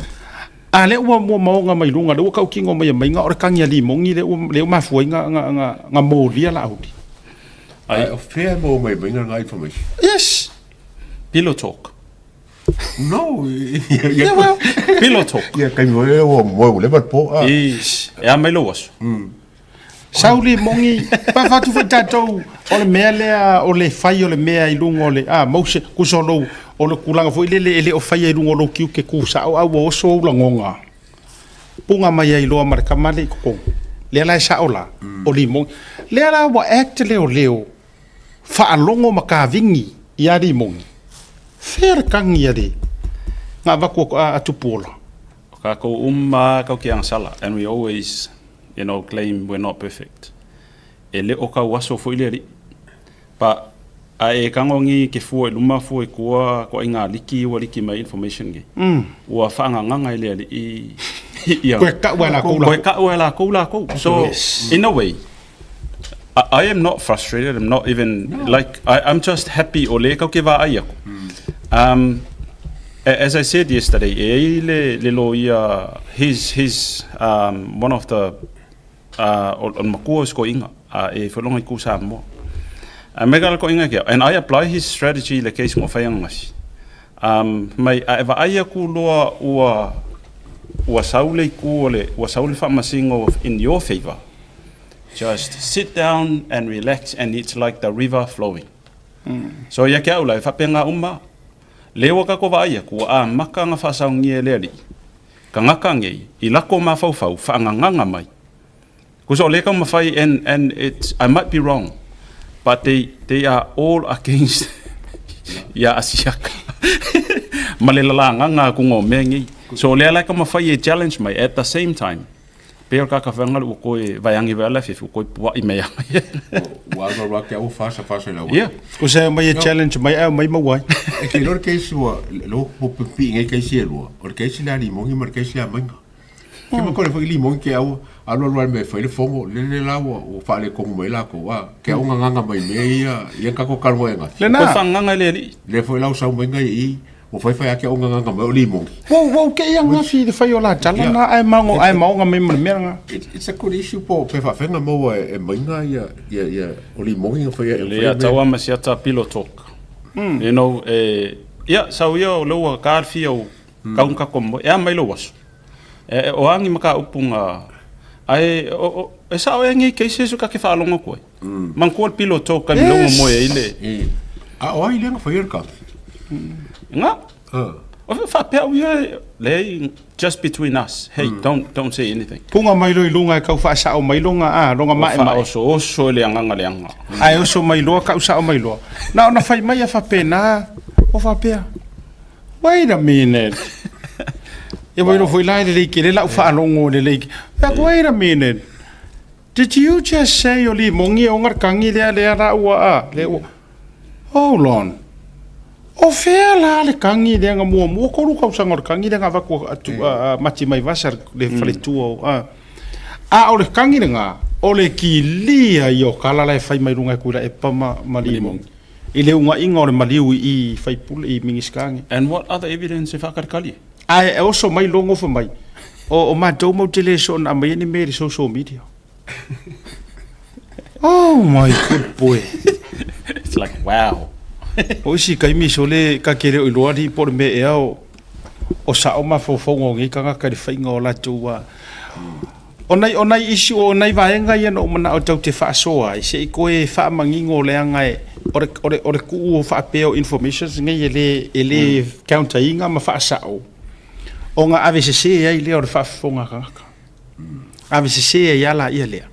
A lea ua ua maoga mai luga, lea ua tautino mai e maiga o le kagi a Limogi lea ua lea ua mafua ai na molia Laauli. Ae o fea e maua mai e maiga lena information? Yes. Pillow talk. No. Yeah, well, Pillow talk. Ia kaimi foi lea ua moe ua leva le po. Ah. Is, e a mai lou aso. Sau limogi, pa fatu foi tatou o le mea lea o le fai o le mea i luga o le a mause kusa o lou o le tulaga foi lele e le o faia i luga o lou tiute ku sao a ua oso ou lagona. Puga mai ai loa ma le tama lea i totonu. Lea la e sao la, o limogi. Lea la ua act leoleo faalogo ma kavigi ia limogi. Fea le kagi a le na avatu a Tupuola? O kakou uma lava kau ke agasala and we always you know claim we're not perfect. E le o kau aso foi le alii. But a e kago ngi ke fua i luma fua i kua ko ai nga liki ua liki mai information ngi. Ua whaangagaga e le alii ia. Koe kau e lakou lakou. Koe kau e lakou lakou. So in a way I, I am not frustrated. I'm not even no. like I, I'm just happy o le kau ke vaai aku. As I said yesterday, e ai le, le loia, he's, he's one of the, o, o makua o skoinga, e whalonga i ku Samoa. A me ka koinga kia, and I apply his strategy le case ngo whai angasi. Mai, a e vaai aku loa ua, ua sau le ku o le, ua sau le whaamasingo in your favor. Just sit down and relax and it's like the river flowing. So ia ke au la, e whapenga uma, Le ua kako vaai aku, ua amaka nga faasaogia e le Alii, kagaka ngei, i lako mafaufau, faangagaga mai. Kusa o le taumafai and, and it's, I might be wrong, but they, they are all against ia Asiaka ma le lalagaga akuga o mea ngei. So o lea la e taumafai e challenge mai at the same time. Pei o le kakafeaga le ua toe vaeage vai le afiafi ua toe pua'i mai lava. Ua alu alu ake au fasa fasa i lau. Yeah. Ko se mai e challenge mai au mai maua ai. E ke iloa le case ua lo po pipi ngai case e lua. O le case le a limogi ma le case le a mainga. Ke ma kore foi limogi ke au alu alu me fai le fongo le le la ua ua faaletonu mai lakou a ke au nganganga mai mea ia ia kako kalua e gafi. Lena. Koe whaanganga le alii. Le foi lau sau mainga i i Ua faifai ake o nganganga mai o limogi. Ua ua ke ia ngafi i le fai o la tala na ae mango ae maonga mai ma le mea nga. It's a good issue po pe whaawhenga maua e mainga ia ia ia o limogi nga whaia e Le ia taua ma siata pillow talk. You know, e, ia, sau ia o leua ka alfia o kaunga kako mo, e a mai lou aso. E, o angi ma ka upu nga, ae, o, o, e sao e ngi cases o ka ke whaalongo koe. Man ko le pillow talk ka yes. Mo e ile. A o ai le nga whaia le ka. Nga. O whaapea ia, le, just between us. Hey, don't say anything. Punga mai lo i lunga e kau whaasao mai longa a, longa mae mae. Oso oso e le anganga le anga. Ae oso mai loa, kau sao mai loa. Na ona whai mai a whapena, o whapea. Wait a minute. Ia wai foi la e lelei ke le lau whaalongo le lelei. Like, wait a minute. Did you just say o li mongi o ngar kangi lea lea la ua a le ua. Hold on. O fea la le kangi lea nga mua mua koru kausaga o le kangi lea nga avaku atu a mati mai vasa le faletua o a. A o le kangi le nga o le kilia i o kala la e fai mai lunga e kuila e pa ma, ma li mongi. I le ugaiga o le maliu i i faipule i Minisita nei. And what other evidence e faakalikali ai? Ae e oso mai logo fai mai, o, o matou mau te le soona aumaia ni mea i le social media. Oh my good boy. It's like, wow. O isi taimi sole ka ke le o iloa alii po o le mea ea o, o sao mafaufauga o nei tagata i le faiga o latou a. O nai, o nai isi, o nai vaega ia na ou manao tatou te faasoa ai, se i toe faamanino leaga e, o le, o le, o le tuu faapea o informations nei e le, e le counter ina ma faasao, ona ave sese ai lea o le faafofoga a tagata. Ave sese ai lava laia lea.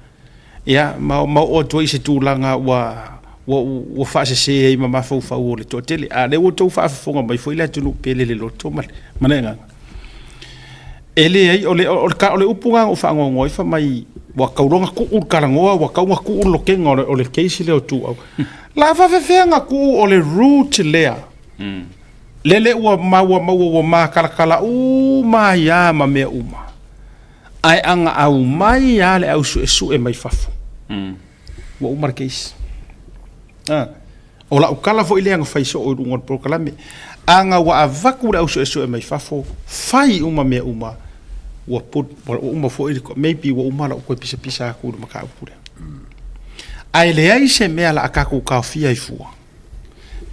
Ia, ma, ma oo atu ai i se tulaga ua, ua, ua faasese ai ma mafaufau o le toatele. A o lea ua outou faafofoga mai foi le atunuu pele le loto ma le, ma le agaga. E leai, o le, o le, o le upu lena na ou faanoanoa ai fai mai, ua tau loa ona tuu le talanoa, ua tau ona tuu le lokega o le, o le case lea o Tuuau. La faafefea ona tuu o le route lea, lele ua maua maua ua matalatala uma ai lava ma mea uma. Ae a na aumai lava le au suesue mai fafo, ua uma le case. A, o lau tala foi lea na fai soo i luga o le polokalame, ana ua avatu le au suesue mai fafo, fai uma mea uma, ua put, ua uma foi le, maybe ua uma lou toe pisapisa atu i le mataupu lea. Ae leai se mea o le a tatou taofia ai fua,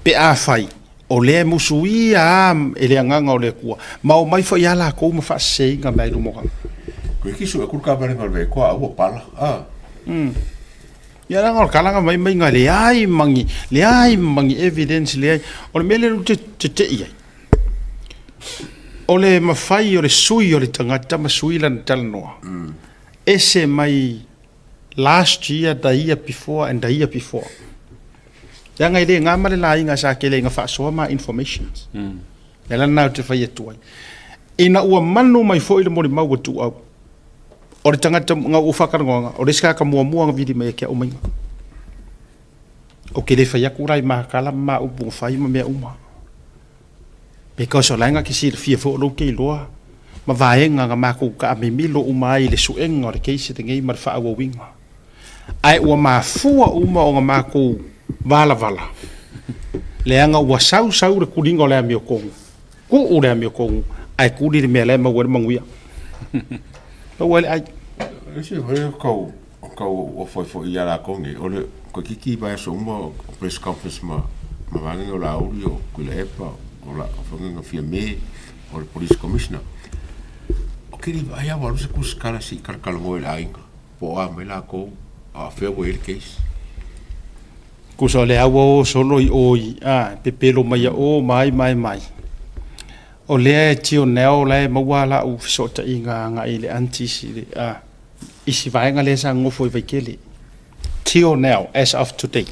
pe afai o lea e musuia lava e le Agaga o le Atua, ma omai foi lava latou ma faaseseina mea i luma o tagata. Koe ki sue kuru ka valenga o le koa ua pala. Ah. Ia leaga o le tala na mai mai na leai ma ni, leai ma ni evidence leai. O le mea lea ou te tetei ai, o le mafai o le sui o le tagata ma sui lana talanoa, ese mai last year, the year before and the year before. Leaga e le na ma le laina sa tele ina faasoa ma informations. Le ala lena ou te fai atu ai. Ina ua manu mai foi le molimau a Tuuau, o le tagata na ou faatalanoaga, o le isi tagata muamua na vili mai ia te au maiga. Ou te le fai atu la i ma tala ma ma upu na fai ma mea uma. Because o la e na te silafia foi o lou te iloa ma vaega na matou taamimilo uma ai i le suega o le case lenei ma le faaauauina. Ae ua mafua uma ona matou valavala, leaga ua sau sau le tuliga o le amiotonu, tuu le amiotonu ae tuli le mea la e maua ai le manuia. Maua ai le ai. Ese foi kau kau o foi foi ia lakou nei o le ko kiki vai aso uma o press conference ma ma vaega o Laauli o Tuilaepa o la o Fagega Fiame o le police commissioner o keli vaai a ua alu se kusikala se i kalakalanoa i le aiga po o a mai lakou a o fea ua i ai le case. Tusa o le a ua o solo i o i a pepelo mai ia o ma ai ma ai ma ai. O lea e tio neo la e maua lau fesootaiga agai i le aunties i le a i si vaega lea sa nonofo i Vaitele. Till now, as of today.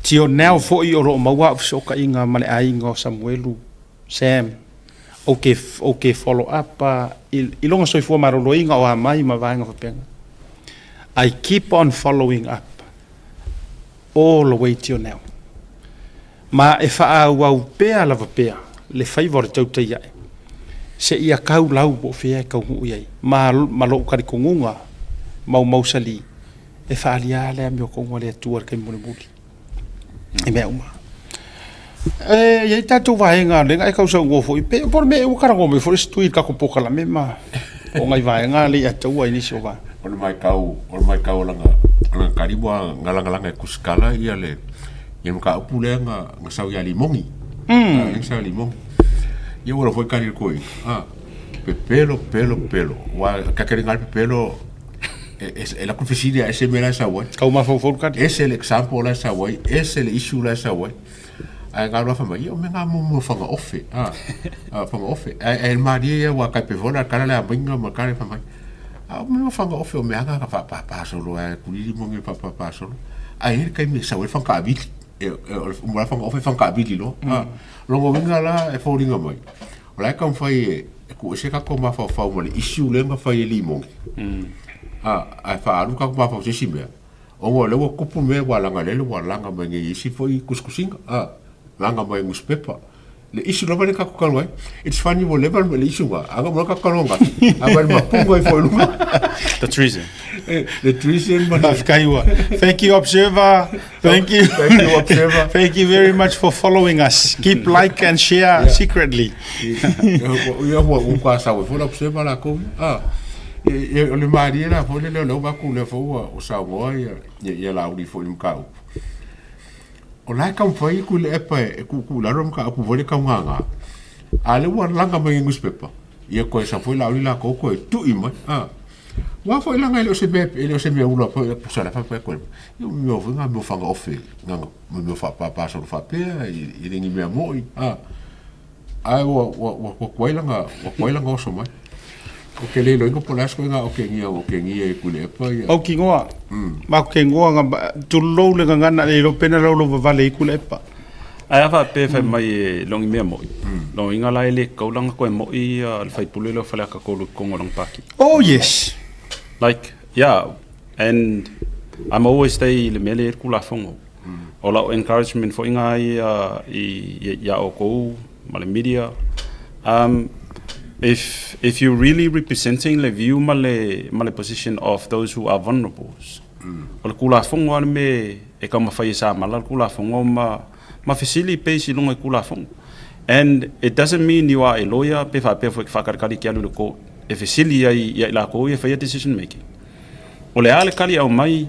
Till now foi o lo o maua au fesootaiga ma le aiga o Samuelu, Sam, ou te, ou te follow up i, i lona soifua maloloina o a mai ma vaega faapena. I keep on following up all the way till now. Ma e faaauau pea lava pea le faiva o le tautai ae, seia tau lau po o fea e taunuu i ai. Ma, ma lou talitonuga maumausali, e faaalia lava le amiotonu a le Atua i le taimi mulimuli i mea uma. E i ai tatou vaega lea na e tausaunoa foi, pe po o le mea ea ua talanoa mai foi le isi tui i le tatou polokalame ma o nai vaega lea ia taua i nisi o vaega. O le matau, o le matau o lana, o lana tali ua galagalaga e kusikala ia le ia mataupu lea na, na sau ia Limogi. Mm. Na sau ia Limogi. Ia ua foi kali koi. Ah, pepelo, pepelo, pepelo. Ua kakele ngal pepelo e, e, e la fesili a ese mea la e sau ai. Kau mafaufau kali. Ese le example la e sau ai, ese le issue la e sau ai. Ae ngā roa whamai, ia o me ngā momo whangaofe, a, a whangaofe. Ae, ae marie ia wā kai pewhora, kara le a mainga ma kare whamai. A o me whangaofe o me anga ka whapāpā solo, ae kuriri mo nge whapāpā solo. Ae he kai me sau e whakaawili, e, e, o le mora whangaofe whakaawili lo. A, longo winga la e fōringa mai. O la e kaumawhai e, e ku ese kako mawhawhau ma le issue le nga whai e limongi. A, ae whaalu kako mawhawhau se isi mea. Ona o lea ua tupu mea ua laga lele ua laga mai nei isi foi kusikusiga a laga mai nusipepa le issue lava lea tatou talanoa ai. It's funny ua leva le issue na aga mo tatou talanoa ananafi a mai le mapuga ai foi luga. The treason. The treason ma Faafetai ua. Thank you Observer. Thank you. Thank you Observer. Thank you very much for following us. Keep like and share secretly. Ia ua ua sau ai foi le Observer lakou ia. O le malie la foi lea o lea ua vaku lea foi ua saunoa ia ia Laauli foi i le mataupu. O la e taumafai Tuilaepa e tuutuu i lalo le mataupu foi lea tau gaga. A o lea ua laga mai i nusipepa, ia toe sau foi Laauli latou toe tui mai. Aua foi leaga e le o se mea, e le o se mea ula foi, pusa la faapea koe, ia o mea foi ngā mea whangaofe, ngā mea whaapāpā solo faapea, i le ni mea moi. Ae ua, ua, ua, ua tuai lana, ua tuai lana oso mai. O ke le iloina po o le a se ituaiga okegia ua okegia e Tuilaepa ia. Pau kinoa, ma ke ngoa nga tulou le gagana le iloa pena lau lova vale i Tuilaepa. Ae a faapea e fai mai e logi mea mo'i, logiga la e le tatau la ona toe mo'i le faipule lea o Faleata 3 i totonu o lana pati. Oh yes. Like, yeah, and I'm always stay i le mea lea e i ai le Tulafono. O lau encouragement foi nga ia i ia outou ma le media. Um, If if you really representing le view ma le ma le position of those who are vulnerables, o le Kulafono lava le mea e taumafai e samala le Kulafono ma ma fesili base i luga i Kulafono. And it doesn't mean you are a lawyer pe faapea foi e te faatalikali e te alu i le court e fesili ai ia i latou ia e faia decision making. O le a le tali e aumai,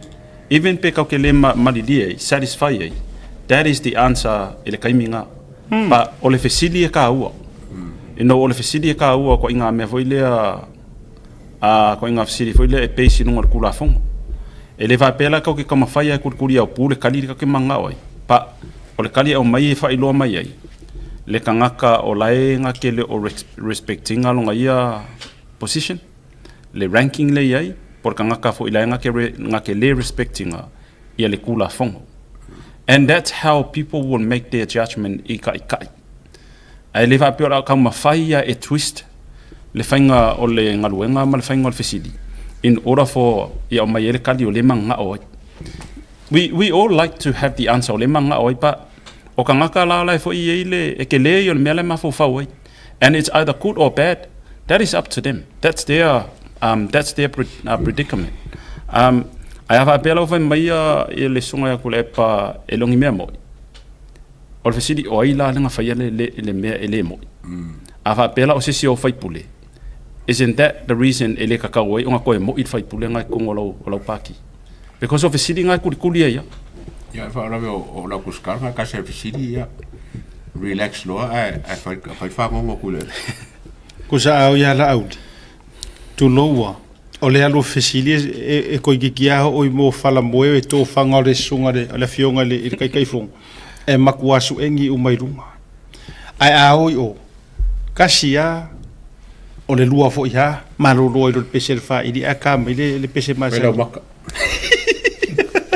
even pe tatou te le malilie ai, satisfy ai, that is the answer i le taimi lena. But o le fesili e taua. You know, o le fesili e taua koa i ngā mea foi lea, a koa i ngā fesili foi lea e base i luga o le Tulafono. E le faapea la tatou te taumafai lava e kulikuli aupu le tali lea tatou te mananao ai, but o le tali e aumai e faailoa mai ai le tagata o la e na te le o respect ina lona ia position. le ranking lea i ai, po o le tagata foi la e na te le respect ina ia le Tulafono. And that's how people will make their judgement i taʻitaʻi. Ae le faapea o le a taumafai ia e twist le faiga o le galuega ma le faiga o le fesili in order for ia aumai ai le tali o lea e mananao ai. We, we all like to have the answer o lea e mananao ai, but o tagata la la e foi i ai le, e tele ia o le mea la e mafaufau ai. And it's either good or bad, that is up to them. That's their, um, that's their pre, uh, predicament. Um, ae a faapea la ua fai mai ia, ia le susuga ia Tuilaepa e le o ni mea moʻi, o le fesili, o ai la le na faia le, le, le mea e le moʻi? A faapea la o se isi o faipule, isn't that the reason e le tatau ai ona toe moʻi le faipule na i totonu o lau, o lau pati? Because o fesili na e kulikuli ai ia. Ia, e faalavelave o, o lau tusitala na kasi e fesili ia. Relax loa ae, ae fai, fai fagogo atu le. Kusa au ia Laauli, tuloua, o le alu o fesili e, e koikiki a hoi mo falamoe e tofaga o le susuga le, le afioga i le, i le Taitaifono, e matua suegi uma i luga. Ae a o i o, kasi a, o le lua foi ha, malolo ai lo le pese le faili, ae ka mai le, le pese masani. Fai lau maka.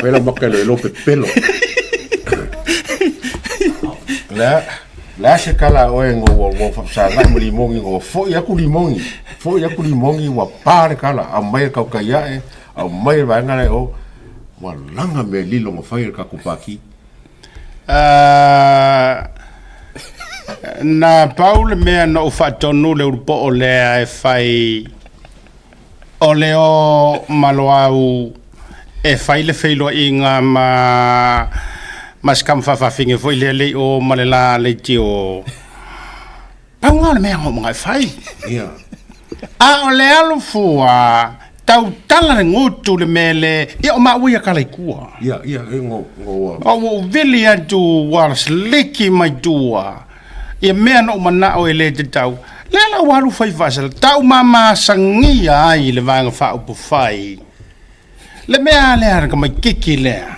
Fai lau maka e lo pepelo. La, la se kala oe ngo ua ua whapsagai ma limongi ngo foi aku limongi. Foi aku limongi ua pā le kala. Au mai e kaukai ae, au mai e vaenga le o. Ua langa me lilo ngo whai e kaku pāki. Na pau le mea na ou faatonu le ulupoo lea e fai o le o Maloau e fai le feiloaiga ma ma se tama faafafine foi lea le i o ma le la leitio. Pau lena o le mea na ou manao e fai. Ia. A o le alu fua, tautala le gutu le mea le, ia o maua ia tala i tua. Ia, ia, e ngo, ngo ua. O ua ou vili atu ua siliki mai tua, ia mea na ou manao e le tatau. Lea la ua alu fai faasala, taumamasagia ai le Vaega Faaupufai. Le mea lea na tamaititi lea.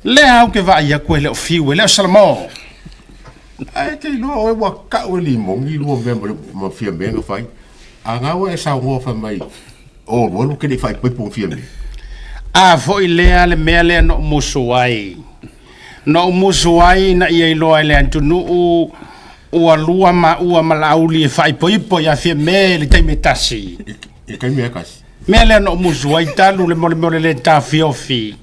Lea au ke vaai atu e le o fiu, e le o Salamo. Ae te iloa oe ua kau e limogi lua mea ma, ma fia mea na fai. A ngā ua e saunoa fai mai, o lua lu ke le faaipoipo ma fia mea. A foi lea le mea lea na ou musu ai. Na ou musu ai ina ia iloa e le atunuu ua lua maua ma Laauli e faaipoipo ia Fiame i le taimi e tasi. I taimi e tasi. Mea lea na ou musu ai talu le molemole le tafiofi.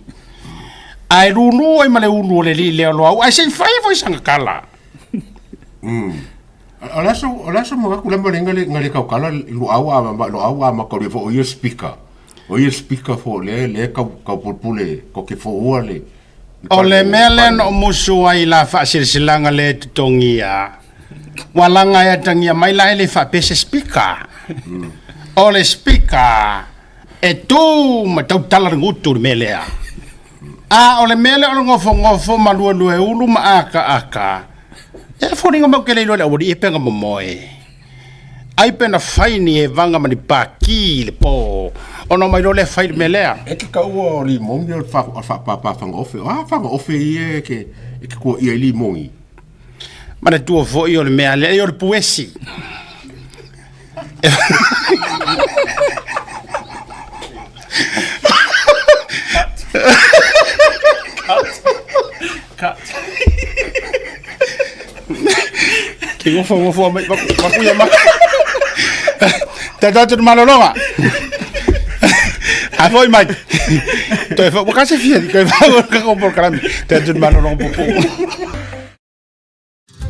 Ae lulu ai ma le ulu o le alii lea o Loau, ae se i fai foi sana tala. O le aso, o le aso manatu lama le nga le nga le kaukala luau a ma luau a ma kauri fo o ia speaker. O ia speaker fo le le kau kau pulpule ko ke fo ua le. O le mea lea na ou musu ai i la faasilasilaga lea e totogia, ua laga e atagia mai la e le faapea se speaker. O le speaker e tu ma tautala le gutu i le mea lea. A o le mea lea o le nofonofo ma luelueulu ma akaaka, e foliga mai ou te le iloa i le aualii e pega momoe. Ai pe na fai ni evaga ma ni paki i le po, ona omai loa lea fai le mea lea. E te taua o limogi o le faapāpā fagaofe. O a fagaofe ia e te, e te kuaia ai limogi? Manatua foi o le mea lea, o le puesi. Cut. Ke gofo gofo mai makuia ma. Tata tu malologa. A foi mai. Toe fa waka se fia, koe fa waka ko por karami. Tata tu malologa popo.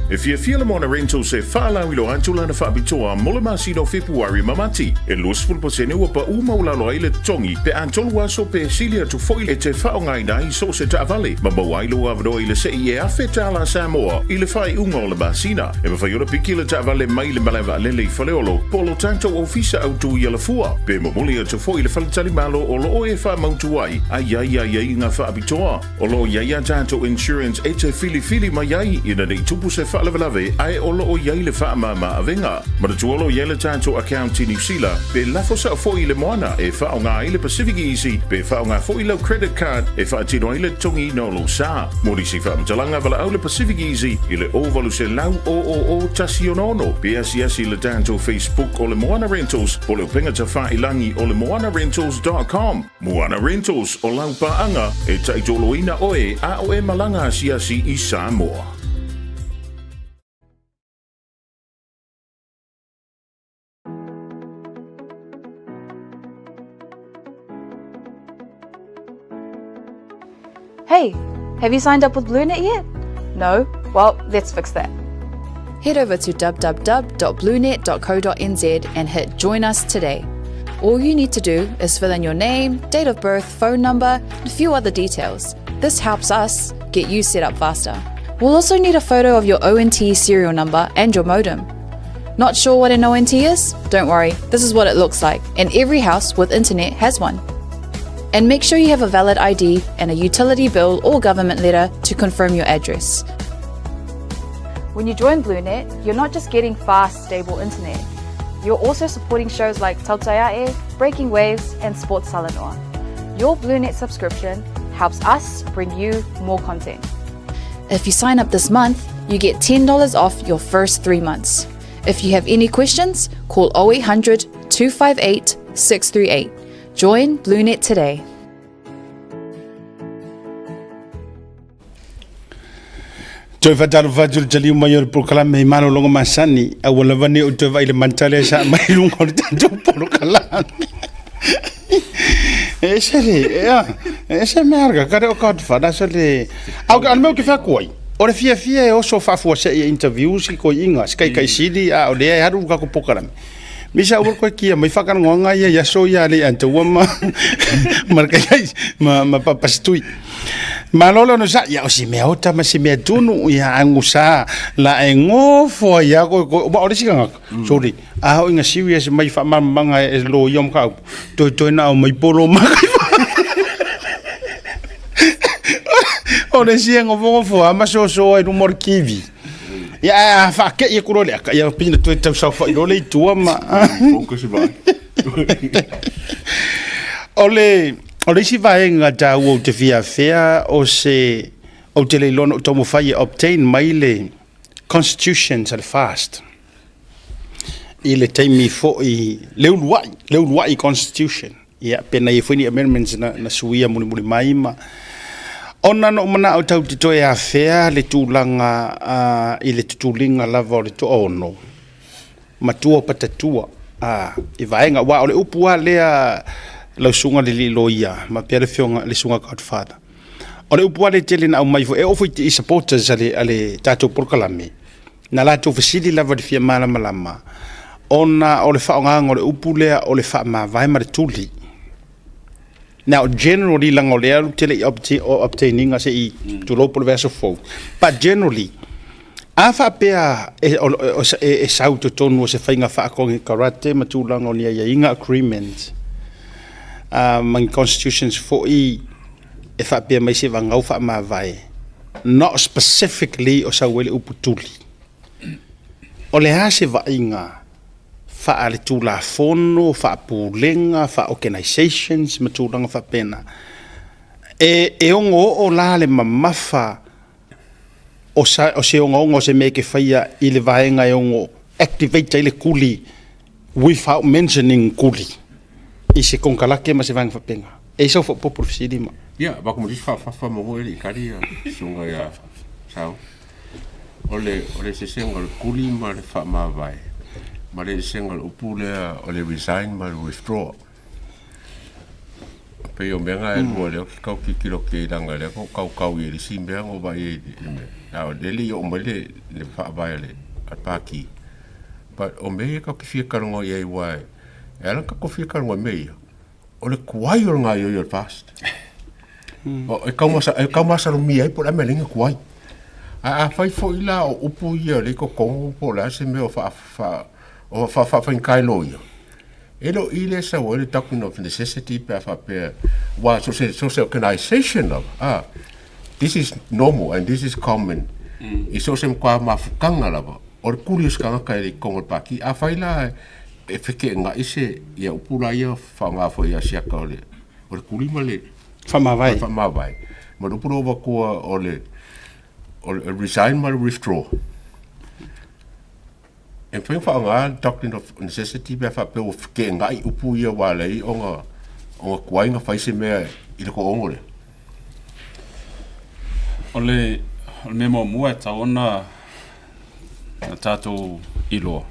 E fiafia le Moana Rentals e faalauiloa atu lana faapitoa mo le masina o Fepuari ma Mati. E 20% ua paʻu maualalo ai le totogi pe a tolu aso pe sili atu foi e te faaaogaina ai so o se taavale ma maua ai lou avanoa i le sei e $1,000 Samoa i le faaiuga o le masina. E mafai ona piki le taavale mai le malae vaalele i Faleolo po o lo tatou ofisa autu i Alafua pe momoli atu foi i le faletalimalo o lo o e faamautu ai a i ai aiaiga faapitoa. O lo o i ai a tatou insurance e te filifili mai ai ina ne i tupu se faalavelave ae o lo o i ai le faamama avega. Manatua o lo o i ai le tatou account i Niu Sila pe lafo sao foi i le moana e faaaoga ai le Pacific Easy pe faaaoga foi lau credit card e faatino ai le totogiina o lou sa. Mo nisi faamatalaga valaau le Pacific Easy i le 0800 000 166 pe asiasi i le tatou Facebook o le Moana Rentals po o le upega tafailangi o le moanarentals.com. Moana Rentals, o lau paaga e taitoloina oe a o e malaga asiasi i Samoa. Hey, have you signed up with BlueNet yet? No? Well, let's fix that. Head over to www.bluenet.co.nz and hit Join Us Today. All you need to do is fill in your name, date of birth, phone number, and a few other details. This helps us get you set up faster. We'll also need a photo of your ONT serial number and your modem. Not sure what an ONT is? Don't worry, this is what it looks like, and every house with internet has one. And make sure you have a valid ID and a utility bill or government letter to confirm your address. When you join BlueNet, you're not just getting fast, stable internet. You're also supporting shows like Tautaiae, Breaking Waves, and Sports Salanoa. Your BlueNet subscription helps us bring you more content. If you sign up this month, you get $10 off your first three months. If you have any questions, call 0800 258 638. Join BlueNet today. Toe faatalofa atu i le taliu mai o le polokalame i malologa masani, a ua lava nei ou toe vaai i le manta lea sa aumai i luga o le tatou polokalame. E ese le, ea, e ese mea arga, kare o Godfather, so le, au ka mea o ke whaku ai. O le fiafia e oso faafuasei e interviews ki koiiga, si kaikai sili, a o lea e alu le kako polokalame. Misa ua koe kia mai whakanoanga ia i aso ia le antaua ma ma kai ma ma papasitui. Malo le ono sa ia o si mea ota ma si mea tunu ia angu sa la e ngofo ia ko ko ba o le sika ngaka. Sorry. A ho inga serious mai whakamamanga e lo ia mka au. Toi toi na o mai polo ma kai. O le sia ngofo ngofo a ma so so ai rumor kiwi. Ia a whaake ia kuro le aka ia pina toe tau sau whai role i tua ma. Focus vai. O le o le isi vaega taua ou te fiafia o se ou te le iloa na ou taumafai e obtain mai le constitutions a le FAST i le taimi foi le uluai le uluai constitution Ia, pena i ai foi ni amendments na, na suia mulimuli mai ma ona na ou manao tau te toe afea le tulaga uh, i le tutuliga lava o le toaono matua patatua uh, i vaega aua o le upu lava lea lau susuga le alii loia ma pea le afioga le susuga Godfather o le upu lava lea tele na aumai foi e oo foi i supporters a le, a le tatou polokalame Na latou fesili lava i le fia malamalama ona o le faaaogaina o le upu lea o le faamavae ma le tuli. Now, generally, leaga o lea ou te le i obtain ina se i tulou po o le vaiaso fou, but generally, a faapea e, e, e sau i totonu o se faiga faakonekarate ma tulaga o ni aiaiga agreement ma ni constitutions foi e faapea mai se vagau faamavae, not specifically o sau ai le upu tuli. O le a se vaaiga faaletulafono, faapulega, faa-organizations ma tulaga faapena, e, e ono oo la le mamafa o, sa, o se ogaoga o se mea e ke faia i le vaega e ono activate ai le kuli without mentioning kuli i se konekarate ma se vaega faapena. E i sau faaopoopo le fesili ma. Ia, ba ko mo faafafa mo go ele kali ia sunga ia sau. O le o le sesenga o le kuli ma le faamavae ma le esesega o le upu lea o le resign ma le withdraw. Pei o mea na e lua lea ou te tau tilotilo atu i ai leaga o lea na ou tautau i le isi mea na ou vaai ai i le mea, a o lea e le i oo mai le le faavae a le Pati. But o mea ia tatou te fia talanoa i ai aua e ala ona tatou fia talanoa i mea ia, o le tuai o le gaoioi o le FAST. O, e tau e tau masalomia ai po o le a le mea e ala ai ona tuai. Ae afai foi la o upu ia o lea i totonu po o le a se mea o faa, faa, o faafaigata e loia, E le o i lea e sau ai le doctrine of necessity pe a faapea, aua so se, so se organization lava, a, this is normal and this is common i so o se matua mafutaga lava, o le tuli o se tagata i totonu o le Pati. Afai la e feteenai se, ia upu la ia faaaoga foi ia Asiata o le, o le tuli ma le Faamavae. Faamavae. Ma le upu lea ua avatua o le, o le resign ma le withdraw. E mafai ona faaaoga le doctrine of necessity pe a faapea ua feteenai upu ia ua ala ai ona ona tuai ona fai se mea i le toaono lea. O le, o le mea muamua e tatau ona na tatou iloa,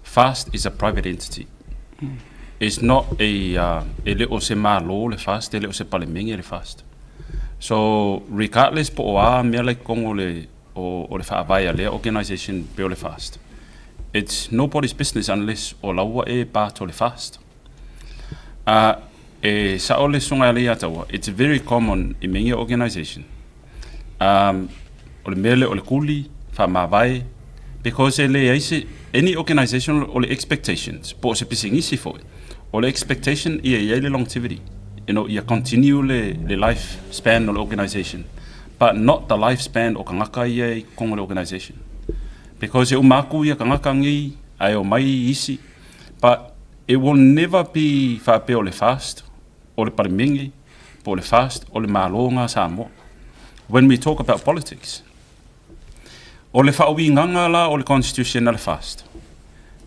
FAST is a private entity. It's not a, uh, e le o se Malo le FAST, e le o se Palemene le FAST. So, regardless po o a mea la i totonu o le o, o le faavae a lea organisation pe o le FAST. It's nobody's business unless o la ua e part o le FAST. A e sao le susuga ia Leiataua, it's very common i many organisation. Um, o le mea lea o le kuli, faamavae, because e leai se, any organisation o le expectations, po o se pisinisi foi, o le expectation ia i ai le longevity, you know, ia continue le, le life span o le organisation. But not the life span o kangaka ia i totonu o le organisation. Because e uma atu ia kangaka nei ae omai isi, but it will never be faapea o le fast o le Palemene po o le fast o le Malo nga Samoa. When we talk about politics, o le faauigaga la o le constitution a le fast,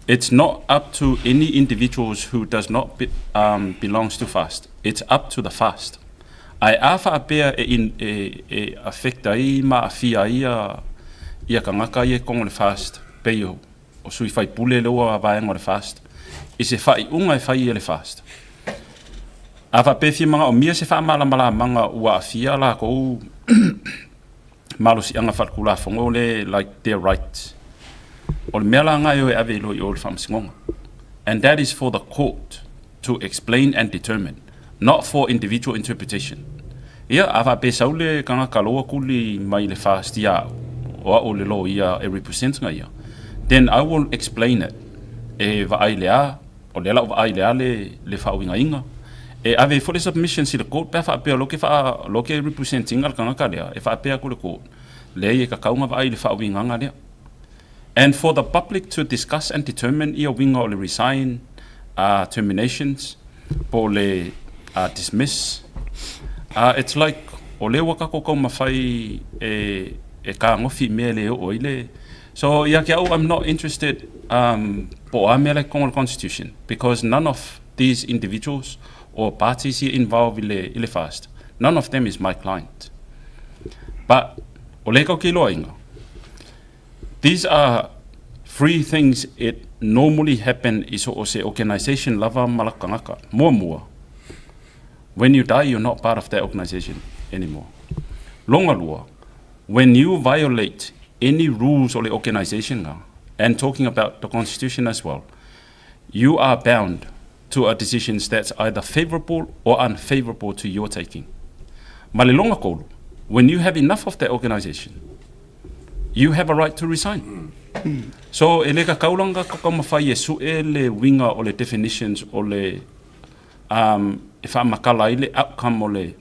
it's not up to any individuals who does not be, um, belongs to fast. It's up to the fast. Ae a faapea e in, e, e affect ai ma aafia ai ia, ia kangaka ia i totonu o le FAST, pei o, o sui faipule lea ua vaega o le FAST, i se faaiuga e fai e le FAST. A faapea e fia manaomia se faamalamalamaga ua aafia lakou malosiaga faaletulafono le like their right, o le mea la lena e o e ave loa i o i le faamasinoga. And that is for the court to explain and determine, not for individual interpretation. Ia, a faapea sau le tagata loa kuli mai le FAST ia au, o au le loia e represent nga ia, then I will explain it e vaai le a, o lea la u vaai le a le, le faauigaina. E ave ai foi le submissions i le court pe a faapea o lo ke wha, lo ke represent inga le tagata lea, e faapea atu le court, leai e kakau nga vaai i le faauigaga lea. And for the public to discuss and determine ia uiga o le resign, uh, terminations, po o le uh, dismiss, uh, it's like o lea ua tatou taumafai e, e kagofi i mea e le oo ai le... So ia te au, I'm not interested um, po o a mea la i totonu o le constitution because none of these individuals or parties here involved i le, i le FAST, none of them is my client. But o lea tatou te iloaina, These are three things it normally happen i so o se organisation lava ma laka tagata. Muamua, when you die you're not part of that organisation anymore. Longa lua, when you violate any rules o le organisation nga, and talking about the constitution as well, you are bound to a decisions that's either favourable or unfavourable to your taking. Ma le longa kolu, when you have enough of that organisation, you have a right to resign. So e le kakaulanga ka taumafai e sue le uiga o le definitions o le um, e faamatala ai le outcome o le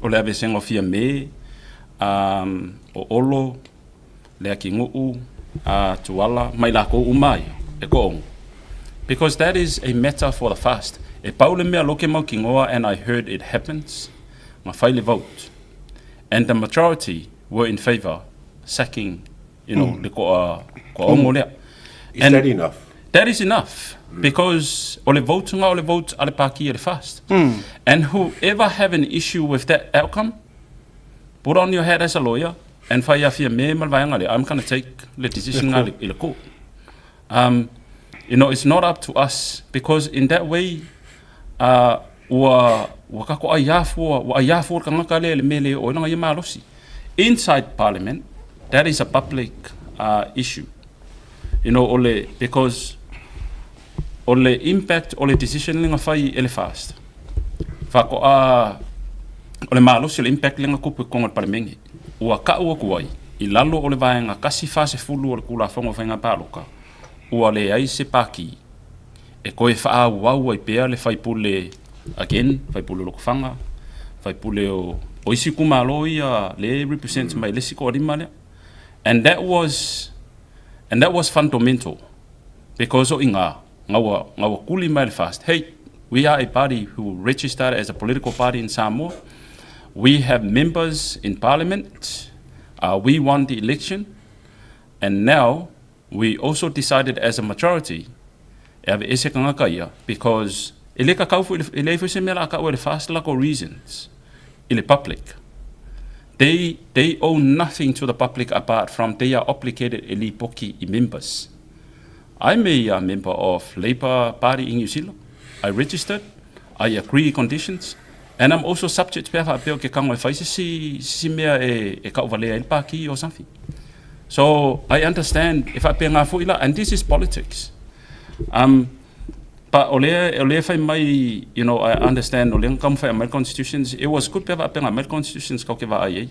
o le aveesega o Fiame, um, o Olo, Leakinuu, a Tuala, ma i lakou uma ia, e koʻogo. Because that is a matter for the fast. E pau le mea loke mautinoa and I heard it happens, na fai le vote. And the majority were in favour sacking, you know, le koa, koaogo lea. Is that enough? That is enough because o le vote nga o le vote a le Pākī e le fast. And whoever have an issue with that outcome, put on your hat as a lawyer and fai ia Fiame ma le vaega lea, I'm gonna take le decision nga i le court. Um, you know, it's not up to us because in that way, uh, Ua ua tatou aiā fua, ua aiā fua le tagata lea i le mea e le oo ai lona ia malosi. Inside Parliament, that is a public issue. You know, o le, because o le impact o le decision lea na fai e le FAST, faatoa, o le malosi o le impact lea na tupu i totonu o le Palemene, ua tau atu ai i lalo o le Vaega 140 o le Tulafono o Faiga Palota, ua leai se Pati e toe faaauau ai pea le faipule again, faipule o Lotofaga, faipule o, o isi itumalo ia lea e represent mai le isi toalima lea. And that was, and that was fundamental because o iga, na ua, na ua tuli mai le FAST, hey, we are a party who registered as a political party in Samoa. We have members in parliament. We won the election. And now We also decided as a majority e aveese tagata ia because e le kakau foi e leai foi se mea la a kau e le FAST lako reasons i le public. They they owe nothing to the public apart from they are obligated e lipoti i members. I'm a member of Labour Party in New Zealand. I registered, I agree conditions and I'm also subject pe a faapea o ke kago e fai se si se si mea e e kauvalea ai le paki or something. So I understand e faapena foi la and this is politics. Um, but o lea, o lea fai mai, you know, I understand o lea na taumafai e aumai le constitutions, it was good pe faapena aumai le constitutions kau ke vaai ai.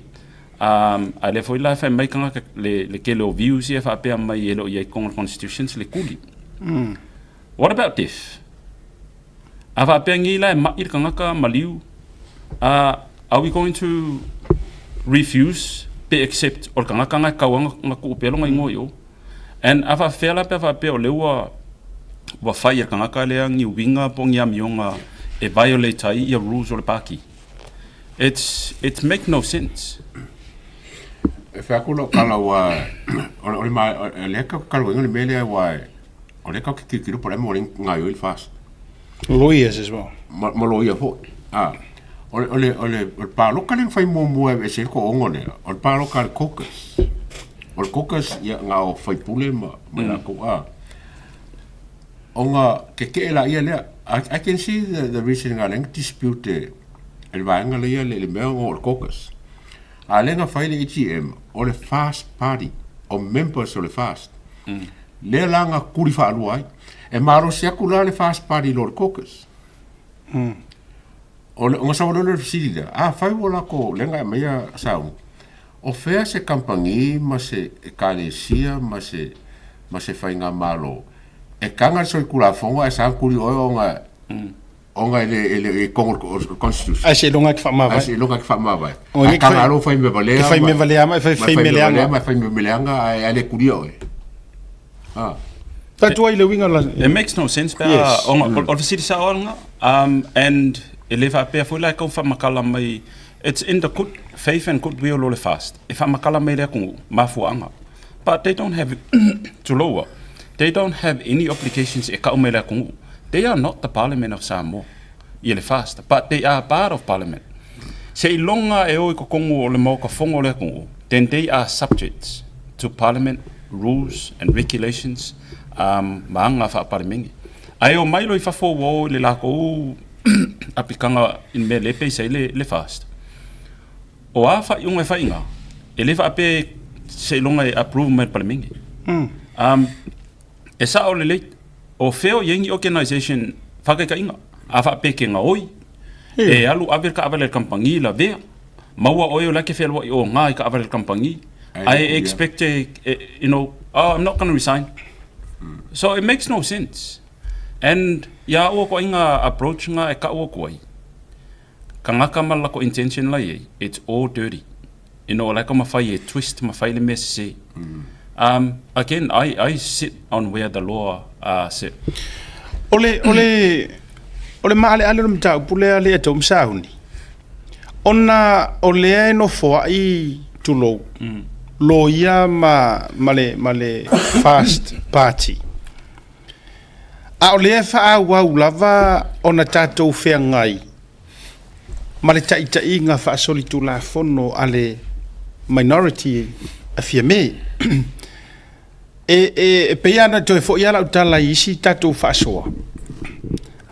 Um, a lea foi la fai mai tagata le, le tele o views ia faapea mai e le o i ai totonu o le constitutions le kuli. What about death? A faapea nei la e ma'i le tagata maliu, a are we going to refuse pe accept o le tagata na e tau lava na tuu pea lona igoa i o? And a faapefea la pe a faapea o lea ua ua fai e le tagata lea ni uiga po o ni amioga e violate ai ia rules o le paki? It's it make no sense. E fai atu lau tala aua o le o lea e talauina le mea lea aua o lea tatou te tilotilo po o le a le mea ua ala ai ona gaoioi le FAST. Lawyers as well. Ma, ma loia foi. Ah, o le, o le, o le, o le pāloka lea na fai muamua e aveese ai le toaono lea, o le pāloka a le caucus. O le caucus, ia, na o faipule ma, ma mm. latou, ah. Ona keke'e laia lea. I, I can see the, the reason nga lea dispute e, e le vaega lea le, le mea o le caucus. A lea na fai le AGM, o le FAST party, o members o le FAST. Mm. Lea la na kuli faalua ai. E malosi atu la le FAST party i lo le caucus. Mm. O le, ona sawa le fesili lea, a fai ua lako lea na e aumaia sauni, o fea se kamupani ma se ekalesia ma se, ma se faigamalo e taga le solitulafono ae sa kuli oe ona mm. Ona e le e le e kongo o le constitution. Ae seiloga e te faamavae. Ae seiloga e te faamavae. Ae taga alo fai mea valea. E fai mea valea ma e fai fai mea leaga. Ma e fai mea leaga ae le kulia oe. Ah. Tatou ai le uiga la. It makes no sense pe a ona o le fesili sao lena and e le faapea foi la e tau faamatala mai it's in the good faith and good will o le FAST e faamatala mai le atunuu mafuaaga but they don't have to lower they don't have any obligations e tau mai le atunuu They are not the Parliament of Samoa ia le FAST, but they are part of Parliament. Seiloga e o i totonu o le Maota Fono o le atunuu, then they are subjects to Parliament rules and regulations um, ma aga faa-Palemene. Ae o mai loa i fafo ua o i le latou apitaga i le mea lea e pei ai le, le FAST. O a faaiuga e fai i ina, e le faapea seiloga e approve mai le Palemene. Um, E sao lelei, o fea o i ai ni organisation faataitaiga, a faapea e te gaoi, e alu ave le taavale a le kamupani i lavea, maua oe o la e te fealuai oga i taavale a le kamupani, ae e expect e, you know, oh I'm not gonna resign. So it makes no sense. And ia au atoaiga approach nga e kau atu ai, Tagata ma le lako intention la iai, it's all dirty. You know, like mawhai e twist, mawhai le mea sese. Um, again, I, I sit on where the law uh, sit. O le, o le, o le maaleale o le mataupu lea le tou masauni, ona o lea e nofoai tulou, mm. loia ma, ma, le, ma le Fast Party. A o lea e faaauau lava ona tatou feagai ma le taitaiga faasolitulafono a le minority a Fiamē. E, e, e pei lava ona toe foi lava lau tala i isi tatou faasoa.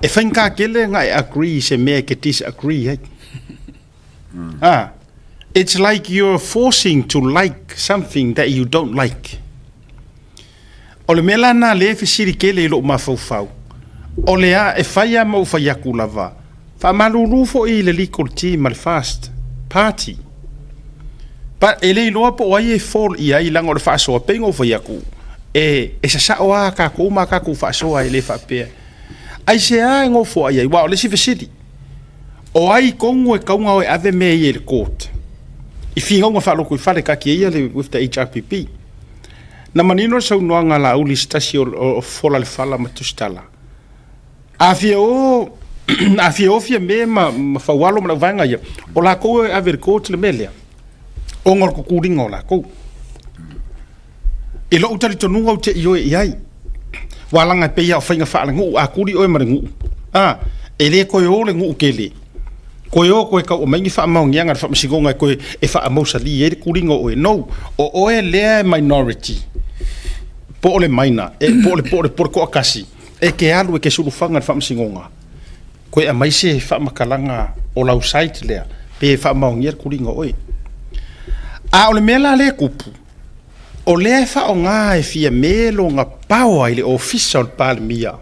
E faigata tele ona e agree i se mea e te disagree ai. Ah, it's like you're forcing to like something that you don't like. O le mea la lena lea e fesili tele i lou mafaufau, o le a, e fai lava ma ou fai atu lava, faamalulu foi i le legal team ma le FAST Party. But e le iloa po o ai e fall i ai leaga o le faasoa, pei ona ou fai atu, e, e sasao lava tatou ma a tatou faasoa e le faapea. Aisea e nofoai ai? Aua o le isi fesili, o ai tonu e tatau ona o e ave mea ia i le court? I finauga faalotoifale taatia ia le with the HRPP. Na manino le saunoaga a Laauli i se tasi o Fola le Fala ma Tusitala, a fia o a fia o Fiame ma, ma Faualo ma le auvaega ia, o latou e ave i le court le mea lea, ona o le tutuliga o latou. I lou talitonuga ou te ioe i ai, ua laga e pei lava o faiga faalenuu, a tuli oe ma le nuu, a, e le toe o le nuu tele, toe o toe tau aumai ni faamaoniaga a le faamasinoga e toe e faamausali ai le tuliga o oe. No, o oe lea e minority, po o le minor, e, po o le, po o le, po o le toatasi, e te alu e te sulufaga i le faamasinoga, toe aumai se faamatalaga o lau side lea, pe faamaonia le tuliga o oe. A o le mea la lea e tupu, O lea e faaaoga e Fiame lona power i le Ofisa o le Palemia,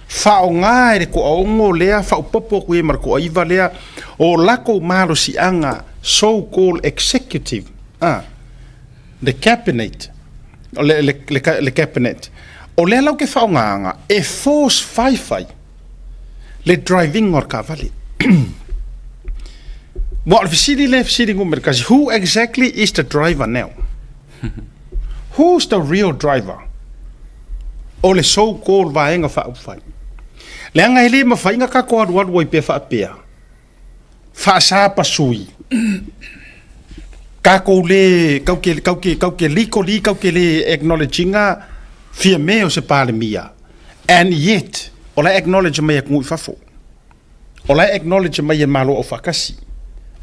faaaoga e le toaono lea, faaopoopo atu i ai ma le toaiva lea o latou malosiaga so called executive, a, the cabinet, le, le, le, le cabinet. O lea latou te faaaogaina e force faifai le driving o le taavale. Aua o le fesili lea e fesili numera tasi, who exactly is the driver now? Who's the real driver? O le so called vaega faaupufai. Leaga e le mafai ona tatou alualu ai pea faapea, faasapasui, tatou le, kau ke, kau ke, kau ke legally, kau ke le acknowledge ina Fiame o se Palemia, and yet, o la e acknowledge mai e atunuu i fafo. O la e acknowledge mai e Malo Aufaatasi.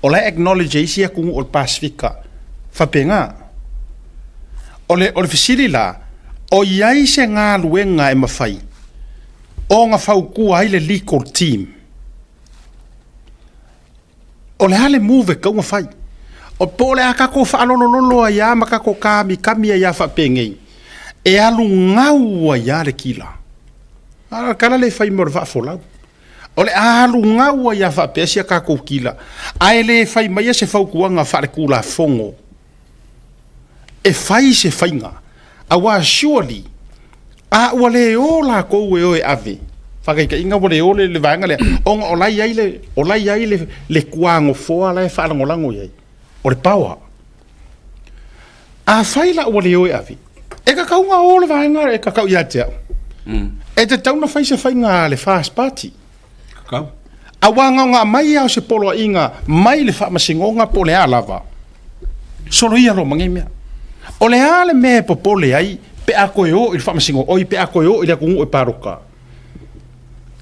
O la e acknowledge e isi atunuu o le Pasefika. Faapena. O le, o le fesili la, o i ai se galuega e mafai ona fautua ai le legal team? O le a le move e tatau ona fai? O po o le a tatou faalolololo ai lava ma tatou kamikami ai lava faapenei, e alu gau ai lava le kila. A o le tala lea e fai mo le vaafolau. O le a alu gau ai lava faapea si a tatou kila, ae le fai maia se fautuaga faaletulafono e fai se faiga, aua surely a ua le o latou e o e ave, faataitaiga ua le o le vaega lea, ona o la e i ai le, o la e i ai le, le tuanofoa la e faalagolago i ai, o le power. Afai la ua le o e ave, e tatau ona o le vaega e tatau ia te au. E tatau ona fai se faiga a le FAST Party. Tatau. Aua na ona aumai lava o se poloaiga mai le faamasinoga po o le a lava, soloia loa ma nei mea. O le a le mea e popole ai pe a toe o i le faamasinoga, oi pe a toe o i le atunuu e palota?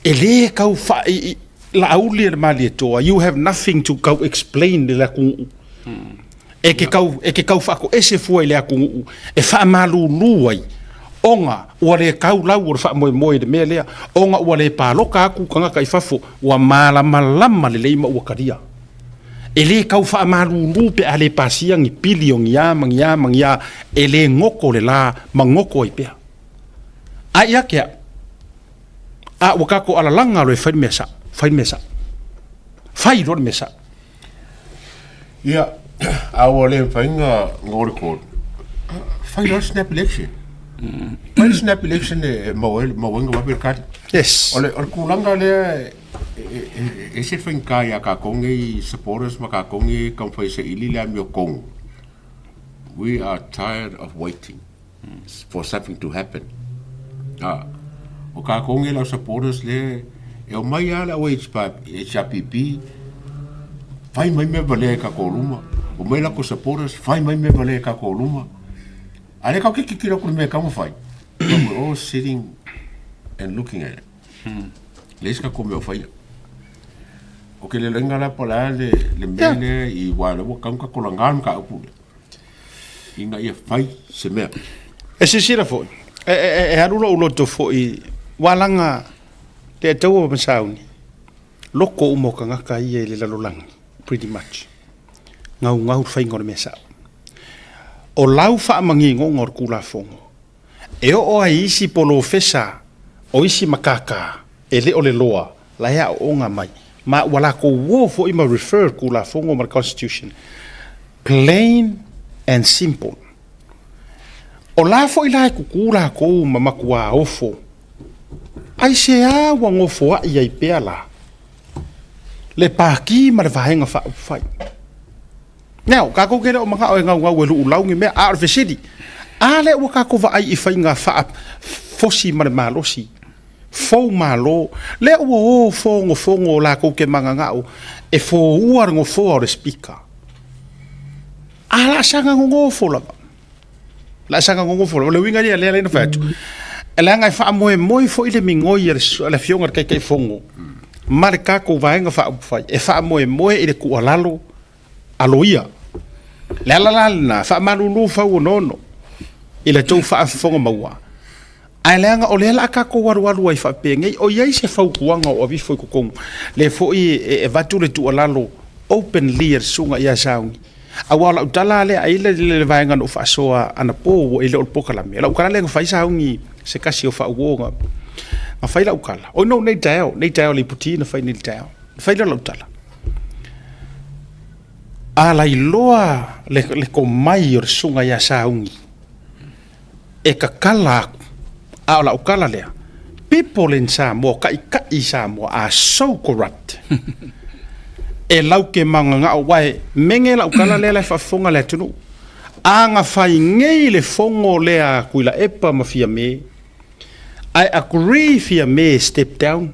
E le tau faa, i, i, Laauli e le Malietoa, you have nothing to tau explain i le atunuu. E ke tau, e ke tau faatoese fua i le atunuu e faamalulu ai, ona ua le tau lau o le faamoemoe i le mea lea, ona ua le paloka atu tagata i fafo, ua malamalama lelei ma ua talia. E le tau faamalulu pe a le pasia ni pili o ni a ma ni a ma ni a, e le goto le la ma goto ai pea. Ae ia te au, a ua tatou alalaga loa e fai le mea sao, fai le mea sao. Fai loa le mea sao. Ia, a ua le mafai ona o le court, fai loa le snap election. Fai le snap election e maua ai maua ai vave le tali. Yes. O le, o le tulaga lea e ese le faigata ia tatou nei supporters ma tatou nei taumafai e saili le amiotonu. We are tired of waiting for something to happen. A, o tatou nei le au supporters lea e omai lava le au HRPP, fai mai mea valea i tatou luma, omai latou supporters, fai mai mea valea i tatou luma. A lea tatou te tilotilo atu i le mea e tatau ona fai, but we're all sitting and looking at it. Leai se tatou mea o faia. O ke leleina la po o le a le, le mea lea i aua o lea ua tatau ona tatou laga le mataupu lea ina ia fai se mea. E silasila foi, e, e, e alu lou loto foi, ua laga. Leiataua ma Sauni, loko uma o tagata ia i le lalolagi, pretty much. Gaugau le faiga o le mea sao. O lau faamaginoga o le Tulafono, e oo lava i isi polofesa o isi matata e le o le loa, la e aooga mai, ma ua latou o foi ma refer le Tulafono ma le Constitution, plain and simple. O la foi la e tutu latou ma matuā ofo, aisea ua nofoai ai pea la le Pati ma le Vaega Faaupufai? Now, tatou te le o manao e gaugau e luulau ni mea, a o le fesili, a lea ua tatou vaai i faiga faafosi ma le malosi, fou malo, lea ua o fogofogo latou te mananao e foua le nofoa o le Speaker. A la saga nonofo lava. La saga nonofo lava. O le uiga ia lea na fai atu. E leaga e faamoemoe foi le migoi a le afioga i le Taitaifono ma le tatou Vaega Faaupufai e faamoemoe i le tuualalo a loia. Le ala la lena, faamalulu fauonoono i le tou faafofoga maua. Ae leaga o lea la a tatou alualu ai faapenei, o i ai se fautuaga o aveifo i totonu, lea foi e avatu le tuualalo openly a le susuga ia Sauni. Aua o lau tala lea, ai le, le vaega na ou faasoa anapo ua e le o le polokalame. O lau tala lea na fai Sauni se kasi o faauo na, na fai lau tala. Oi no, nei taeao, nei taeao le iputi na fai nei le taeao. Na fai lea lau tala. A lailoa le, le komai o le susuga ia Sauni, e tatala aku, a o lau tala lea, people in Samoa, taitai i Samoa are so corrupt. E lauke maungagao, aua e mege lau tala lea la e faafofoga le atunuu. A na fai nei le fono lea a Tuilaepa ma Fiame, I agree Fiame step down,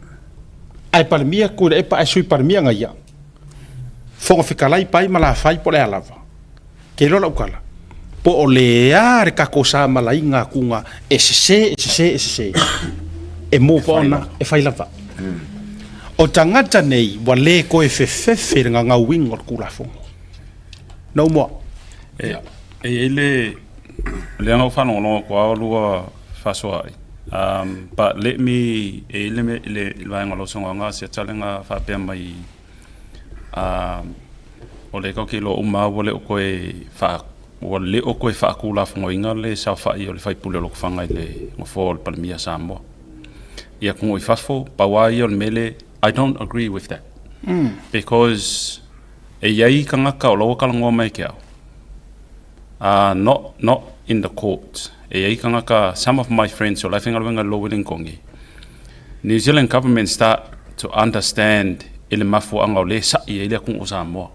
ae Palemia Tuilaepa ae Sui Palemia na ia. Fofoga Fetalai pai ma Lafai po o le a lava. Ke iloa lau tala, po o le a le tatou samalaiga atuga e sese, e sese, e sese, e move on e fai lava. O tagata nei ua le toe fefefe i le gagauina o le Tulafono. No more. E i ai le, lea na ou faalogologo atu lava o lua faasoaai, um, but let me, e i ai le, le, le vaega o lau saunoaga se tala na faapea mai um, O lea tatou te iloa uma lava ua le o toe faa, ua le o toe faatulafonoina le saofai o le faipule o Lotofaga i le nofoa o le Palemia o Samoa. I atunuu i fafo, pau lava ia o le mea le, I don't agree with that. Because e i ai tagata o la ua talanoa mai ke au, not in the court. E i ai tagata, some of my friends o la e faigaluega i le Law Wellington, New Zealand government start to understand i le mafuaaga o lea e sa'i ai le atunuu o Samoa.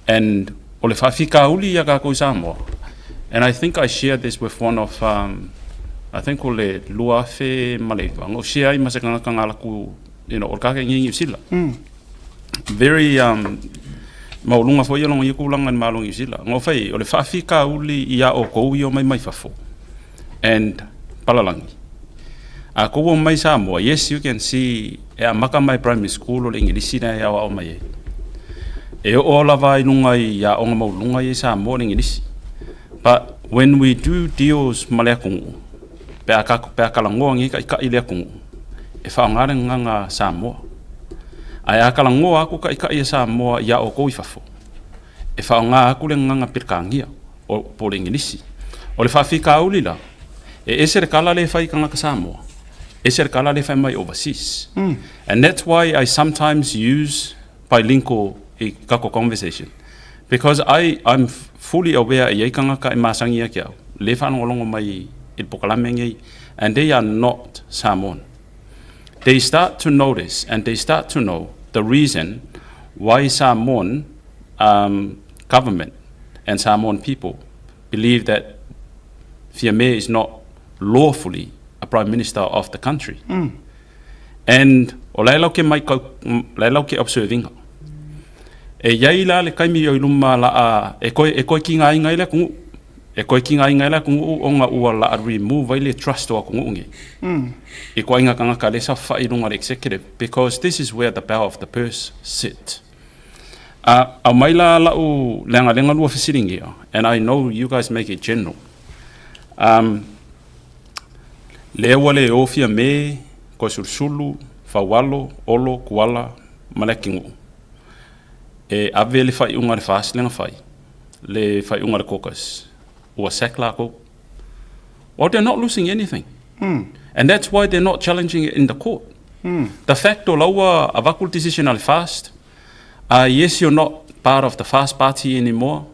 And o le faafitauli ia tatou i Samoa, and I think I shared this with one of, I think o le 2009, na ou share ai ma se tagata na alu atu, you know, o le tagata i Niu Sila. Very um, maualuga foi ia lona ia tulaga i le Malo o Niu Sila. Na ou fai ai, o le faafitauli ia outou ia omai mai fafo, and palalagi. A kou omai Samoa, yes you can see e amata mai primary school o le Igilisi lea e aoao mai ai. E oo lava i luga i aoga maualuluga ia i Samoa le Igilisi. But when we do deals ma le atunuu, pe a tatou, pe a talanoa nei taitai i le atunuu, e faaaoga le gagana Samoa. Ae a talanoa atu taitai a Samoa ia outou i fafo, e faaaoga atu le gagana Peretania po o le Igilisi. O le faafitauli la, e ese le tala lea e fai i tagata Samoa, ese le tala lea e fai mai overseas. And that's why I sometimes use bilingual i tatou conversation because I, I'm fully aware e i ai tagata e masani ia te au, lea e faalogologo mai i le polokalame nei, and they are not Samoan. They start to notice and they start to know the reason why Samoan government and Samoan people believe that Fiame is not lawfully a prime minister of the country. And o la e lau ke mai kau, la e lau ke observinga. E iai la le taimi o i luma la a, e koe, e koe kiga inga i le atunuu. E koe kiga inga i le atunuu ona ua la a remove ai le trust o atunuu nei. I koaiga tagata lea sa fa'i i luga o le executive because this is where the power of the purse sit. A aumai la la'u leagalega lua fesiligia, and I know you guys make it general. Um, lea ua le o Fiame Koesulusulu, Faualo, Olo, Kuala ma Leakinuu e ave le faaiuga a le FAST lea na fai, le faaiuga a le caucus, ua sack lakou. Well, they're not losing anything. And that's why they're not challenging it in the court. The fact o la ua avatu le decision a le FAST, yes, you're not part of the FAST party anymore.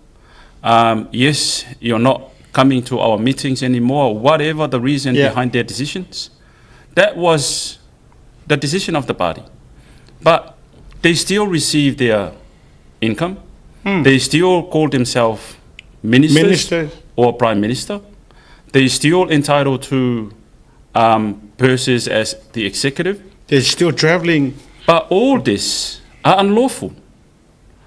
Yes, you're not coming to our meetings anymore, whatever the reason behind their decisions. That was the decision of the party. But they still receive their income. They still call themselves ministers, Ministers. or prime minister. They still entitled to purses as the executive. They're still travelling. But all this are unlawful.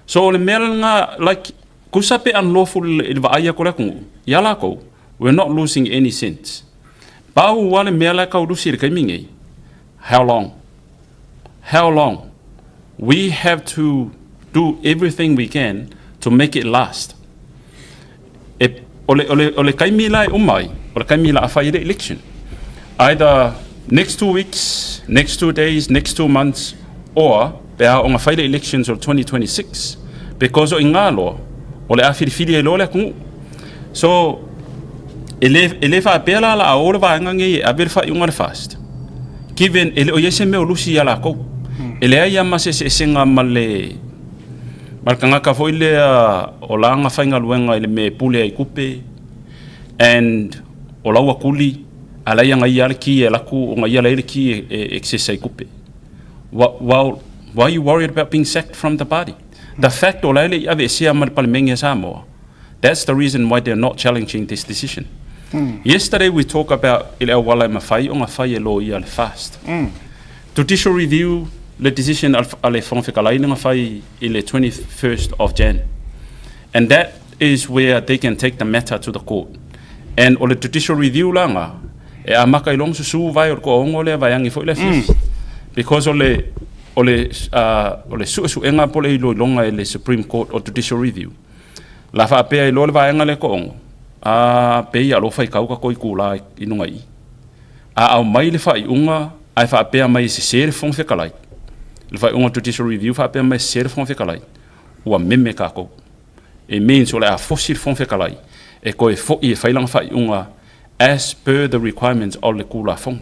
So o le mea lena, like, tusa pe unlawful i le vaai atu o le atunuu, ia latou, we're not losing any cents. Pau lava le mea la e tau lusi i le taimi nei, how long? How long? We have to do everything we can to make it last. E, o le, o le, o le taimi la e uma ai, o le taimi la a fai ai le election. Either next 2 weeks, next 2 days, next 2 months, or pe a ona fai le elections o 2026. Because o i ngā loa, o le a filifili ai loa le atunuu. So, e le faapea la la a o le vaega nei e ave le faaiuga a le FAST. Given, e le o i ai se mea o lusi ia lakou. E leai lava ma se eseesega ma le tagata foi lea o la na faigaluega i le mea e pule ai tupe and o la ua tuli a la ia na ia le ki e laku o na ia la le ki e access ai tupe. Well, why are you worried about being sacked from the party? The fact o la le i ave e sea ma le palemenge a Samoa, that's the reason why they're not challenging this decision. Yesterday we talked about i le auala e mafai ona fai e loia le FAST. Judicial review le decision a le Fofoga Fetalai na fai i le 21st of Jan. And that is where they can take the matter to the court. And o le judicial review la nga, e amaka i long susu vai o le koongo lea vai angi foi le fifi. Because o le suesuega po le iloiloga e le Supreme Court o judicial review. La faapea i lo le vaega le koongo, a pe ia alofa i kauka ko i kula i nunga i. A au mai le faaiuga ae faapea mai e sesē le Fofoga Fetalai. Le faaiuga judicial review faapea mai e sesē le Fofoga Fetalai. Ua meme kākou. It means o le a fosi le Fofoga Fetalai e koe fo'i e fai lana faaiuga as per the requirements o le Tulafono.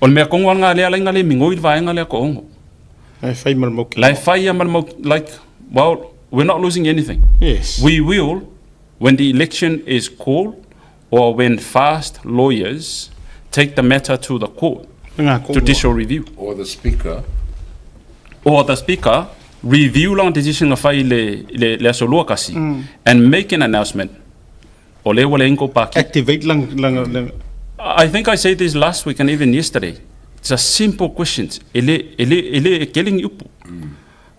O le mea tonu lava lea ala ai na le migoi le vaega lea to'ono. La e fai ma le mau La e fai ia ma le mau, like, well, we're not losing anything. We will, when the election is called or when FAST lawyers take the matter to the court, Ngā ko judicial review. Or the speaker. Or the speaker review lana decision na fai i le aso lua kasi and make an announcement. O le ua le ingo paki. Activate lang. I think I said this last week and even yesterday. It's a simple questions. E le e kele ni upu.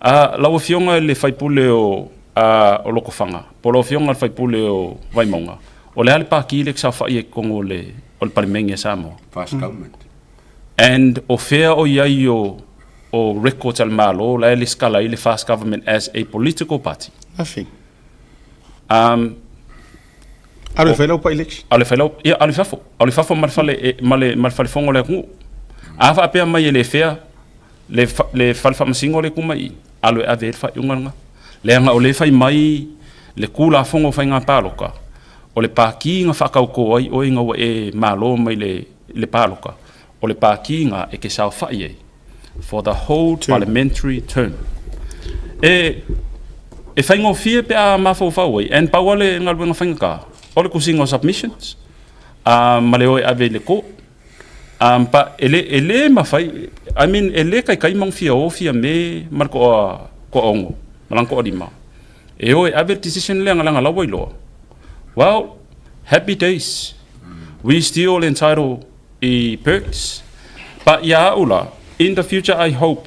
Lau afioga i le faipule o Lotofaga, po lau afioga i le faipule o Vaimauga, o le a le paki le saofai e totonu o le Palemene a Samoa? FAST government. And o fea o iai o records al Malo la e le skala i le FAST government as a political party? Nothing. Alo e fai lau pa election. A le failau, ia, a le fafo. A le fafo ma le fale, ma le fale fongo le atunuu. A faapea mai e le fea, le fale faamasino le kuma i, alo e ave ai le faaiuga lena. Leaga o le fai mai le Tulafono o Faiga Palota, o le paki na faatautō ai oe ina ua e malo mai le paloka, o le paki na e ke saofai ai for the whole term. Parliamentary term. E faigofie pe a mafaufau ai, and pau le galuega faigata, o le tusiga o submissions, ma le o e ave i le court. Pa e le mafai, I mean, e le kaikai mau fia o fia me ma le koa ono, ma lana koa lima. E o e ave le decision lea nga laua iloa. Well, happy days. We still entitled i perks. But ia au la, in the future I hope,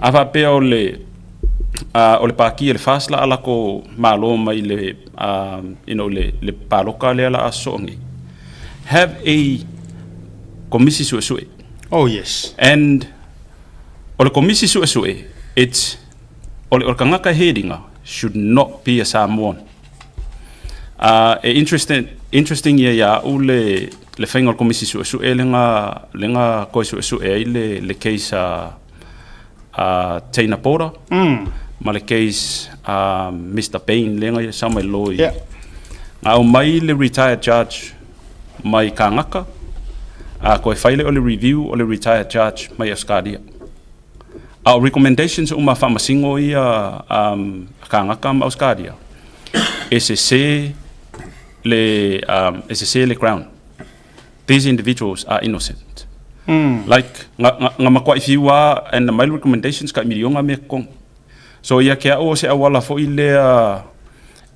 a faapea o le paki e le FAST la ala ko malo mai le le paloka lea la a soo nei. Have a komisi suesue. Oh, yes. And o le komisi suesue, it's o le kangaka headinga should not be a Samoan. E interesting ia ia u le le faiga o le Komisi Suesue lea na lea na toe suesue ai le le case a a Teina Porter ma le case a Mister Bain lea na sau mai loa i Na aumai le retired judge mai Kāgaka, a toe fai lea o le review o le retired judge mai Ausetalia. A o recommendations uma a Faamasino ia a Kāgaka ma Ausetalia, e sese le, e sese le ground. These individuals are innocent. Like, na matuai fiu lava and aumai le recommendations kai miliona mea totogi. So ia te au o se auala foi lea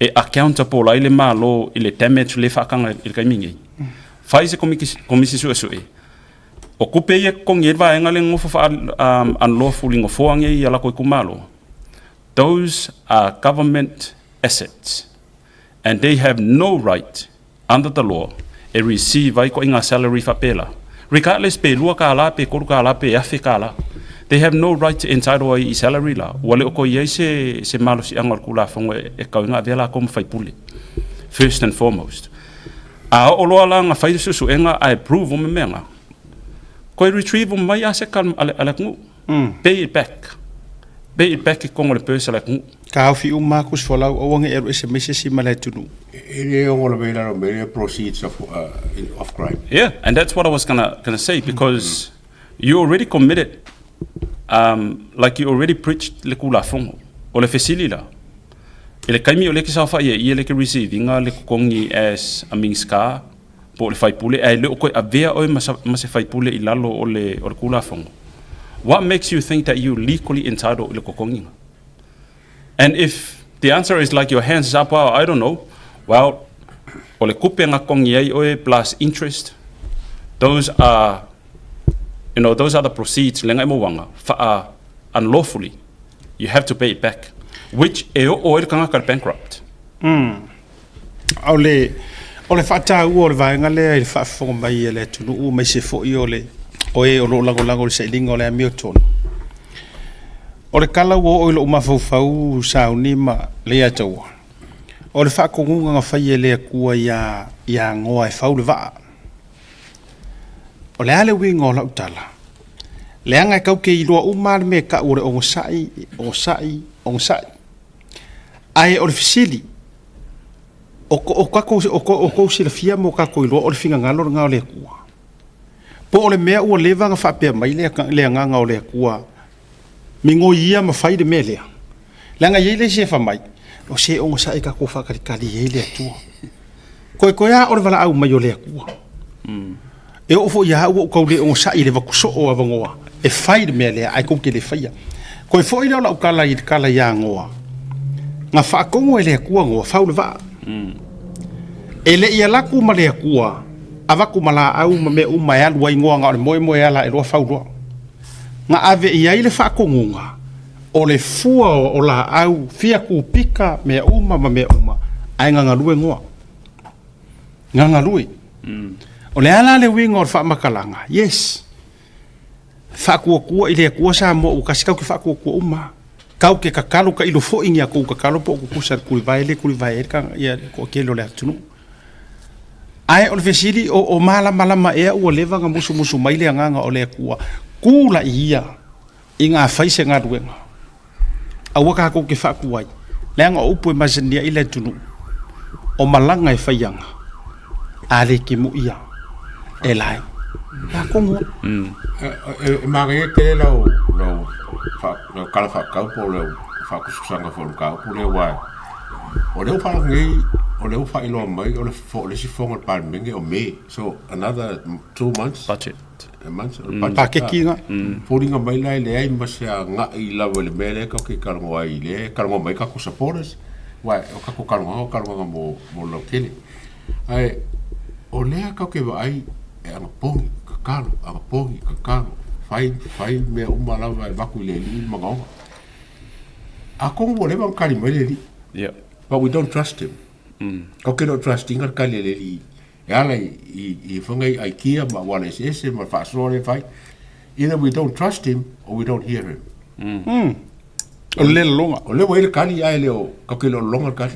e accountable ai le Malo i le damage lea e faataga i le taimi nei. Fai se Komisi Suesue, o tupe ia e totogi ai le vaega lea e nonofo faa unlawful i nofoa nei i a latou itumalo, those are government assets and they have no right under the law e receive ai ituaiga salary faapela regardless pe $2 pe $3 pe $1000 they have no right to entitle ai i salary la ua le o toe i ai se se malosiaga o le Tulafono e tatau ai ona avea latou ma faipule first and foremost. A oo loa la na fai le suesuega ae prove uma mea na, toe retrieve uma mai aseta a le atunuu, pay it back, pay it back i totonu o le purse a le atunuu. Taofi uma aku se folau aua ne i alu ese mai se isi ma le atunuu. E le ogo lava i lalo mai le proceeds of, of crime. Yeah, and that's what I was gonna, gonna say because you already committed, um, like you already preached le Tulafono. O le fesili la, i le taimi o lea e te saofai ai ia lea e te receive ina le totogi as a Minista po o le faipule ae le o toe avea oe ma, ma se faipule i lalo o le, o le Tulafono, what makes you think that you legally entitled i le totogiga? And if the answer is like your hands is up, well, I don't know, well, o le tupe na totogi ai oe plus interest, those are, you know, those are the proceeds le na e maua ana, faa unlawfully, you have to pay it back, which e oo ai le tagata i le bankrupt. O le, o le faataua o le vaega lea i le faafofoga mai a le atunuu aemaise foi o le o e o lo o lagolago i le sailiga o le amiotonu. O le tala ua oo i lou mafaufau sauni ma Leiataua, o le faatonuga na fai e le Atua iā, iā Noa e fau le vaa. O le a le uiga o lau tala? Leaga e tau te iloa uma lava le mea e tau o le onosai, onosai, onosai. Ae o le fesili, o, o, tatou, o, o tou silafia ma o tatou iloa o le finagalo lena o le Atua? Po o le mea ua leva ona faapea mai le, le agaga o le Atua, migoi ia ma fai le mea lea? Leaga e i ai le isi e fai mai, o se onosai tatou faatalitali ai le Atua. Koekoe lava o le valaau mai o le Atua. E oo foi ia au ua ou tau le onosai i le avatu soo o avanoa e fai le mea lea ae tou te le faia. Koe foi lea o lau tala i le tala ia Noa, na faatonu e le Atua Noa fau le vaa. E le i alatu ma le Atua, avatu ma laau ma mea uma e alu ai Noa na o le moemoe ala ae loa fau loa. Na ave i ai le faatonuga o le fua o laau fia kupika mea uma ma mea uma ae na galue Noa. Na galue. O le a la le uiga o le faamatalaga? Yes. Faatuatua i le Atua Samoa ua tasi, tatou te faatuatua uma lava. Tatou te tatalo tailo foi ni a tou tatalo po o tutusa le tulivae le tulivae ai le ia le toatele o le atunuu. Ae o le fesili, o, o malamalama ea ua leva ona musumusu mai le agaga o le Atua, tulai ia i gā fai se galuega. Aua tatou te faatuai, leaga o upu e masani ai le atunuu, o malaga e faiaga, a le timuia e lae. Ia atonu au. E manaia tele lau lau lau tala faatatau po o lau faatusatusaga foi o le mataupu lea aua o lea ua faalogo nei, o lea ua faailoa mai o le o le isi fono a le Palemene o Me, so another 2 months. Budget. Paketi na. Foliga mai la e leai ma se agai lava i le mea lea tatou te talanoa ai, lea e talanoa mai ai tatou supporters, aua o tatou talanoaga o talanoaga mo le lautele. Ae o lea tatou te vaai e anapogi, tatalo, anapogi, tatalo, fai, fai mea uma lava e avatu i le Alii le manaoga. Atonu ua leva ona tali mai le Alii. But we don't trust him. Tatou te le o trust ina le tali a le Alii E ala i fanga i aikia ma auala eseese ma le faasoa lea e fai. Either we don't trust him or we don't hear him. O le lologa. O lea ua i ai le kali ae le o, tatou te le o lologa le kali.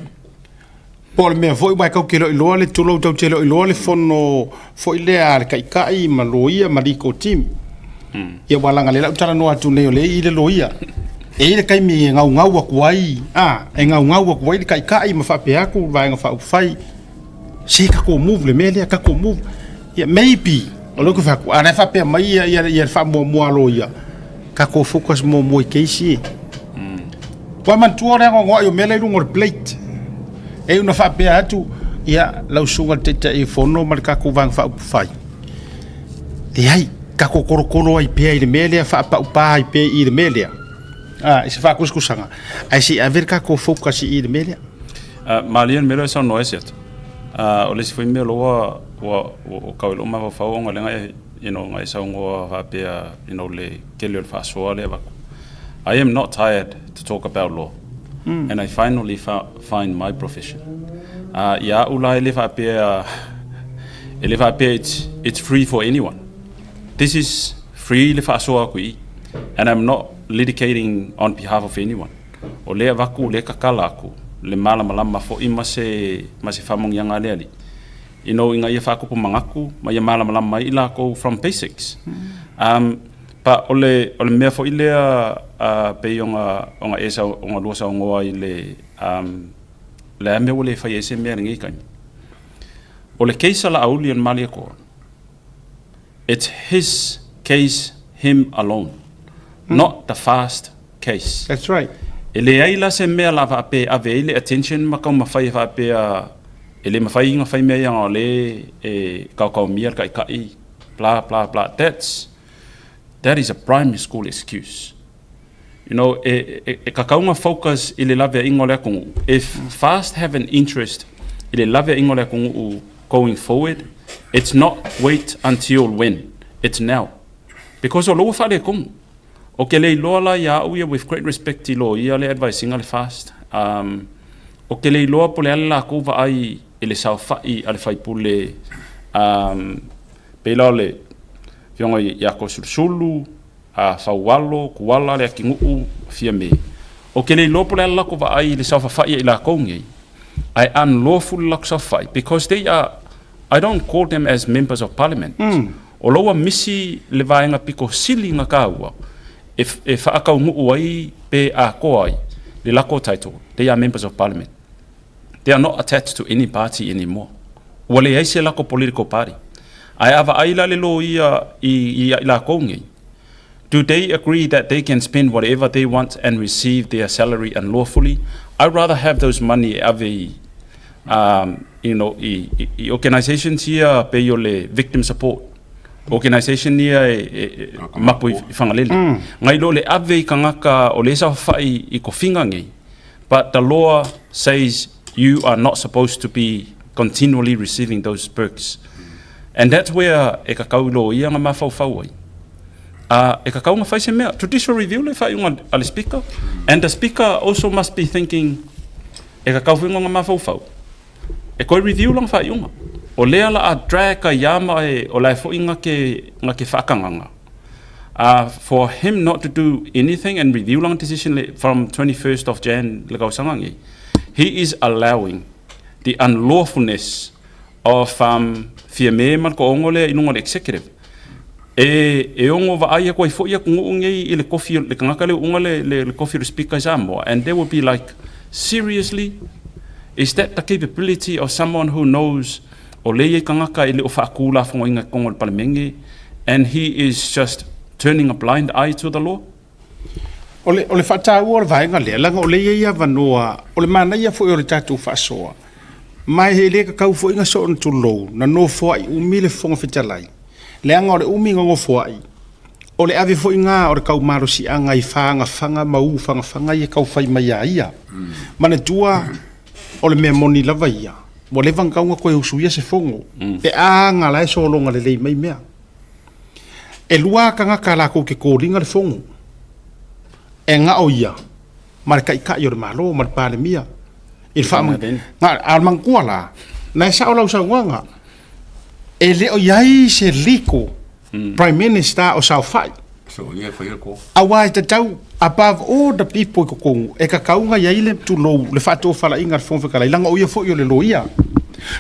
Po o le mea foi aua e tau te le o iloa le tulou tau te le o iloa le fono foi lea a le Taitai ma Loia ma Legal Team. Ia aua leaga o lea o le a ou talanoa atu nei o lea e i i le Loia. E i ai le taimi e gaugau atu ai, a, e gaugau atu ai le Taitai ma faapea atu le Vaega Faaupufai, se tatou move le mea lea, tatou move. Ia maybe, o lea ou te fai atu, a o la e faapea mai ia, ia, ia le faamuamua a loia, tatou focus muamua i case ia. Ua manatua le anoanoai o mea la i luga o le plate. E iu na faapea atu, ia, lau susuga i le Taitaifono ma le tatou Vaega Faaupufai, leai, tatou tolotolo ai pea i le mea lea, faapaupa ai pea i i le mea lea, a, i se faatusatusaga, ae se i ave le tatou focus i i le mea lea. Malie le mea lea e saunoa ai Siata. O le isi foi mea o lea ua kau i lou mafaufau ona o lea you know, na e saunoa faapea, you know, le tele o le faasoa lea e avatu. I am not tired to talk about law. And I finally find my profession. Ia au la e le faapea, e le faapea it's free for anyone. This is free le faasoa atu i i. And I'm not litigating on behalf of anyone. O lea e avatu, o lea e tatala atu le malamalama foi ma se, ma se faamanuiaga a le Alii, you know, ina ia faatupu manatu ma ia malamalama ai i latou from basics. Um, but o le, o le mea foi lea uh, pei ona, ona e sau, ona lua saunoa i le, um, le a mea ua le fai ai se mea i lenei taimi. O le case a Laauli o le Malietoa, It's his case him alone, not the fast case. That's right. E leai la se mea la faapea e ave ai le attention ma taumafai e faapea e le mafai ona fai mea ia ona o lea e kaokaomia le taitai blah blah blah. That's, that is a primary school excuse. You know, e, e, e tatau ona focus i le laveaiga o le atunuu. If FAST have an interest i le laveaiga o le atunuu going forward, it's not wait until when, it's now. Because o lea ua faaletonu. Ou te le iloa la ia au ia with great respect i loia le advise ina le FAST, um, ou te le iloa po o le a le latou vaai i le saofai a le faipule, um, pei la o le Afioga ia Toeolesulusulu, a Faualo, Kuala, Leatinuu, Fiame. Ou te le iloa po o le a le latou vaai i le saofafai a i latou nei, ae unlawful le latou saofafai because they are, I don't call them as members of parliament. O la ua misi le vaega pito sili na taua e, e faataunuu ai pe atoa ai le latou title, they are members of parliament. They are not attached to any party anymore. Ua leai se latou political party. Ae a vaai la le loia i, i i lakou nei, do they agree that they can spend whatever they want and receive their salary unlawfully? I'd rather have those money e ave i, um, you know, i, i, i organisations ia pei o le victim support organisation ia e, e, e mapu i, i Whangalele. Ngai lo le ave i kangaka o le saofafai i kofiga nei, But the law says you are not supposed to be continually receiving those perks. And that's where e kakau i loia nga mafaufau ai. A e kakau nga fai se mea. Judicial review le faaiuga a le speaker. And the speaker also must be thinking, e kakau foi nga mafaufau. E koe review lana faaiuga. O lea la a drag ai ia ma e o lae foi nga ke, nga ke faakagaga. A for him not to do anything and review lana decision le from 21st of Jan le kausaga nei, he is allowing the unlawfulness of um, Fiame ma le toaono lea i luga o le executive. E, e ono vaai atu ai foi atunuu nei i le kofi, le tagata lea ua uga le, le, le kofi o le speaker i Samoa and they will be like, seriously? Is that the capability of someone who knows o lea i ai tagata e le o faatulafonoina i totonu o le Palemene and he is just turning a blind eye to the law? O le, o le faataua o le vaega lea, leaga o lea e i ai avanoa, o le manaia foi o le tatou faasoa, ma e le tatau foi na soona tulou, na nofoai umi le Fofoga Fetalai, leaga o le umi na nofoai, o le ave foi na o le tau malosiaga i fagafaga ma u fagafaga ia e tau fai mai ia ia. Manatua, o le mea moni lava ia, ua leva na tau na toe usuia se fono, pe a aga la e sologa lelei mai mea. E lua tagata latou te kōringa le fono, e gao ia ma le Taitai o le Malo ma le Palemia i le faama... A o le manatua la, na e sao lau saunoaga, e le o i ai se legal Prime Minister o saofai. Aua e tatau, Above all the people i totonu, e tatau ona i ai le tulou, le faatofalaiga a le Fofoga Fetalai, leaga o ia foi o le loia.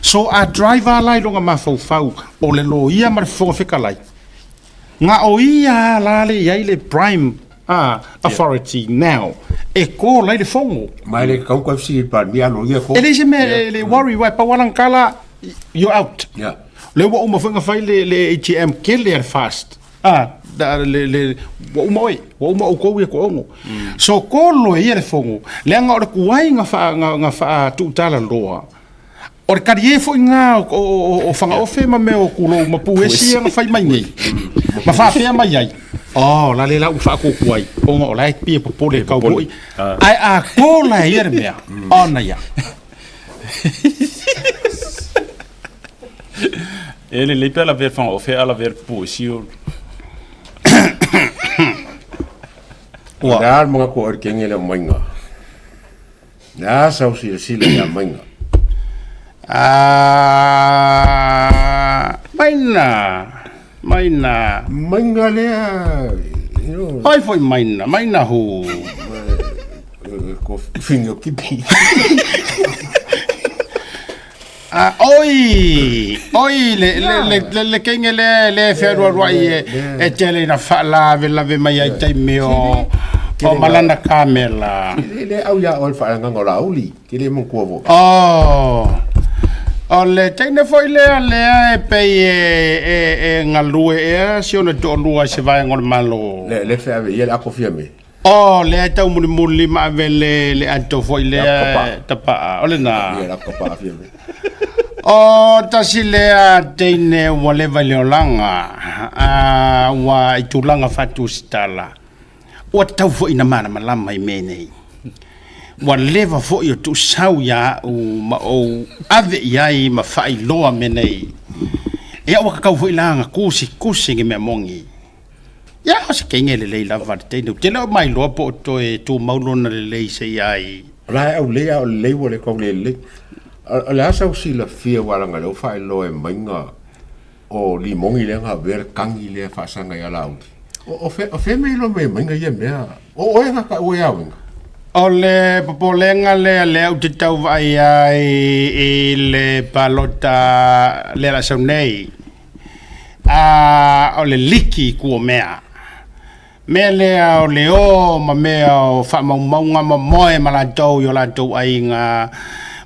So a drive la i lona mafaufau o le loia ma le Fofoga Fetalai, na o ia lava la le i ai le prime authority now e call ai le fono. Ma e le tatau ona toe fesili i le Palemia a loia e call. E leai se mea e le worry, aua e pau lava lana tala, you're out. Yeah. Lea ua uma foi ona fai le ATM tele a le FAST. Ah, le, le, ua uma oe, ua uma outou ia toaono. So kolo e ia le fono, leaga o le tuai na faa, na, na faatuutala loa. O le talie foi na o, o, o, o Fagaofe ma mea o Kulou ma Puesi ia na fai mai nei. Ma faapea mai ai. Oh, la le la ua faatuatu ai, ona o la e pia popole e kauboi. Ae a kola e ia le mea, ona ia. E lelei pe a lavea le fagaofe a lavea le puesi o. Ua. Le a le manatu o le kenge lea o maiga. Le a sau silasila ia maiga. Ah, maina, maina. Maiga lea, you know. Ai foi maina, maina hu. Ko whini o kipi. Ah, oi, oi, le, le, le, le, le kenge le, le fearuaruai e, e tele ina faalavelave mai ai taimi o, o malana kamela. Le, le au ia oe le faaleagaga o Laauli, ke le manatua foi. Oh, o le teine foi lea lea e pei e, e, e galue ea si ona toalua i se vaega o le Malo. Le, le feave ia le ako fiame. Oh, lea e taumulimuli ma ave le, le ato foi lea tapaa. O lena. Ia, la tapaa fiame. O tasi lea teine ua leva i le olaga, a, ua i tulaga faatusitala. Ua tatau foi ina malamalama i mea nei. Ua leva foi o tuusau ia au ma ou ave i ai ma faailoa mea nei. Ia ua tatau foi la ona tusitusi ni mea moni. Ia, o se kenge lelei lava le teine. Ou te le o mailoa po o toe tumau lona lelei seia ai. O la e aulei a o lelei ua le tau le lelei. O le a sau silafia aua leaga o lea ua faailoa e maiga o limogi lea na avea le kagi lea faasaga ia Laauli. O fea o fea mea iloa mai e maiga ia mea? O oe na taua ia uiga? O le popolega lea lea ou te tau vaai ai i le palota lea la sau nei. A o le liki i Kuomea. Mea lea o le o ma mea o faamaumauga ma moe ma latou i o latou aiga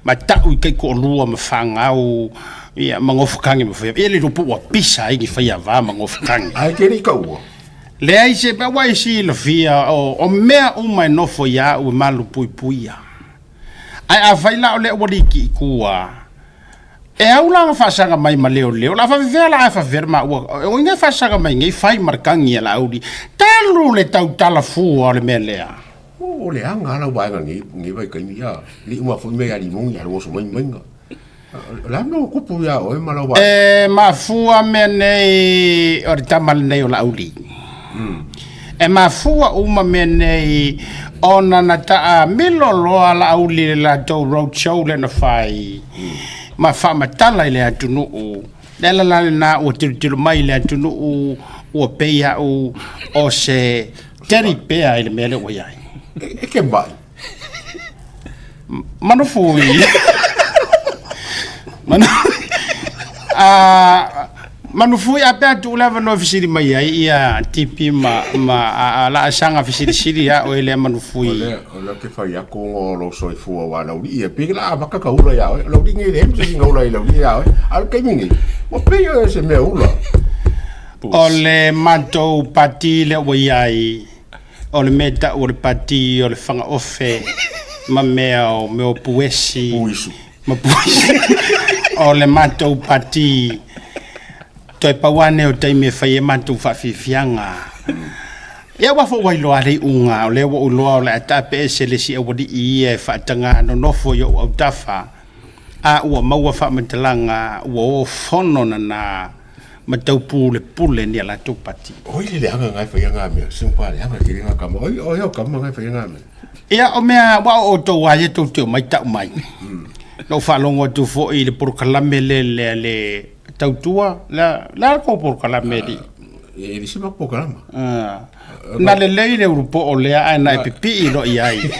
ma ta'u i taitoalua ma fanau ia ma gofotage ma faiava. Ia le iloa po ua pisa ai ni faiava ma gofotage. Ae ke le i taua. Leai se mea ua e silafia o mea uma e nofo ia au e malupuipuia. Ae afai la o lea ua liki i tua, E au la na faasaga mai ma leoleo, la faafefea la ae faafefea le maua, o inga e faasaga mai nei fai ma le kagi a Laauli, talu le tautala fua o le mea lea. O le aga a lau vaega nei, nei vaitaimi, ia, le uma foi mea ia Limogi, a le oso mai maiga. O le a mea ua tupu ia oe ma lau vaega? E mafua mea nei o le tama lenei o Laauli. E mafua uma mea nei ona na taamilo loa Laauli i le latou road show lea na fai ma faamatala i le atunuu. Le ala la lena ua tilotilo mai le atunuu ua pei au o se teddy bear i le mea lea ua i ai. E ke mai. Manufui. Manu... A Manufui a pea tuu le avanoa e fesili mai ai ia Tipi ma, ma a, a laasaga fesilisili a oe lea Manufui. O lea, o lea ke fai atu ona o lou soifua aua Laulii e pei la amata ka ula ia oe. O Laulii nei e leai ma se isi na ula ai Laulii ia oe. A o le taimi nei, ua pei oe o se mea ula. O le matou pati lea ua i ai, O le mea tau o le pati o le fagaofe ma mea o mea o puesi Puisu. ma puisu. O le matou pati toe pau lava nei o taimi e fai ai matou faafiafiaga. Ia aua foi ua iloa le iuga, o lea ua ou iloa o le a taape ese le isi aualii ia e faataga nonofo i ou autafa, a ua maua faamatalaga ua o fono nana ma taupulepule ni a latou pati. Oi le leaga nga e whaia ngā mea, se mpa leaga ke ngā kama, oi oi o kama nga e whaia ngā mea. Ia o mea ua o outou a ia tou te omai ta'u mai. Na ou faalogo atu foi i le polokalame lea le, le tautua, le, le a le kou polokalame li? E le se matou polokalama. Na lelei le ulupoo lea ae na e pipii loa i ai.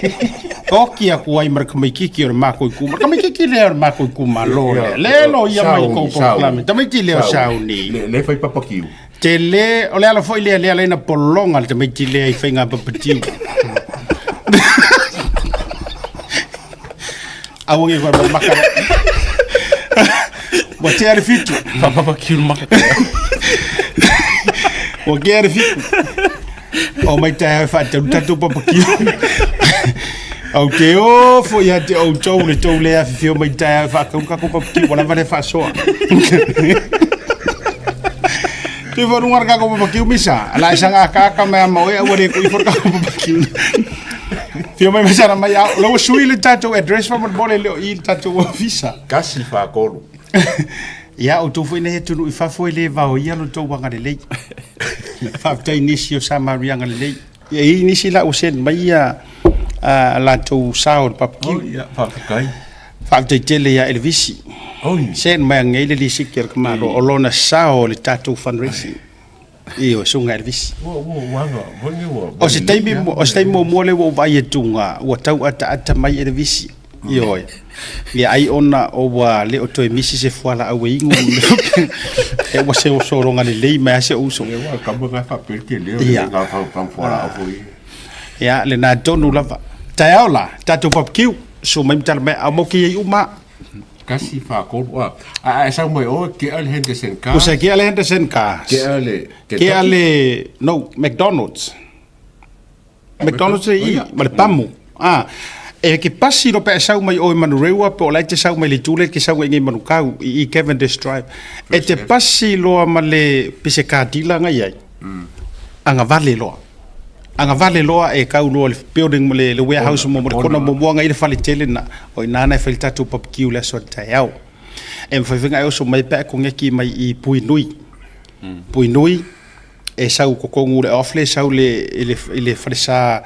Oki atu ai ma le tamaititi o le matou itumalo. Le tamaititi lea o le matou itumalo lea. Le loia mai i kou polokalame. Tamaiti lea o Sauni. Le fai papakiu. Tele, o le ala foi lea lea ala ai na pologa le tamaiti lea i faiga papatiu. Aua ne i koe mai maka. Ua tea le fitu. Faapapakiu le maka. Ua tea le fitu. O mai taeao e faatalu tatou papakiu. Ou te ofo ia te outou le tou le afifio mai taeao e faatalu tatou papakiu ua lava le faasoa. Te wharunga le tatou papakiu misa. Ala e sanga akaaka mai a maoe aua le kui fo le tatou papakiu. Fio mai masana mai au. Lau sui le tatou address fa mo le leo i le tatou ofisa. Kasi whakolu. Ia, o tou foi nei atunuu i fafo e le vaoia lo tou agalelei. Faafetai i nisi o Samaria agalelei. Ia, e i ai nisi la ua send mai ia a latou sao i le barbecue. Oh, ia, faafetai. Faafetai tele ia Elevisi. Oi. Send mai anei le lisiti a le tamaloa o lona sao i le tatou fundraising. Ioe, Susuga Elevisi. Ua, ua, ua aga, foi nei ua. O se taimi, o se taimi muamua lea ua ou vaai atu ua tau ataata mai Elevisi. Ioe. Ia ai ona ua le o toe misi se fualaau e inu e ua se sologa lelei mai lava si ou uso. Ia ua kama ngai faapea le tele o le nga fualaau foi. Ia lena tonu lava. Taeao la, tatou barbecue, susu mai ma tala mai au mau ke iai uma. Kasi whakolu a. A a sau mai o ke a le Henderson Cars. Usa ke a le Henderson Cars. Ke a le Ke a le no McDonald's. McDonald's e i, ma le pamu. Ah, e ke pasi lo pe sau mai o i Manurewa po o la e te sau mai le itu lea ke sau ai nei Manukau i i Cavendish Drive. E te pasi loa ma le pise car dealer nga iai. Agavale loa. Agavale loa e kau loa le building ma le, le warehouse mo mo le kona muamua nga i le fale tele na. O ina na e fai le tatou barbecue le aso a le taeao. E mafai foi ona e oso mai pe a e kongeki mai i Puinui. Puinui e sau totonu le off le sau le i le i le falesa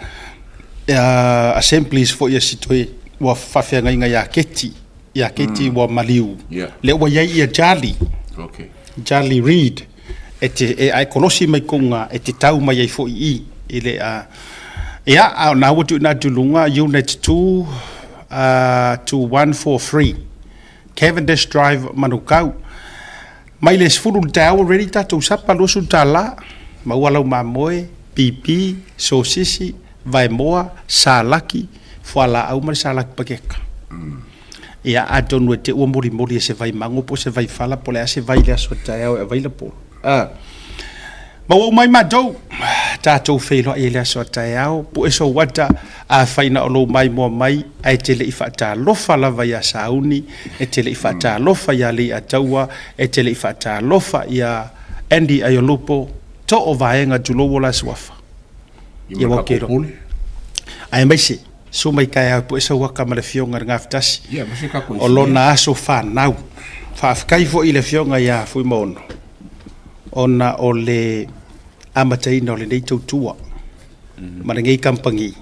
uh, assemblies foi a si toe ua faafeagaiga ia Keti ia Keti mm. ua maliu yeah. le ua iai ia Charlie okay. Charlie Reid e te e ai kolosi mai konga e te tau mai ai foi i i le a ia a na ua tuuina atu luga unit 2 uh, 2143 Cavendish Drive Manukau Mai le 10 i le taeao ua ready tatou sapa $20, maua lau mamoe, pipi, sosisi, vaemoa, salaki, fualaau ma le salaki pakeka. Ia atonu e te ua molimoli e se vai mago po o se vai fala po o le a se vai i le aso taeao e available. Maua uma ai matou, tatou feiloai i le aso a taeao, pue sou ata, afai na o lou maimoa mai, ae te le i faatalofa lava iā Sauni, e te le i faatalofa iā Leiataua, e te le i faatalofa iā Andy Aiolupo, to o vaega tulou o la suafa. I ma ka pule. Aemaise, su mai taeao e pue sou ata ma le Afioga i le Gafatasi, o lona aso fanau. Faafetai foi i le Afioga iā Fuimaono. ona o le amataina o lenei tautua ma lenei kamupani.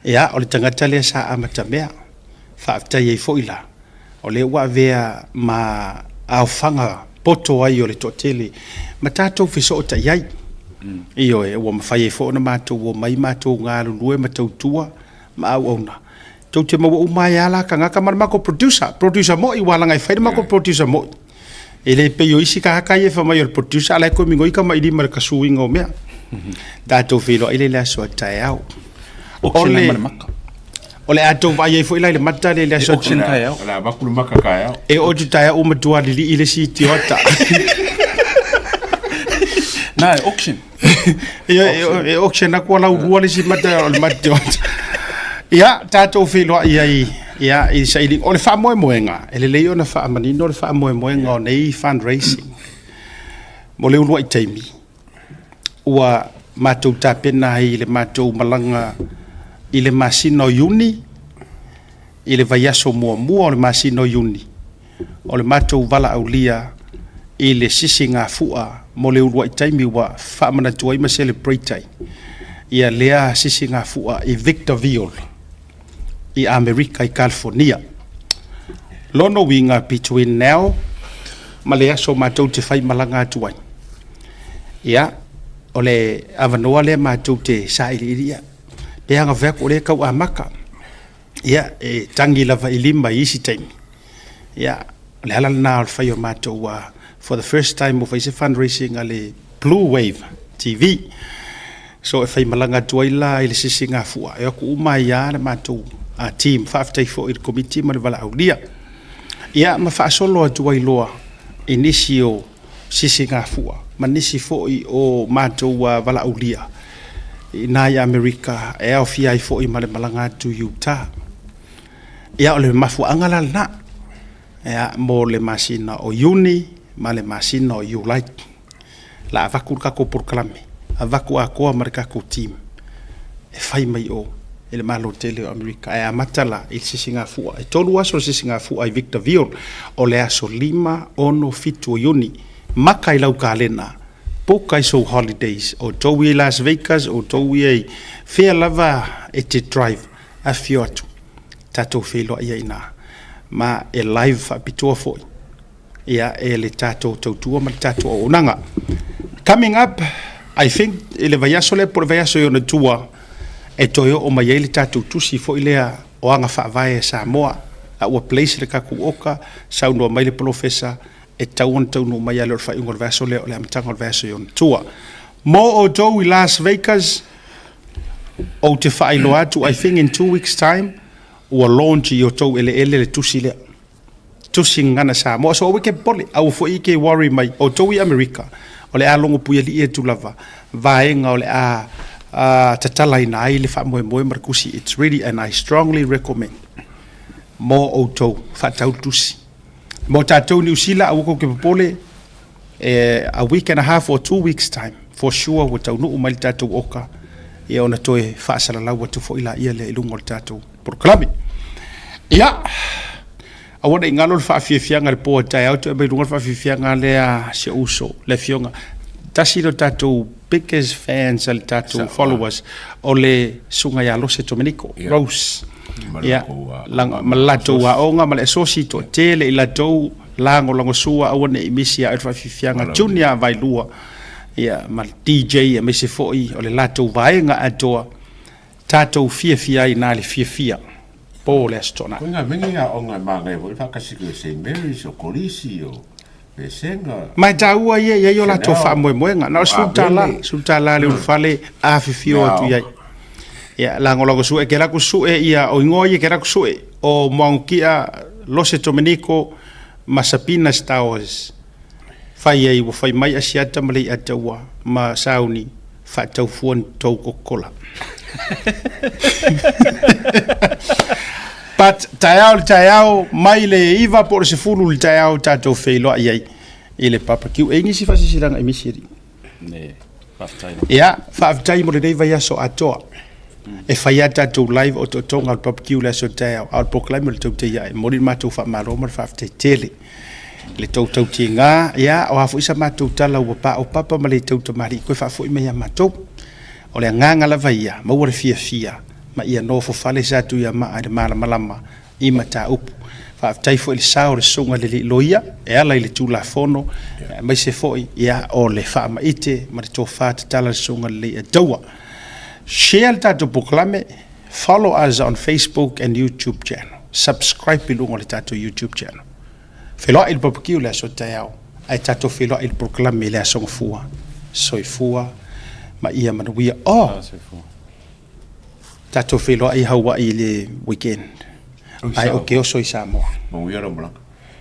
Ia, o le tagata lea sa amatamea, faafetai ai foi la, o lea ua avea ma aofaga poto ai o le toatele ma tatou fesootai ai. Ioe, ua mafai ai foi ona matou omai matou galulue ma tautua ma auauna. Tou te maua uma ai lava la tagata ma le matou producer, producer moi, ua alaga e fai le matou producer moi. E le pei o isi tagata ia e fai mai o le producer, a o la e toe migoi tamailima i le kasuina o mea. Tatou feiloai lea i le aso a taeao. O le, ma le maka. O le a tou vaai ai foi la i le mata lea i le aso a taeao. O le a avatu le maka taeao. E oo atu taeao ua matua lilii le isi tioata. Na, e auction. E auction atu lau lua le isi mata o le mata tioata. Ia, tatou feiloai ai ia, i sailiga. O le faamoemoega, e lelei ona faamanino le faamoemoega o nei fundraising. Mo le uluai taimi, ua matou tapena ai i le matou malaga i le masina o Iuni, i le vaiaso muamua o le masina o Iuni, o le matou valaaulia i le sisigafua mo le uluai taimi ua faamanatu ai ma celebrate ai ia lea sisigafua i Victorville i Amerika i California. Lona uiga between now ma le aso matou te faimalaga atu ai. Ia, o le avanoa lea matou te sailiilia. Pe aga fai atu o lea e tau amata. Ia, e tagi lava i lima i isi taimi. Ia, o le ala lena o le fai o matou for the first time ua fai se fundraising a le Blue Wave TV. So e faimalaga atu ai la i le sisigafua, e o atu uma ai lava le matou team. Faafetai foi i le Komiti ma le valaaulia. Ia ma faasolo atu ai loa i nisi o sisigafua ma nisi foi o matou valaaulia i ina i Amerika e aofia ai foi ma le malaga atu i Utah. Ia o le mafuaaga la lena ia, mo le masina o Iuni ma le masina o Iulai. La avatu le tatou polokalame, avatu atoa ma le tatou team e fai mai o i le Malo tele o Amerika. Ae amata la i le sisigafua. E 3 aso le sisigafua i Victorville, o le aso 5, 6, 7 o Iuni. Maka i lau kalena, book ai sou holidays, o tou ia i Las Vegas, o tou ia i fea lava e te drive, afifio atu, tatou feiloai ai i ina. Ma e live faapitoa foi ia e le tatou tautua ma le tatou auaunaga. Coming up, I think i le vaiaso lea po o le vaiaso i ona tua e toe oo mai ai le tatou tusi foi lea o aga faavae a Samoa. A ua place le tatou oka, saunoa mai le polofesa e tatau ona taunuu mai a le o le faaiuga o le vaiaso lea o le amataga o le vaiaso i ona tua. Mo outou i Las Vegas, ou te faailoa atu, I think in 2 weeks time, ua launch i outou eleele le tusi lea. Tusi Gagana Samoa. So aua e ke popole, aua foi e ke worry mai outou i Amerika, o le a logo puialii atu lava vaega o le a tatalaina ai le faamoemoe ma le tusi. It's ready and I strongly recommend mo outou faatau le tusi. Mo tatou Niu Sila, aua kou ke popole, a week and a half or 2 weeks time, for sure ua taunuu mai le tatou oka, ia ona toe faasalalau atu foi laia lea i luga o le tatou polokalame. Ia, aua ne i galo le faafiafiaga i le po a taeao, toe aumai i luga le faafiafiaga lea a si ou uso, le afioga. Tasi lo tatou biggest fans a le tatou followers, o le susuga ia Lose Domenico, Rose. Ia, ma le latou aoga ma le asosi toatele i latou lagolagosua, aua ne i misi ia oe le faafiafiaga Junior Vailua, ia, ma le DJ aemaise foi o le latou vaega atoa tatou fiafia ai na le fiafia po le Aso Toonai. Koe ngā mengi ngā onga e māngai foi whakasi koe St. Mary's o Kolisi o Pesenga. Ma e taua ia i ai o latou faamoemoega. Na o le $10, $10 le ulufale afifio atu i ai. Ia, lagolagosua e ke laku sue ia o ingoa ia ke laku sue o Moagukia, Lose Domenico ma Sabina Stowers. Fai ai ua fai mai Asiata ma Leiata ua ma sauni faatau fua ni tou Coca-Cola. But taeao le taeao mai le 9 po o le 10 le taeao tatou feiloai ai i le barbecue. E i nisi faasilasilaga i misi alii? Ne, faafetai. Ia, faafetai mo lenei vaiaso atoa. E fai a tatou live o otootoga o le barbecue le aso taeao, a o le polokalame o le taute ia e momoli le matou faamalo ma le faafetai tele. Le tou tautiga, ia, o a foi sa matou tala ua paopapa ma le tautamalii, toe faafoi mai ia matou. O le agaga lava ia, maua le fiafia ma ia nofo fale sa Tuiamaa i le malamalama i mataupu. Faafetai foi i le sao o le susuga i le alii loia e ala i le Tulafono, aemaise foi ia o le faamaite ma le tofa tatala le susuga i le Leiataua. Share le tatou polokalame, follow us on Facebook and YouTube channel. Subscribe i luga o le tatou YouTube channel. Feiloai i le barbecue le aso taeao, ae tatou feiloai i le polokalame i le aso Gafua. Soifua ma ia manuia. Oh! Tatou feiloai i Hawaii i le weekend. Ae o ke oso i Samoa. Manuia lau malaga.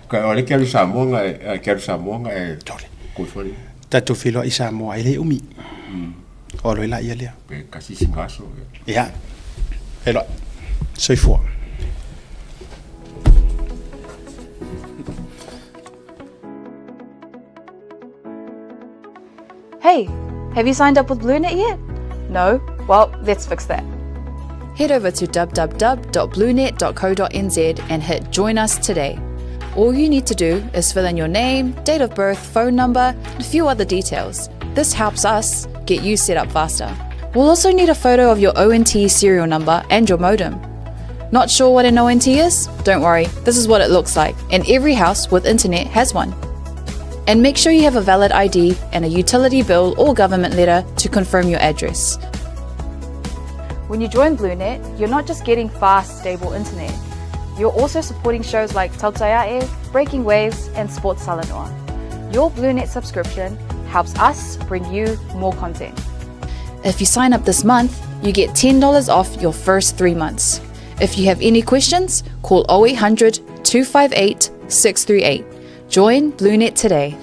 Ka o le ke alu Samoa nga e ke alu Samoa nga e Tole. Koifari. Tatou feiloai i Samoa e le umi. O alo i la ia lea. Pe kasi singaso. Ia. Feiloai. Soifua. Hey, have you signed up with BlueNet yet? No? Well, let's fix that. Head over to www.bluenet.co.nz and hit Join Us Today. All you need to do is fill in your name, date of birth, phone number, and a few other details. This helps us get you set up faster. We'll also need a photo of your ONT serial number and your modem. Not sure what an ONT is? Don't worry, this is what it looks like, and every house with internet has one. And make sure you have a valid ID and a utility bill or government letter to confirm your address. When you join BlueNet, you're not just getting fast, stable internet. You're also supporting shows like Tautai A'e, Breaking Waves, and Sports Talanoa. Your BlueNet subscription helps us bring you more content. If you sign up this month, you get $10 off your first three months. If you have any questions, call 0800 258 638. Join BlueNet today.